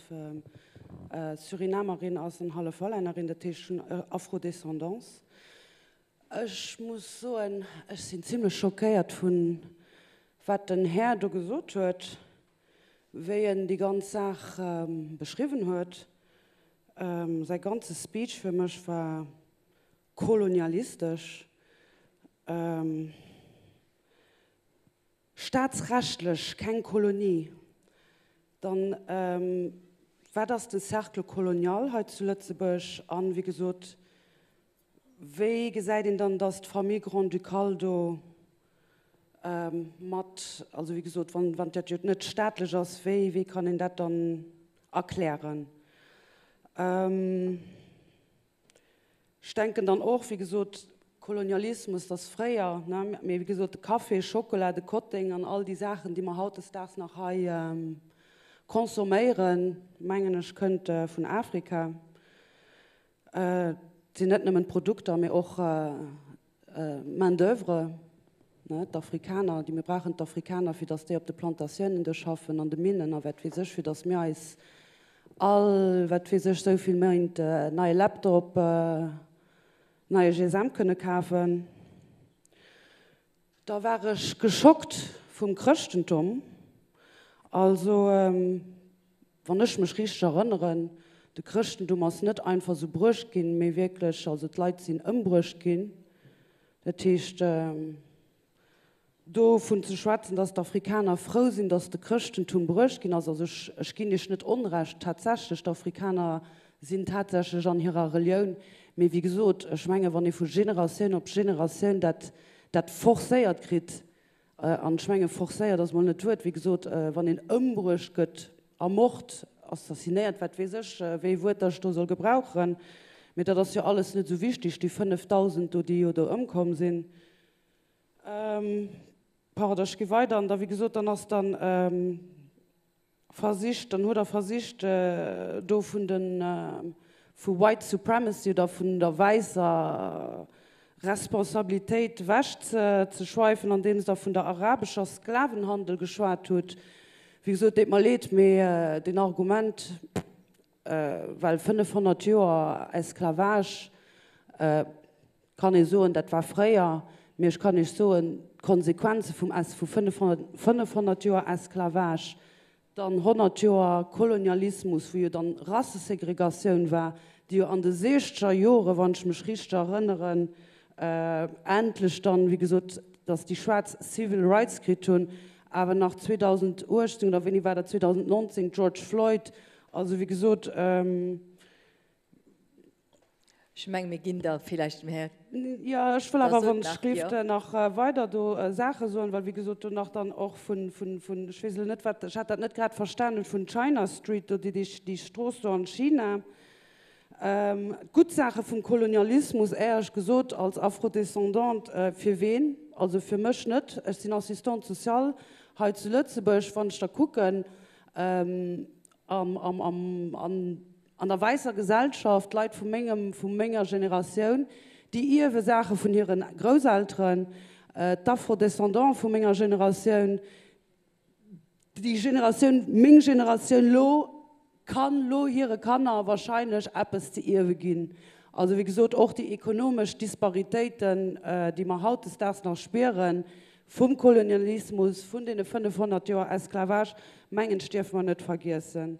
Surinamerin ass an hallef Hollännerin, dat heescht ech hunn Afro-Descendance. Ech muss soen, ech sinn zimlech schockéiert vun wat den Här do gesot huet, wéi en déi ganz Saach beschriwwen huet. Säi ganze Speech fir mech war kolonialistesch, staatsrechtlech keng Kolonie, dann wat ass de Cercle colonial hei zu Lëtzebuerg? An, wéi gesot, wéi gesäit een dann, datt d'Famille grand-ducale do mat, also wéi gesot, wann dat jo net staatlech ass, wéi, wéi kann een dat dann erklären? Ech denken dann och, wéi gesot, Kolonialismus, dass fréier, ne, mee wéi gesot, de Café, Schokola, de Kotteng an all déi Saachen, déi mer hautdesdaags nach hei consomméieren, mengen ech, kënnt vun Afrika. Et sinn net nëmmen d'Produkter, mee och Main d'oeuvre, ne, d'Afrikaner, déi mir brauchen d'Afrikaner, fir datt déi op de Plantatiounen do schaffen, an de Minnen a wat weess ech, fir datt mir eis all, wat weess ech, esou vill Méint neie Laptop, neie GSM kënne kafen. Da war ech geschockt vum Chrëschtentum. Also, wann ech mech richteg erënneren, de Chrëschtentum ass net einfach sou bruecht ginn, mee wierklech, also d'Leit sinn ëmbruecht ginn. Dat heescht, dovun ze schwätzen, datt d'Afrikaner frou sinn, datt de Chrëschtentum bruecht ginn ass, also ech, ech ginn iech net Onrecht, tatsächlech, d'Afrikaner sinn tatsächlech an hirer Relioun, mee wéi gesot, ech menge wann ee vu Generatioun op Generatioun dat dat forcéiert kritt, an ech menge forcéiert ass mol net d'Wuert, wéi gesot, wann een ëmbruecht gëtt, ermort, assassinéiert, wat weess ech, wéi ee Wuert dat ech do soll gebrauchen, mee dat ass jo alles net esou wichtig, déi 5.000 do, déi jo do ëmkomm sinn. Pardon, ech gi weider. An da, wéi gesot, dann ass dann versicht, dann huet Der versicht, do vun de vu White Supremacy oder vun der wäisser Responsabilitéit ewech ze schweifen, andeems Der vun der arabescher Sklavenhandel geschwat hutt. Wéi gesot, deet mer leed, mee deen Argument, well 500 Joer Esclavage, kann ee soen, dat war fréier, mee ech kann Iech soen, d'Konsequenze vum S vu 500 Joer Esclavage, dann 100 Joer Kolonialismus, wou jo dann Rassesegregatioun war, déi jo an de siechzeger Jore, wann ech mech richteg erënneren, endlech dann, wéi gesot, datt déi Schwaarz Civil Rights kritt hunn, awer nach 2018 oder wéini war dat, 2019, George Floyd, also wéi gesot, Ech mengen, mir ginn da villäicht dem Här. Jo, ech wëll awer, wann ech géif, nach weider do Saache soen, well, wéi gesot, do nach dann och vun, vun, vun, ech weess elo net, wat, ech hat dat net grad verstanen, vun China Street do, déi, déi Strooss do an China. D'gutt Saache vum Kolonialismus, éierlech gesot, als Afrodescendante, fir ween? Also fir mech net. Ech sinn Assistante sociale hei zu Lëtzebuerg. Wann ech da kucken, am, am, am, an, An der wäisser Gesellschaft, d'Leit vu mengem, vu menger Generatioun, déi ierwe Saache vun hire Grousselteren, d'Afro-Descendants vu menger Generatioun, déi Generatioun, meng Generatioun lo, kann lo hire Kanner wahrscheinlech eppes ze ierwe ginn. Also wéi gesot, och déi ekonomesch Disparitéiten, déi mer hautdesdaags nach spieren, vum Kolonialismus, vun deene 500 Joer Esclavage, mengen ech, dierfe mer net vergiessen.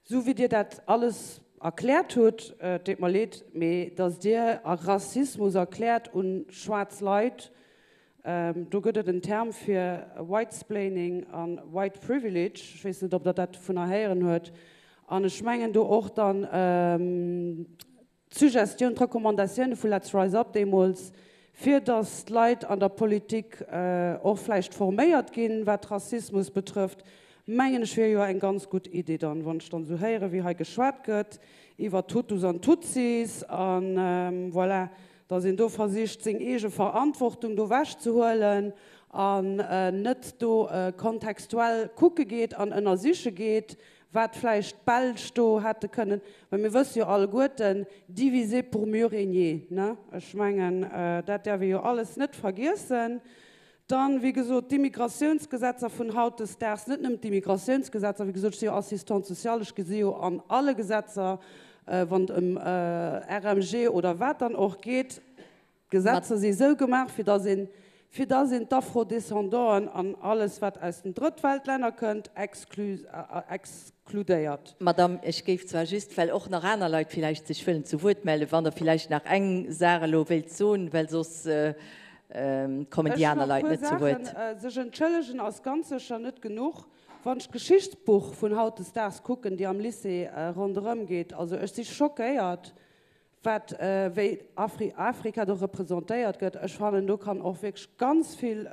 Sou wéi Dir dat alles erkläert hutt, et deet mer leed, mee datt Dir Rassismus erkläert un schwaarz Leit, do gëtt et en Term fir Whitesplaining a White Privilege, ech weess net, ob Der dat dovunner héieren huet, an ech mengen do och dann, D'Suggestioun, d'Recommandatioune vu Let's Rise Up deemools, fir datt d'Leit an der Politik och vläicht forméiert ginn, wat Rassismus betrëfft, mengen ech wier jo eng ganz gutt Idee dann, wann ech dann esou héieren, wéi hei geschwat gëtt iwwert d'Hutus an d'Tutsis an voilà, datt een do versicht seng eege Verantwortung do ewechzehuelen. an net do kontextuell kucke geet an ënnersiche geet, wat vläicht d'Belsch do hätte kënnen, well mir wësse jo alleguerten, diviser pour mieux régner, ne? Ech mengen, dat däerf ee jo alles net vergiessen. Dann, wéi gesot, d'Immigratiounsgesetzer vun hautdesdaags, net nëmmen d'Immigratiounsgesetzer, wéi gesot, ech si jo Assistante sociale, ech gesi jo an alle Gesetzer, wann et ëm RMG oder wat dann och geet, D'Gesetzer si esou gemaach, fir dass een, fir dass een d'Afro-Descendanten an alles, wat aus den Drëttweltlänner kënnt, exkludéiert. Madame, ech géif zwar just, well och nach aner Leit villäicht sech wëllen zu Wuert mellen, wann Der villäicht nach eng Saach elo wéilt soen, well soss kommen déi aner Leit net zu Wuert. Ech nach e puer Saachen. Sech entschëllegen ass ganz sécher net genuch. Wann ech d'Geschichtsbuch vun hautdesdaags kucken, déi am Lycée ronderëm geet, also ech si schockéiert, wat wéi Afrika do representéiert gëtt, ech fannen, do kann och wierklech ganz vill,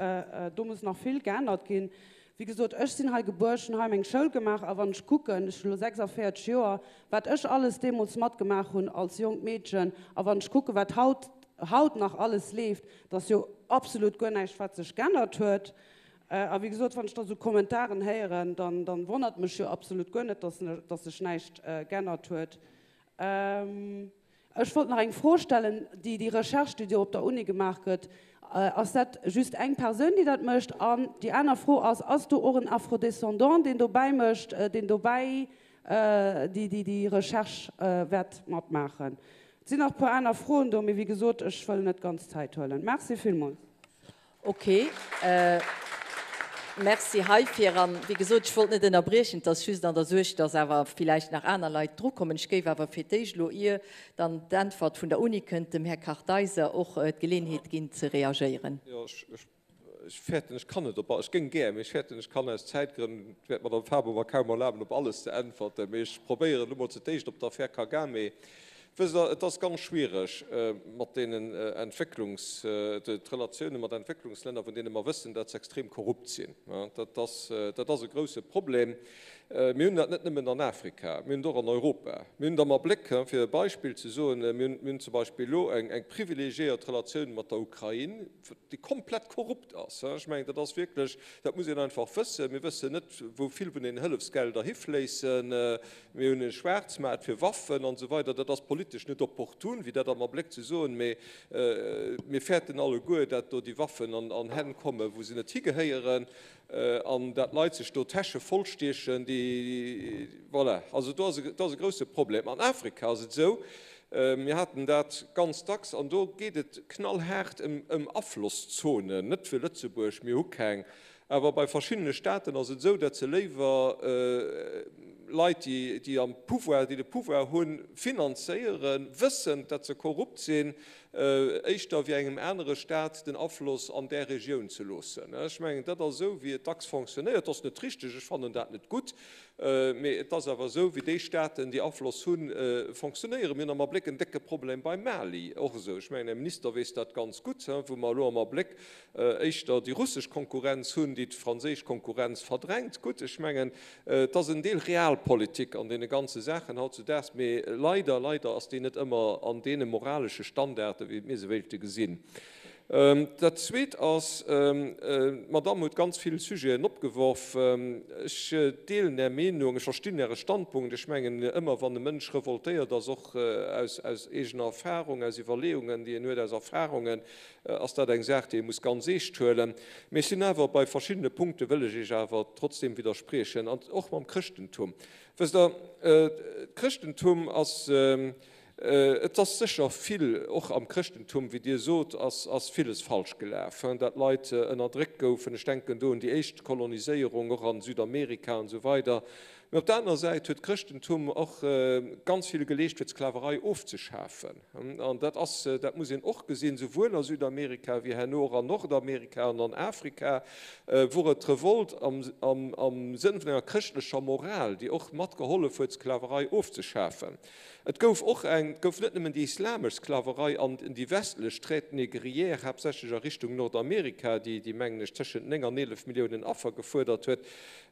do muss nach vill geännert ginn. Wéi gesot, ech sinn hei gebuer, ech hunn hei meng Schoul gemaach a wann ech kucken, ech hunn elo 46 Joer, wat ech alles deemools matgemaach hunn als jonkt Meedchen a wann ech kucken, wat haut, haut nach alles leeft, dat ass jo absolut guer näischt, wat sech geännert huet. A wéi gesot, wann ech da sou Kommentaren héieren, dann, dann wonnert mech jo absolut guer net, dass, dass sech näischt geännert huet. Ech wollt nach eng Fro stellen, déi déi Recherche, déi do op der Uni gemaach gëtt, ass dat just eng Persoun, déi dat mécht? An déi aner Fro ass, ass do och en Afrodescendant, deen dobäi mécht, deen dobäi déi déi Recherche wäert matmaachen? Et sinn nach e puer aner Froen do, mee wéi gesot, ech wëll net d'ganz Zäit huelen. Merci villmools. Ok, Merci heifir. An, wéi gesot, ech wollt net ënnerbriechen, et ass just an der Suerg, dass awer villäicht nach aner Leit drukommen. Ech géif awer fir d'éischt elo, ier dann d'Äntwert vun der Uni kënnt, dem Här Kartheiser och d'Geleenheet ginn ze reagéieren. Jo, ech fäerten, ech kann net op, ech géing gär, mee ech fäerten, ech kann aus Zäitgrënn, wäert d'Madame Faber mer kaum erlaben, op alles ze äntwerten. Mee ech probéieren elo mol zu d'éischt op d'Affär Kagame. Wësst Der, et ass ganz schwiereg mat deenen Entwécklungs-, d'Relatioune mat Entwécklungslänner, vun deene mer wëssen, dat se extrem korrupt sinn. Dat ass, dat ass e grouse Problem. Mir hunn dat net nëmmen an Afrika, mir hunn et och an Europa. Mir hunn et am Abléck, fir e Beispill ze soen, mir hunn, mir hunn zum Beispill elo eng, eng privilegiéiert Relatioun mat der Ukrain, déi komplett korrupt ass. Ech mengen, dat ass wierklech, dat muss een einfach wëssen. Mir wëssen net, wou vill vun den Hëllefsgelder hifléissen. Mir hunn e Schwaarzmaart fir Waffen an esou weider. Dat ass politesch net opportun, wéi dat am Abléck ze soen, mee mir fäerten alleguer, dat do déi Waffen an Hänn kommen, wou se net higehéieren, an dat Leit sech do d'Täsche vollstiechen, déi, voilà. Also do ass e grouse Problem. An Afrika ass et esou, mir haten dat ganz dacks, an do geet et knallhaart ëm Aflosszonen, net fir Lëtzebuerg, mir hu keng, Awer bei verschiddene Staaten ass et esou, datt se léiwer Leit, déi am Pouvoir, déi de Pouvoir hunn, finanzéieren, wëssend, datt se korrupt sinn, éischter wéi engem anere Staat den Afloss an där Regioun ze loossen. Ech mengen, dat ass esou, wéi et dacks fonctionnéiert. Dat ass net richteg, ech fannen dat net gutt, mee et ass awer esou, wéi déi Staaten, déi Afloss hunn, fonctionnéieren. Mir hunn am Abléck en décke Problem beim Mali och esou. Ech mengen, Här Minister weess dat ganz gutt, wou mer elo am Abléck éischter déi russesch Konkurrenz hunn, déi d'franséisch Konkurrenz verdrängt. Gutt, ech mengen, et ass en Deel Realpolitik an deene ganze Saachen hautzudaags, mee leider, leider ass déi net ëmmer an deene moralesche Standarden, wéi mir se wéilte gesinn. Dat Zweet ass, d'Madamm huet ganz vill Sujeten opgeworf. Ech deelen Är Meenung, ech verstinn Äre Standpunkt. Ech mengen, ëmmer wann e Mënsch revoltéiert ass, och aus eegener Erfahrung, aus Iwwerleeungen, déi en huet, aus Erfahrungen, ass dat eng Saach, déi ee muss ganz eescht huelen. Mee ech sinn awer bei verschiddene Punkte wëll ech Iech awer trotzdem widderspriechen, an och mam Chrëschtentum. Wësst Der, d'Chrëschtentum ass, et ass sécher vill, och am Chrëschtentum, wéi Dir sot, ass, ass villes falsch gelaf, dat Leit ënnerdréckt goufen. Ech denken do un déi éischt Koloniséierung, och a Südamerika an esou weider. Mee op der anerer Säit huet d'Chrëschtentum och ganz vill geleescht, fir d'Sklaverei ofzeschafen. An dat ass, dat muss een och gesinn, souwuel a Südamerika wéi herno och an Nordamerika an an Afrika, wor et d'Revolt am Sënn vun enger chrëschtlecher Moral, déi och mat gehollef huet, d'Sklaverei ofzeschafen. Et gouf och eng, et gouf net nëmmen déi islamesch Sklaverei an déi westlech Traite négrière, haaptsächlech a Richtung Nordamerika, déi, déi mengen ech, tëschent 9 an 11 Milliounen Affer gefuerdert huet.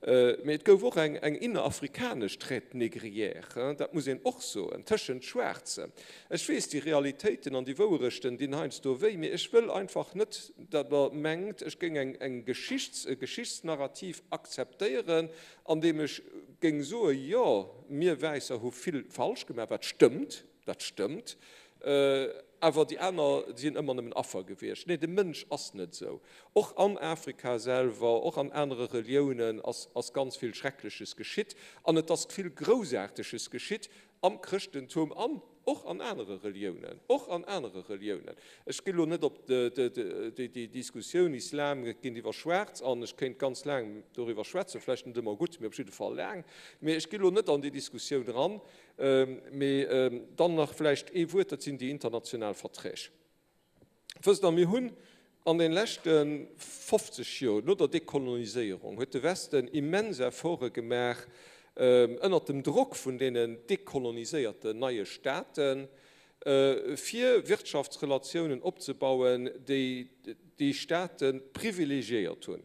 Mee et gouf och eng innerafrikanesch Traite négrière, dat muss een och soen, tëschent Schwaarzen. Ech weess, déi Realitéiten an déi Wouerechten dinn heiansdo wéi, mee ech wëll einfach net, datt Der mengt, ech géing eng Geschichts-, e Geschichtsnarrativ akzeptéieren, an deem ech géing soen, jo, mir Wäisser hu vill falsch gemaach, wat stëmmt, Dat stëmmt. Awer déi aner sinn ëmmer nëmmen Affer gewiescht. Nee, de Mënsch ass net esou. Och an Afrika selwer, och an anere Reliounen ass, ass ganz vill Schreckleches geschitt. An et ass vill Groussaarteges geschitt am Chrëschtentum an och an anere Reliounen. Och an anere Reliounen. Ech ginn elo net op déi Diskussioun Islam géintiwwer Schwaarz an. Ech kéint ganz laang doriwwer schwätzen, vläicht net ëmmer gutt, mee op jidde Fall laang. Mee ech ginn elo net an déi Diskussioun eran. Mee dann nach vläicht ee Wuert, dat sinn déi international Verträg. Wësst Der, mir hunn an de leschte 50 Joer, no der Dekoloniséierung, huet de Westen immens Efforte gemaach, ënnert dem Drock vun deenen dekoloniséierten neie Staaten, fir Wirtschaftsrelatiounen opzebauen, déi déi Staate privilegiéiert hunn.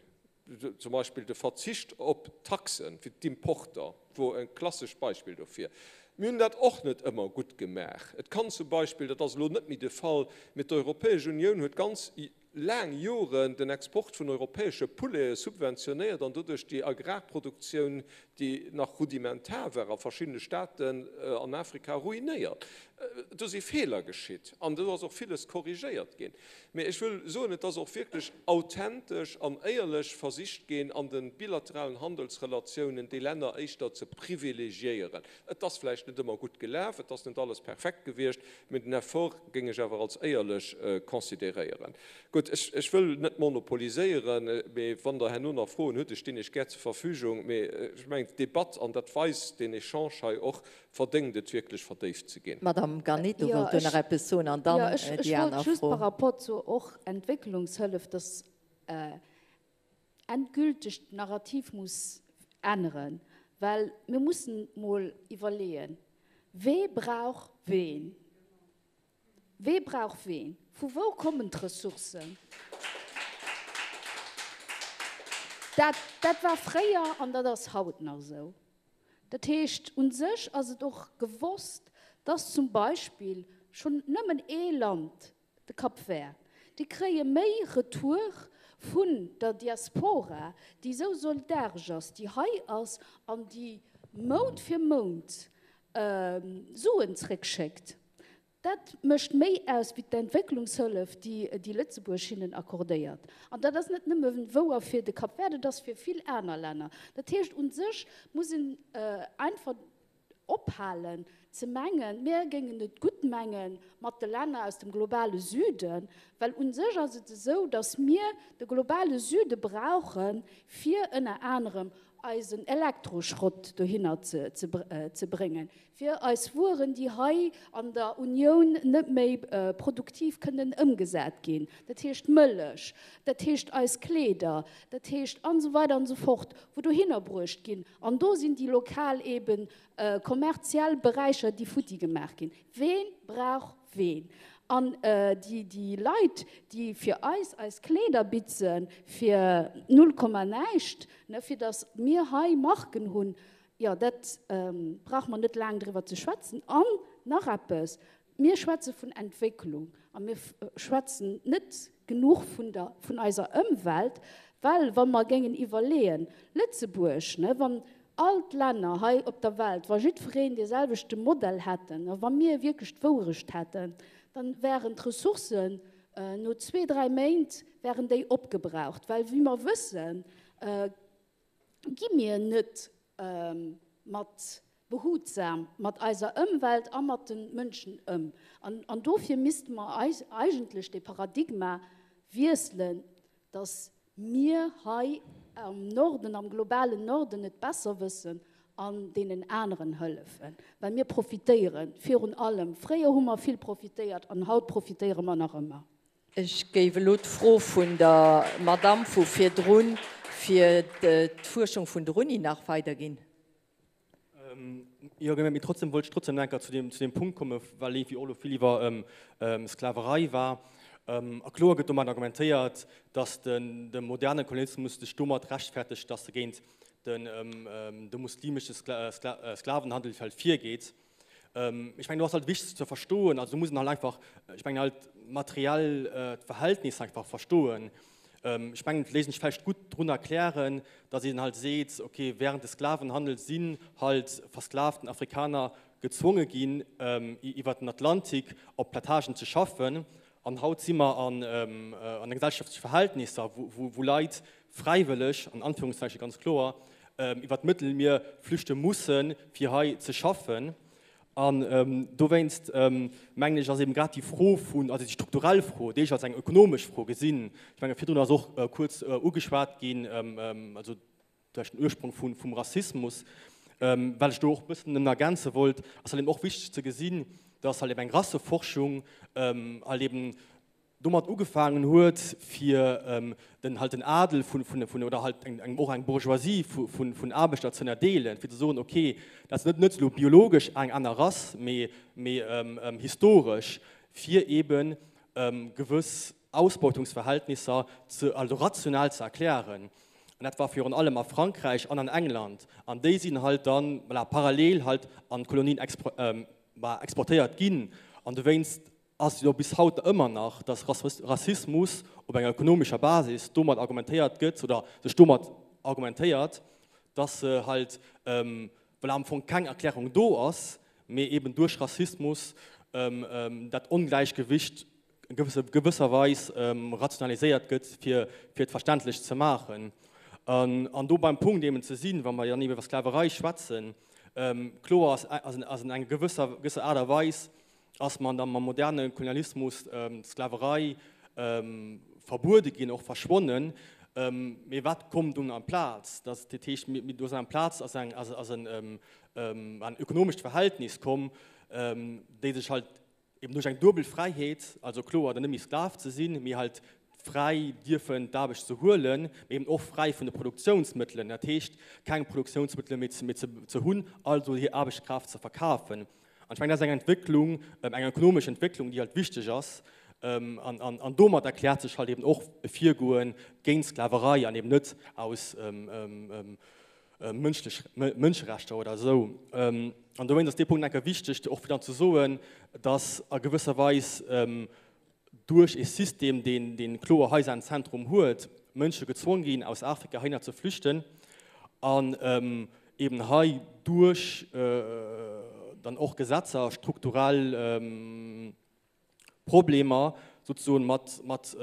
Zum Beispill de Verzicht op Taxen fir d'Importer wor e klassescht Beispill dofir. Mir hunn dat och net ëmmer gutt gemaach. Et kann zum Beispill, dat ass elo net méi de Fall, mee d'Europäesch Unioun huet ganz laang Joren den Export vun europäesche Poulete subventionéiert an doduerch déi Agrarproduktioun, déi nach rudimentar war a verschiddene Staaten an Afrika, ruinéiert. Do si Feeler geschitt an do ass och villes korrigéiert ginn. Mee ech wëll soen, et ass och wierklech authentesch an éierlech versicht ginn, an de bilateralen Handelsrelatiounen déi Länner éischter ze privilegiéieren. Et ass vläicht net ëmmer gutt gelaf, et ass net alles perfekt gewiescht, mee den Effort géing ech awer als éierlech consideréieren. Gutt, ech wëll net monopoliséieren, mee wann Der herno nach Froen hutt, ech stinn Iech gär zur Verfügung. Mee ech mengen, d'Debatt, an dat weist deen Echange hei och, verdéngt et wierklech verdéift ze ginn. D'Madame Garnetto wollt do nach eppes soen an dann déi aner Ech wollt just Fro. par rapport zu och Entwécklungshëllef, dass endgülteg d'Narrativ muss änneren, well mir mussen mol iwwerleeën, Wee brauch ween? Wee brauch ween? Vu wou kommen d'Ressourcen? Dat, dat war fréier an dat ass haut nach esou. Dat heescht, u sech ass et och gewosst, dass zum Beispill schonn nëmmen ee Land, de Cap Vert, déi kréie méi Retour vun der Diaspora, déi esou solidaresch ass, déi hei ass an déi Mount fir Mount Suen zréckschéckt. Dat mécht méi aus wéi d'Entwécklungshëllef, déi Lëtzebuerg hinnen accordéiert. An dat ass net nëmme wouer fir de Cap Vert, dat ass fir vill aner Länner. Dat heescht, u sech muss een einfach ophalen ze mengen, mir géingen et gutt menge mat de Länner aus dem globale Süden, well u sech ass et esou, datt mir de globale Süde brauchen, fir ënner anerem eisen Elektroschrott dohinner ze bréngen, fir eis Wueren, déi hei an der Unioun net méi produktiv kënnen ëmgesat ginn, dat heescht Mëllech, dat heescht eis Kleeder, dat heescht an esou weider an esou fort, wou dohinner bruecht ginn. An do sinn déi lokal eebe kommerziell Beräicher, déi futti gemaach ginn. Ween brauch ween? An déi Leit, déi fir eis eis Kleeder bitze fir null Komma näischt, fir datt mir hei Marken hunn, Jo, dat brauche mer net laang driwwer ze schwätzen. An nach eppes, Mir schwätze vun Entwécklung a mir schwätzen net genuch vun der, vun eiser Ëmwelt, well wa mer géingen iwwerleeën, Lëtzebuerg, ne, wann all d'Länner hei op der Welt, wa jiddwereen dee selwechte Modell hätten a wa mir wierklech d'Wourecht hätten, dann wären d'Ressourcen no zwee, dräi Méint wären déi opgebraucht, well wéi mer wëssen, Gi mir net mat behutsam mat eiser Ëmwelt a mat de Mënschen ëm? An dofir misste mer eigentlech dee Paradigma wiesselen, datt mir hei am Norden, am globalen Norden et besser wëssen an deenen aneren hëllefen, well mir profitéiere virun allem. Fréier hu mer vill profitéiert an haut profitéiere mer nach ëmmer. Ech géif elo d'Fro vun der Madamm vu virdrun fir d'Fuerschung vun der Uni nach weiderginn. Jo, mee trotzdem wollt ech trotzdem nach eng Kéier zu deem, zu deem Punkt kommen, well iergendwéi och elo vill iwwer Sklaverei war. A kloer gëtt domat argumentéiert, dass den, de moderne Kolonialismus sech domat rechtfertegt, dass e géint. den de muslimesche Sklavenhandel halt virgeet. Ech mengen do ass halt wichteg ze verstoen, also do muss een halt einfach, ech mengen halt materiell d'Verhältnisser einfach verstoen. Ech mengen et léisst sech vläicht gutt drun erklären, datt een halt seet, okay während de Sklavenhandel sinn halt versklavten Afrikaner gezwonge ginn iwwert den Atlantik op Plantagen ze schaffen An haut si mer an an gesellschaftleche Verhältnisser, wou Leit fräiwëlleg, an Anführungszeichen ganz kloer, iwwer d'Mëttelmier flüchte mussen, fir hei ze schaffen. An dowéinst mengen ech, ass eben grad déi Fro vun, also déi strukturell Fro, déi ech als eng ökonomesch Fro gesinn, ech menge virdrun ass och kuerz ugeschwat ginn, also duerch den Ursprong vum Rassismus, well ech do och e bëssen en ergänze wollt, ass halt eben och wichteg ze gesinn, dass halt eben eng Rasseforschung halt eben domat ugefaangen huet, fir den halt den Adel vun, vun, oder halt eng, och eng Bourgeoisie vun, vun Aarbechter ze ënnerdeelen, fir ze soen, okay, dat ass net, net elo biologesch eng aner Rass, mee, mee historesch, fir eben gewëss Ausbeutungsverhältnisser ze, also rational ze erklären. An dat war virun allem a Frankräich an an England. An déi sinn halt dann, voilà, parallel halt an d'Kolonien exportéiert ginn. An dowéinst ass et jo bis haut ëmmer nach, dass Rassismus op enger ökonomescher Basis domat argumentéiert gëtt oder sech domat argumentéiert, dass se halt, voilà, am Fong keng Erklärung do ass, mee eben duerch Rassismus dat Ongläichgewicht gewësse gewësser Weis rationaliséiert gëtt, fir fir et verständlech ze maachen. An an do beim Punkt eben ze sinn, wa mer dann iwwer Sklaverei schwätzen, kloer ass ass ass an enger gewësser gewësser Aart a Weis ass man dann mam moderne Kolonialismus d'Sklaverei verbuede ginn, och verschwonnen. Mee wat komm dunn amplaz? Dat dat heescht, mir do ass amplaz ass eng ass ass en en ökonomescht Verhältnis komm, déi sech halt eben duerch eng duebel Fräiheet, also kloer dann net méi Sklav ze sinn, mee halt fräi dierfen d'Aarbecht ze huelen, mee eben och fräi vun de Produktiounsmëttelen, dat heescht keng Produktiounsmëttele méi ze hunn, also hir Aarbechtskraaft ze verkafen. An ech mengen, dat ass eng Entwécklung, eng ökonomesch Entwécklung, déi halt wichteg ass. An domat erkläert sech halt eben och e Virgoe géint d'Sklaverei an eben net aus mënschlech Mënscherechter oder esou. An dowéinst ass dee Punkt enker wichteg, och fir dann ze soen, dass a gewësser Weis duerch e System, deen, deen kloer hei säin Zentrum huet, Mënsche gezwong ginn, aus Afrika heihinner ze flüchten an eben hei duerch dann och Gesetzer strukturell Problemer sozusagen mat, mat,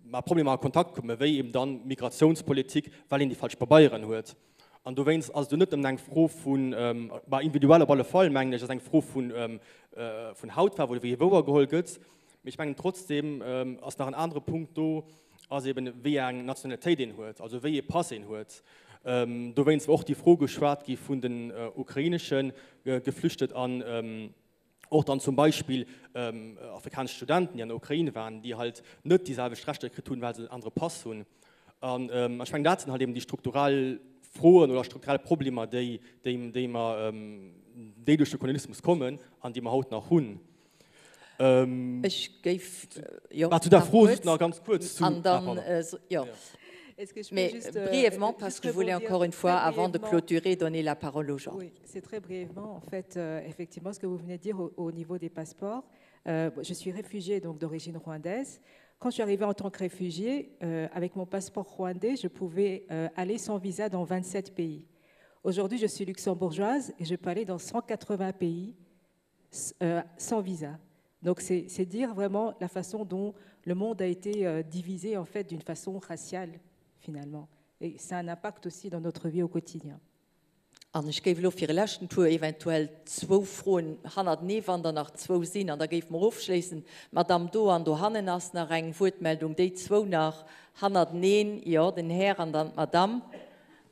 mat Problemer a Kontakt kommen, wéi eben dann Migrationspolitik, well een déi falsch Pabeieren huet. An dowéinst ass et jo net nëmmen eng Fro vun, bah, individuell op alle Fall, mengen ech, ass eng Fro vun, vun Hautfaarf oder wéi ee wouergeholl gëtt. Mee ech mengen trotzdem ass nach en anere Punkt do, ass eben wéi eng Nationalitéit een huet, also wéi ee Pass een huet. Dowéinst war och déi Fro geschwat gi vun den ukrainesche Geflüchtet an, Och dann zum Beispill afrikanesch Studenten, déi an der Ukrain waren, déi halt net déi selwecht Rechter kritt hunn, well se en anere Pass hunn. An ech mengen, dat sinn halt eben déi strukturell Froen oder strukturell Problemer, déi, déi, déi mer, déi duerch de Kolonialismus kommen an déi mer haut nach hunn. Ech géif, jo, Zu der Fro just nach ganz kuerz zu, ah, pardon. Jo. Mais euh, brièvement, parce que je voulais encore une fois, avant de clôturer, donner la parole aux gens. Oui, c'est très brièvement, en fait, euh, effectivement, ce que vous venez de dire au, au niveau des passeports. Euh, je suis réfugiée donc d'origine rwandaise. Quand je suis arrivée en tant que réfugiée, euh, avec mon passeport rwandais, je pouvais euh, aller sans visa dans 27 pays. Aujourd'hui, je suis luxembourgeoise et je peux aller dans 180 pays euh, sans visa. Donc c'est dire vraiment la façon dont le monde a été euh, divisé en fait d'une façon raciale finalement. Et ça a un impact aussi dans notre vie au quotidien. An ech géif elo fir e leschten Tour eventuell zwou Froen hannertenee, wann der nach zwou sinn, an da géife mer ofschléissen. D'Madame do an dohannen ass nach eng Wuertmeldung. Déi zwou nach hannerteneen, jo, den Här an dann d'Madame.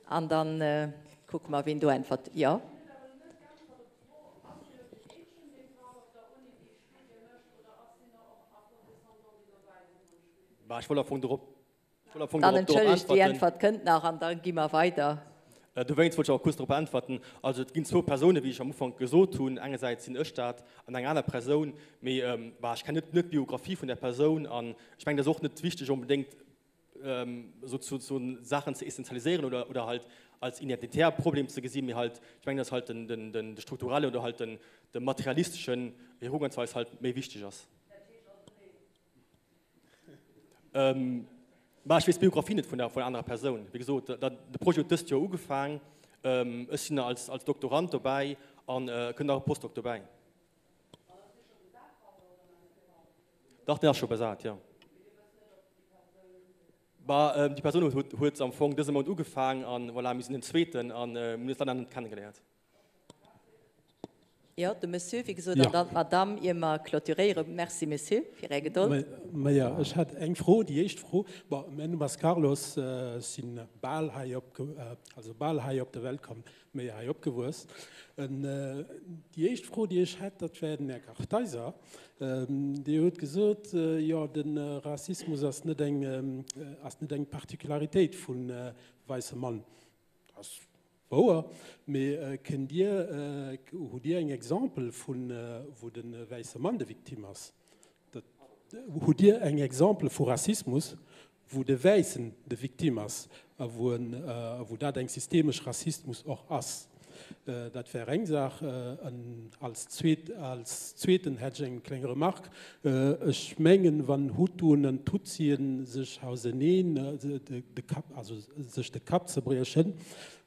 An da kucke mer, wien do äntwert. Jo. Bah, ech wollt am Fong dorop, ech wollt am Fong Dann dorop, dorop entschëllegt, déi äntwerten. Äntwert kënnt nach an da gi mer weider. Dowéinst wollt ech awer kuerz dorop äntwerten. Also et ginn zwou Persounen, wéi ech am Ufank gesot hunn. Engersäits sinn ech dat an eng aner Persoun. Mee bah, ech kennen net, net d'Biographie vun där Persoun an ech mengen, et ass och net wichteg onbedéngt. esou zu Saachen ze essenzialiséieren oder, oder halt als identitär Problem ze gesinn, mee halt, ech mengen, dass halt den, den, den strukturellen oder halt den, de materialisteschen Herangehensweis halt méi wichteg ass. Bah, ech weess d'Biografie net vun der, vun der anerer Persoun. Wéi gesot, de Projet huet dëst Joer ugefaang. Ech sinn als, als Doktorand dobäi an kënnt nach e Postdoc dobäi. Dach, deen ass scho besat, jo. Bah, déi Persoun huet, huet am Fong dëse Mount ugefaang an voilà, mir sinn den Zweeten an mir hunn eis leider nach net kennegeléiert. Jo, de Monsieur, wéi gesot, an dann d'Madame, ier mer clôturéieren. Merci, Monsieur, fir Är Gedold. Maja, ech hätt eng Fro, déi éischt Fro. Bon, mäin Numm ass Carlos, ech si bal hei op, also bal hei op der Welt komm, méi hei opgewuess. Déi éischt Fro, déi ech hätt, dat wär den Här Kartheiser. Dir hutt gesot, jo, de Rassismus ass net eng, ass net eng Particularitéit vu wäisse Mann. Dat ass Wouer, mee kënnt Dir, hutt Dir eng Exemple vun wou de wäisse Mann de Victime ass? Hutt Dir eng Exemple vu Rassismus wou de Wäissen de Victime ass a wou en, a wou dat eng systemesch Rassismus och ass? Dat wär eng Saach. An als zweet, als zweeten hätt ech eng kleng Remarque. Ech mengen, wann Hutuen an Tutsien sech hauseneen de Kapp, also sech de Kapp zerbriechen,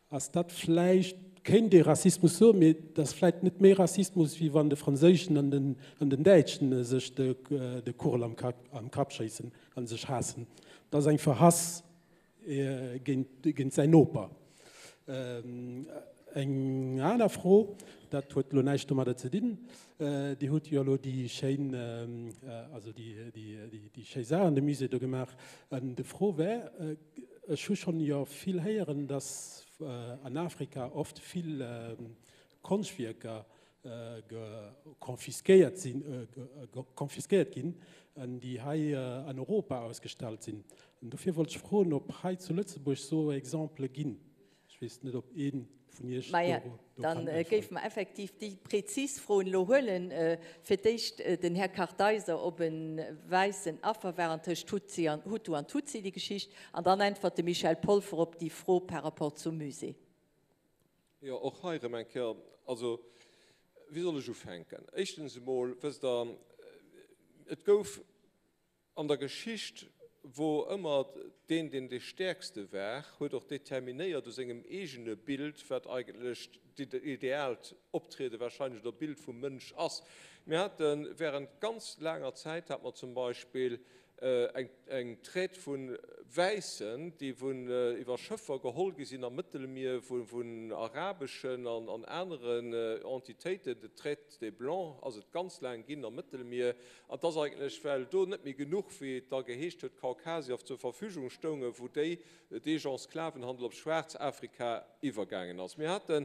ass dat vläicht, kéint ee Rassismus soen, mee dat ass vläicht net méi Rassismus, wéi wann de Franséischen an den, an den Däitschen sech de Kugel am Kapp schéissen a sech haassen. Dat ass einfach Hass. Géint säin Noper. Eng aner Fro, dat huet elo näischt domadder ze dinn, Dir hutt jo elo déi schéin, also déi schéi Saach an de Musée do gemaach. An de Fro wär, ech hu schonn jo vill héieren, datt an Afrika oft vill Konschtwierker confisquéiert sinn, confisquéiert ginn, an déi hei an Europa ausgestallt sinn. An dofir wollt ech froen, ob hei zu Lëtzebuerg sou Exempele ginn. Ech weess net, ob ee vun Iech do Maja, kann dann äntweren. géife mer effektiv déi prezis Froen elo huelen. Fir d'éischt den Här Kartheiser, ob e wäissen Affer war an tëscht Hutsi an, Hutu an Tutsi, déi Geschicht. An dann äntwert de Michel Polfer op déi Fro par rapport zum Musée. Jo, och hei erëm eng Kéier, also wéi soll ech ufänken? Éischtens emol, wësst Der, et gouf an der Geschicht, wor ëmmer deen, deen dee Stäerkste war, huet och determinéiert u sengem eegene Bild, wat eigentlech d'ideaalt Optriede wahrscheinlech oder Bild vum Mënsch ass. Mir hate während ganz laanger Zäit, hat mer zum Beispill Eng Traite vu Wäissen, déi vun iwwer Schëffer geholl gi sinn am Mëttelmier, vun arabeschen an aneren Entitéiten, de Traite des Blancs ass et ganz laang ginn am Mëttelmier. An et ass eigentlech, well do net méi genuch, wéi et da geheescht huet, Kaukasier zur Verfügung stoungen, wou déi dee Genre Sklavenhandel op Schwaarzafrika iwwergaangen ass. Mir haten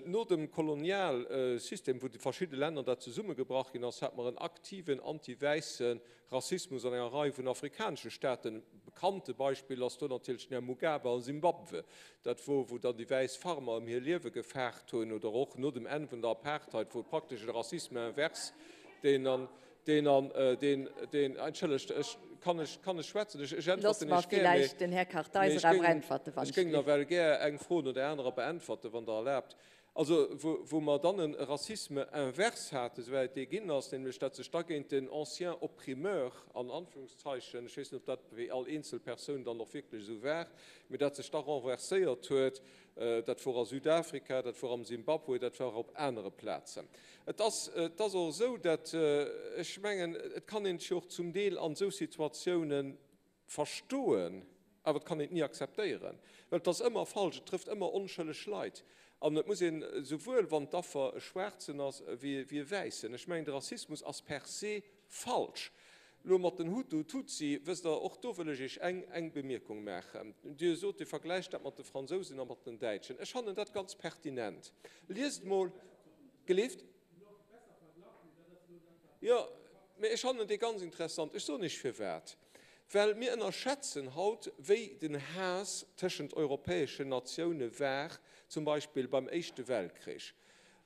no dem Kolonialsystem, wou déi verschidde Länner dat zesummegebrach ginn ass, hate mer en aktiven anti-wäisse Rassismus an enger Rei vun afrikanesche Staaten. Bekannte Beispill ass do natierlech den Här Mugabe a Simbabwe. Dat wor, wou dann déi wäiss Farmer ëm hir Liewe gefaart hunn, oder och no dem Enn vun der Apartheid, wou praktesch e Racisme inverse, deen an, deen an, deen, deen, entschëllegt, ech, kann ech, kann ech schwätzen? Ech, ech Loosse äntwerten mer Iech gär, mee, villäicht den Här mee Kartheiser ech awer géing, äntwerten, wann ech ech géing dierf. nawell gär eng Fro no där anerer beäntwerten, wann Der erlaabt. Also wou mer dann e Racisme inverse haten, souwäit et dee ginn ass, nämlech dat sech da géint den ancien opprimeur, an Anführungszeichen, ech weess net, ob dat fir all eenzel Persoun dann och wierklech esou war, mee dat sech da renverséiert huet, dat wor a Südafrika, dat wor am Simbabwe, dat war op anere Plazen. Et ass, et ass och esou, dat, ech mengen, et kann een sech jo och zum Deel an esou Situatiounen Verstoen, awer et kann een et ni akzeptéieren, well et ass ëmmer falsch, et trëfft ëmmer onschëlleg Leit. An et muss een, souwuel wann d'Affer e Schwaarzen ass wéi e Wäissen, ech mengen de Rassismus ass per se falsch. Elo mat den Hutu, Tutsi, wësst Der, och do wëll ech Iech eng, eng Bemierkung maachen. Dir sot, Dir vergläicht dat mat de Fransousen a mat den Däitschen. Ech fannen dat ganz pertinent. Liest mol, gelift. Jo, mee ech fannen dee ganz interessant. Ech soen Iech firwat. Well mir ënnerschätzen haut, wéi den Haass tëschent europäeschen Natioune war, zum Beispill beim Éischte Weltkrich.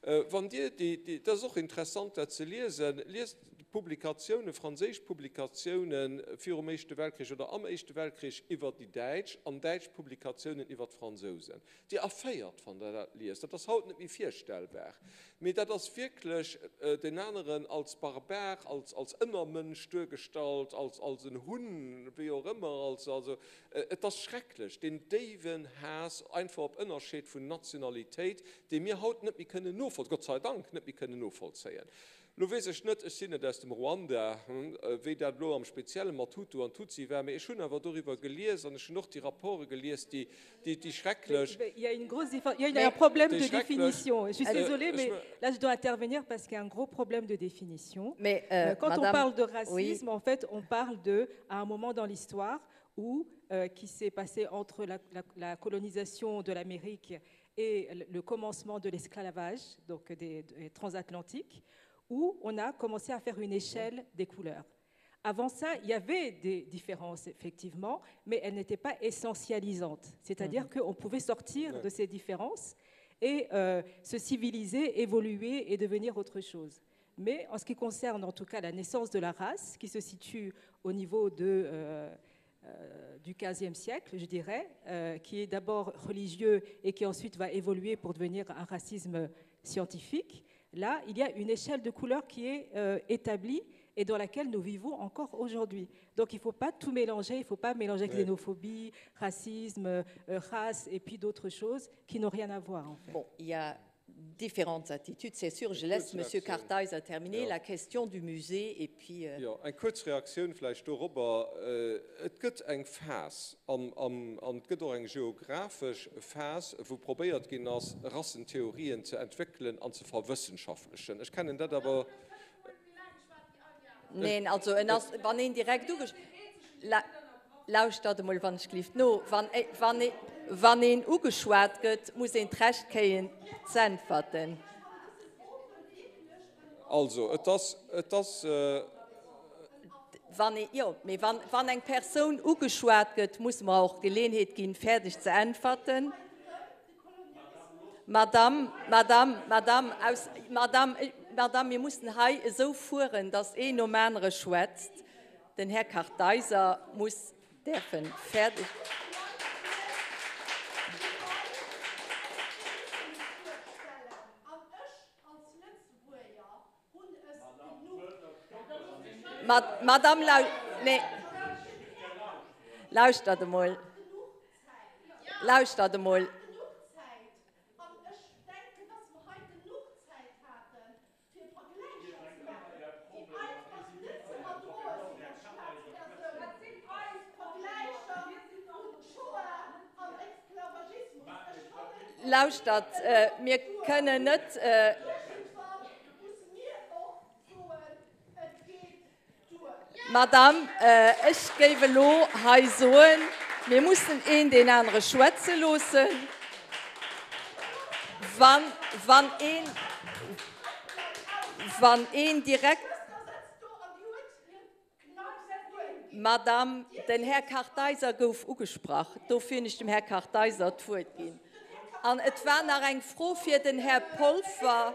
Wann Dir déi, dat ass och interessant dat ze liesen, liest. Publikatiounen, franséisch Publikatiounen virum Éischte Weltkrich oder am Éischte Weltkrich iwwer déi Däitsch an däitsch Publikatiounen iwwer d'Fransousen. Dir erféiert, wann Der dat liest. Dat ass haut net méi virstellbar. Mee dat ass wierklech deen aneren als Barbar, als, als Ënnermënsch duergestallt, als, als en Hunn, wéi och ëmmer, als, also et ass schrecklech, deen déiwen Haass einfach op Ënnerscheed vun Nationalitéit, dee mir haut net méi kënnen novoll, Gott sei Dank, net méi kënnen novollzéien. Lo weess ech net, ech sinn net aus dem Ruanda, wéi dat elo am Spezielle mat Hutu an Tutsi war, mee ech hunn awer doriwwer gelies an ech hunn och déi Rapporte gelies, déi, déi schrecklech. Il y a une grosse diffé-, il y a un problème de définition. Je suis désolée, mais là je dois intervenir parce qu'il y a un gros problème de définition. Mais, euh, Quand Madame, on parle de racisme, oui. en fait, on parle de, à un moment dans l'histoire où, euh, qui s'est passé entre la, la, la colonisation de l'Amérique et le commencement de l'esclavage, donc des, des transatlantiques, où on a commencé à faire une échelle des couleurs. Avant ça, il y avait des différences, effectivement, mais elles n'étaient pas essentialisantes. C'est-à-dire mmh. qu'on pouvait sortir ouais. de ces différences et euh, se civiliser, évoluer et devenir autre chose. Mais en ce qui concerne en tout cas la naissance de la race, qui se situe au niveau de, euh, euh, du 15e siècle, je dirais, euh, qui est d'abord religieux et qui ensuite va évoluer pour devenir un racisme scientifique, là, il y a une échelle de couleurs qui est euh, établie et dans laquelle nous vivons encore aujourd'hui. Donc il ne faut pas tout mélanger, il ne faut pas mélanger oui. xénophobie, racisme, euh, race et puis d'autres choses qui n'ont rien à voir. En fait. Bon, il y a différentes attitudes, c'est sûr. Je laisse Monsieur Kartheiser terminer ja. la question du musée et puis. Euh... Ja, eng kuerz Reaktioun vläicht dorobber. Et gëtt eng Phas an, an, an et gëtt och eng geographesch Phas, wou probéiert ginn ass, Rassentheorien ze entwéckelen an ze verwëssenschaftlechen. Ech kennen dat awer. Neen, also en ass, wann een direkt ugesch-, la, lauschtert emol wann ech gelift no, wann, wann, wann een ugeschwat gëtt, muss een d'Recht kréien z'äntwerten. Also, et ass, et ass. Wann ee, jo, mee wann, wann eng Persoun ugeschwat gëtt, musse mer och d'Geleeënheet ginn, fäerdeg ze äntwerten. Madame, Madame, Madame, aus, Madame, Madame, mir mussen hei esou fueren, dass een nom anere schwätzt. Den Här Kartheiser muss däerfe fäerdeg. Madame, nee, lauschtert emol. Lauschtert emol. Lauschtert, mir kënnen net. Madame, ech géif elo hei soen, mir mussen een deen anere schwätze loossen. Wann, wann een, wann een direkt. Madame, den Här Kartheiser gouf ugesprach, dofir hunn ech dem Här Kartheiser d'Wuert ginn. An et war nach eng Fro fir den Här Polfer.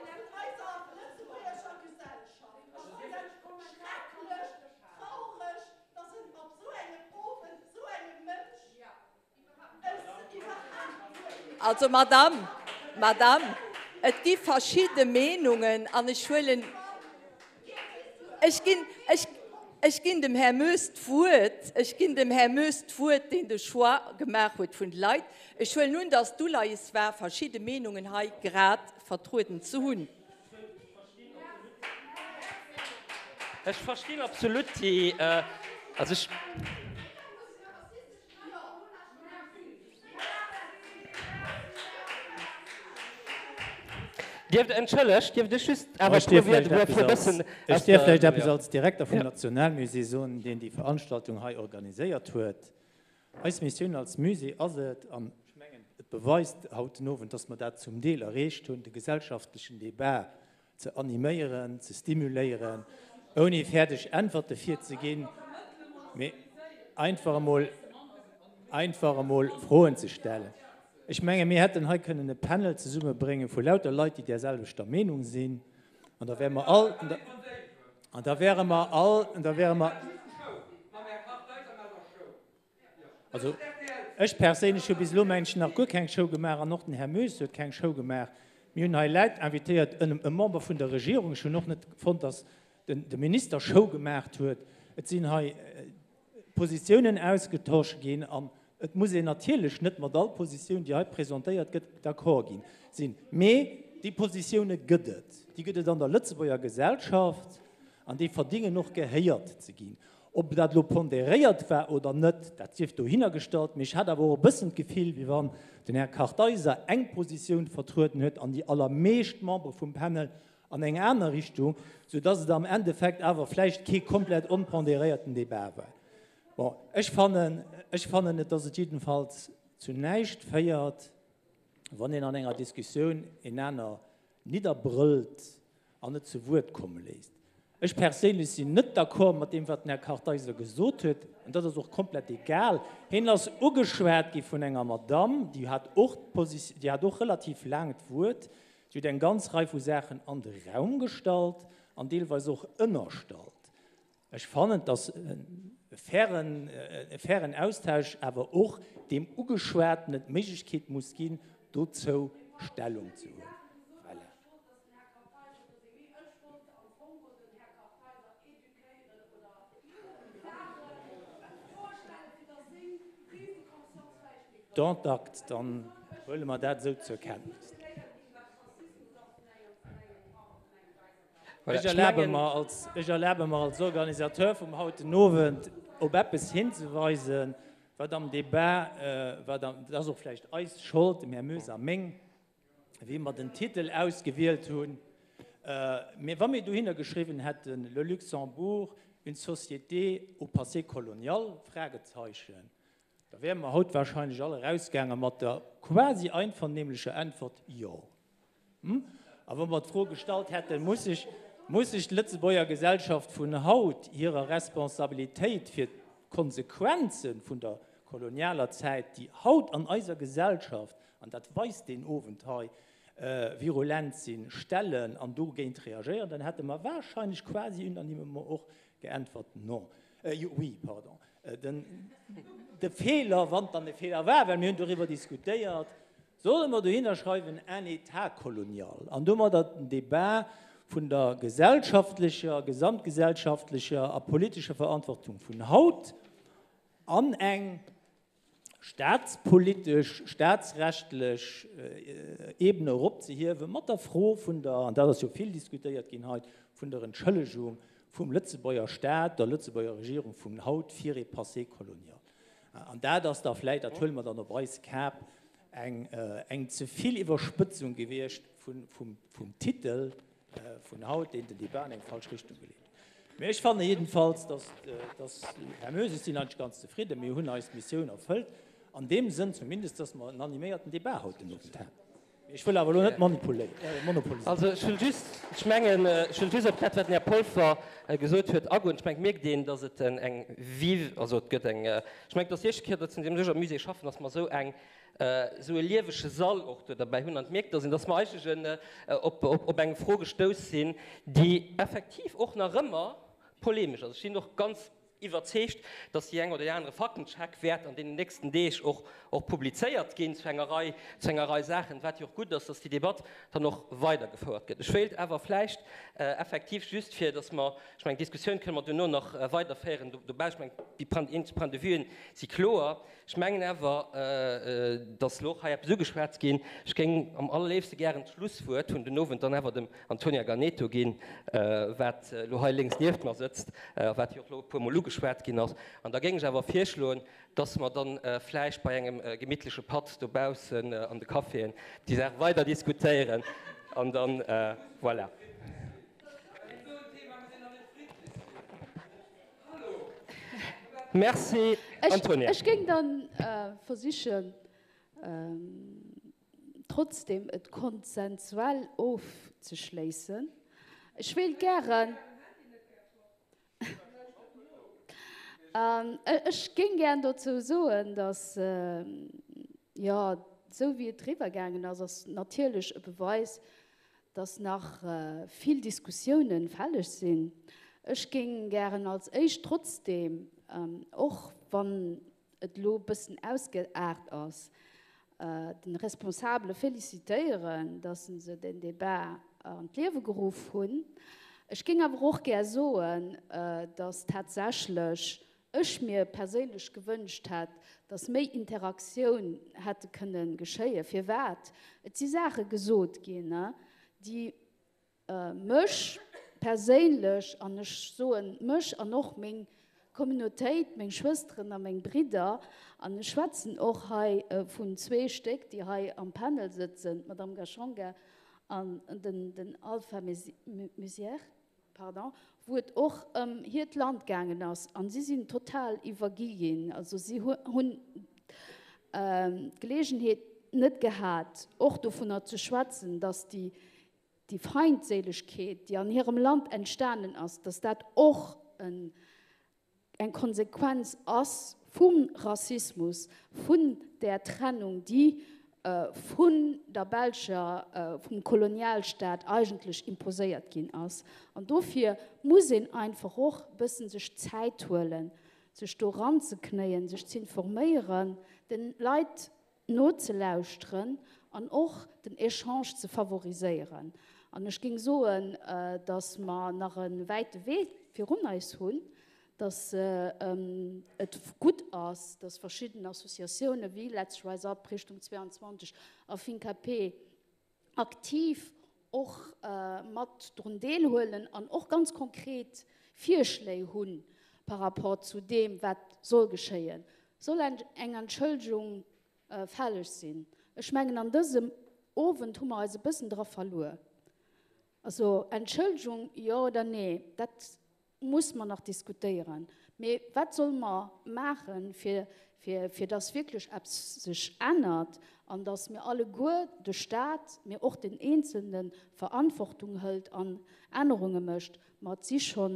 Also Madame, Madame, et gi verschidde Meenungen an ech huelen, ech ginn, ech, ech ginn dem Här Moes d'Wuert, ech ginn dem Här Moes d'Wuert, deen de Choix gemaach huet vun de Leit. Ech huelen un, dass d'Uleies war, verschidde Meenungen hei grad vertrueden ze hunn. Ech verstinn absolut déi, also ech. Dierft, entschëllegt, dierft ech just awer Ech e puer dierf Wierder vläicht fir e eppes als, bëssen ech aus dierf der, vläicht eppes jo. als Direkter vum Nationalmusée soen, deen déi Veranstaltung hei organiséiert huet. Eis Missioun als Musée ass et, an ech mengen, et beweist haut den Owend, dass mer dat zum Deel erreecht hunn, de gesellschaftlechen Débat ze animéieren, ze stimuléieren, ouni fäerdeg Äntwerte virzeginn, mee einfach emol, einfach emol Froen ze stellen. Ech menge mir hätten hei kënnen e Panel zesummebrénge vu lauter Leit, déi där selwechter Meenung sinn, an da wäre mer all. An da wäre mer all, da wäre mer. Also ech perséinlech hu bis elo, mengen ech, nach guer keng Show gemaach an och den Här Moes huet keng Show gemaach. Mir hunn hei Läit invitéiert, e Member vun der Regierung. Ech hunn och net fonnt, datt de Minister Show gemaacht huet. Et sinn hei Positiounen ausgetosch ginn an et muss een natierlech net mat all Positioun, déi hei presentéiert gëtt, d'accord ginn sinn. Mee déi Positioune gëtt et. Déi gëtt et an der Lëtzebuerger Gesellschaft an déi verdingen och gehéiert ze ginn. Ob dat elo ponderéiert war oder net, dat sief dohinnergestallt. Mee ech hat awer och e bëssen d'Gefill, wéi wann den Här Kartheiser eng Positioun vertrueden huet an déi allermeescht Membere vum Panel an eng aner Richtung, soudass et am Endeffekt awer vläicht kee komplett onponderéierten Débat war. Bon, ech fannen, ech fannen et, dass et jiddenfalls zu näischt féiert, wann een an enger Diskussioun enaner nidderbrëllt an net zu Wuert komme léisst. Ech perséinlech sinn net d'accord mat deem, wat den Här Kartheiser gesot huet, an dat ass och komplett egal. Hien ass ugeschwat gi vun enger Madamm, déi hat och d'Posi-, déi hat och relativ laang d'Wuert, Si huet eng ganz Rei vu Saachen an de Raum gestallt an deelweis och ënnerstallt. Ech fannen, dass e fairen, e fairen Austausch awer och deem Ugeschwatenen d'Méiglechkeet muss ginn, dozou Stellung ze huelen. Voilà. Dont acte, dann huele mer dat esou zur Kenntnis. Ech erlabe mer als, ech erlabe mer als Organisateur vum hauten Owend op eppes hinzeweisen, wat am Débat, wat am, dat ass och vläicht eis Schold, dem Här Moes a meng, wéi mer den Titel ausgewielt hunn, mä wa mir dohinner geschriwwen hätten, Le Luxembourg, une société au passé colonial? Fragezeichen, da wäre mer haut wahrscheinlech all erausgaange mat der quasi einvernehmlecher Äntwert Jo. A wa mer d'Fro gestallt hätten, Muss sech, muss sech d'Lëtzebuerger Gesellschaft vun haut hirer Responsabilitéit fir d'Konsequenze vun der kolonialer Zäit, déi haut an eiser Gesellschaft an dat weist deen Owend hei, virulent sinn, stellen an dogéint reagéieren, dann hätte mer wahrscheinlech quasi unanimement och geäntwert non, oui, pardon. Den, de Feeler, wann et dann e Feeler war, well mir hunn doriwwer diskutéiert, solle mer dohinner schreiwen un État colonial an domadder den Débat vun der gesellschaftlecher, gesamtgesellschaftlecher a politescher Verantwortung vun haut an eng staatspolitesch, staatsrechtlech Ebene eropzehiewen, mat der Fro vun der, an dat ass jo vill diskutéiert ginn hei, vun der Entschëllegung vum Lëtzebuerger Staat, der Lëtzebuerger Regierung vun haut fir ee Passé colonial. An dat ass da vläicht, dat huele mer dann op eis Kap, eng, eng ze vill Iwwerspëtzung gewiescht vum Titel, vun haut, deen den Débat an eng falsch Richtung geleet huet. Mee ech fanne jiddefalls, dass, dass, Här Moes, ech sinn eigentlech ganz zefridden, mir hunn eis Missioun erfëllt, an deem Sënn zumindest, dass mer en animéierten Débat haut den Owend haten. Mee ech wëll awer elo net monopoliséieren. Also ech wëll just, ech mengen, ech wëll just op dat, wat den Här Polfer gesot huet, agoen. Ech mengen, et mierkt een, dass et eng vive, also et gëtt eng, ech mengen, et ass déi éischte Kéier, datt ech an deem Musée schaffen, dass mer esou eng esou e liewege Sall och do derbäi hunn an et mierkt, dass mer eigentlech op eng Fro gestouss sinn, déi effektiv och nach ëmmer polemesch ass. Ech sinn och ganz iwwerzeegt, dass déi eng oder deen anere Faktencheck wäert an deenen nächsten Deeg och publizéiert ginn zu enger Rei, zu enger Rei Saachen, wat jo och gutt ass, dass déi Debatt dann och weidergefouert gëtt. Ech wéilt awer vläicht effektiv just, fir dass mer, ech mengen, d'Diskussioun kënne mer duerno nach weiderféieren dobaussen, ech mengen, déi Points de vuen si kloer, Ech mengen awer, dass elo och hei eppes ugeschwat ginn. Ech géing am allerléifste gären d'Schlusswuert vun den Owend dann awer dem Antonia Ganeto ginn, wat elo hei lénks nieft mer sëtzt a wat jo och elo e puermol ugeschwat ginn ass. An da géing ech awer virschloen, dass mer dann vläicht bei engem gemittleche Patt dobaussen an de Caféen déi Saach weider diskutéieren an dann, voilà. Merci, Antonia. Ech géing dann versichen, trotzdem et konsensuell ofzeschléissen. Ech wéilt gären, ech géing gären dozou soen, datt, jo, esou wéi et eriwwergaangen ass, ass natierlech e Beweis, dass nach vill Diskussiounen fälleg sinn. Ech géing gären als éischt trotzdeem, och wann et elo e bëssen ausgeaart ass, de Responsabele félicitéieren, dass se den Débat an d'Liewe geruff hunn. Ech géing awer och gär soen, dass tatsächlech ech mir perséinlech gewënscht hätt, dass méi Interaktioun hätte kënne geschéien. Firwat? Et si Saache gesot ginn, déi Mech perséinlech, an ech soen mech an och meng Communautéit, meng Schwësteren a meng Bridder, an ech schwätzen och hei vun zwee Stéck, déi hei am Panel sëtzen, d'Madame Gashonga an den Alpha Mézières, pardon, wou et och ëm hiert Land gaangen ass, a si sinn total iwwergi ginn. Also si hunn d'Geleegenheet net gehat, och dovunner ze schwätzen, dass déi déi Feindséilegkeet, déi an hirem Land entstanen ass, dass dat och eng Konsequenz ass vum Rassismus, vun där Trennung, déi vun der belscher, vum Kolonialstaat eigentlech imposéiert ginn ass. An dofir muss een einfach och e bëssen sech Zäit huelen, sech do eranzeknéien, sech z'informéieren, de Leit nozelauschteren an och den Echange ze favoriséieren. An ech géing soen, datt mer nach e wäite Wee virun eis hunn, datt et gutt ass, datt verschidden Associatioune wéi Let's Rise Up, Richtung 22 a FINCAPé aktiv och mat drun deelhuelen an och ganz konkret Virschléi hu par rapport zu deem, wat soll geschéien. Soll eng Entschëllegung fälleg sinn? Ech mengen, an dësem Owend hu mer eis e bëssen dra verluer. Also Entschëllegung, jo oder nee, dat muss mer nach diskutéieren. Mee wat solle mer maachen, fir, fir, fir dass wierklech eppes sech ännert an dass mir alleguer, de Stat, mee och den Eenzelnen, Verantwortung hëlt an Ännerunge mécht? Ma et si scho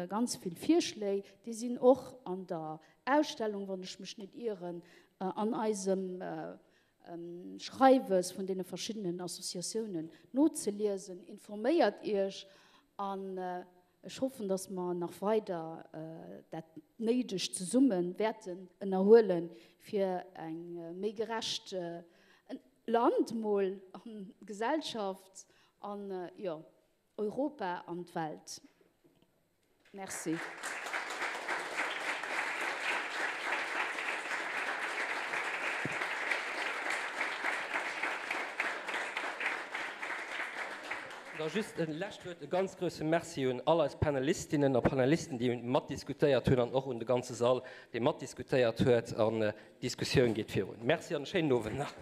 ganz vill Virschléi, déi sinn och an der Ausstellung, wann ech mech net ieren, an eisem Schreiwes vun deene verschiddenen Associatiounen nozeliesen. Informéiert Iech an ech hoffen, dass mer nach weider dat Néidegt zesumme wäerten ënnerhuelen, fir eng méi gerecht Land mol an Gesellschaft an, jo, Europa an d'Welt. Merci. Da just e lescht Wuert, e ganz grouse Merci un all eis Panelistinnen a Panelisten, déi matdiskutéiert hunn, an och un de ganze Sall, dee matdiskutéiert huet. An d'Diskussioun geet virun. Merci an e schéinen Owend nach.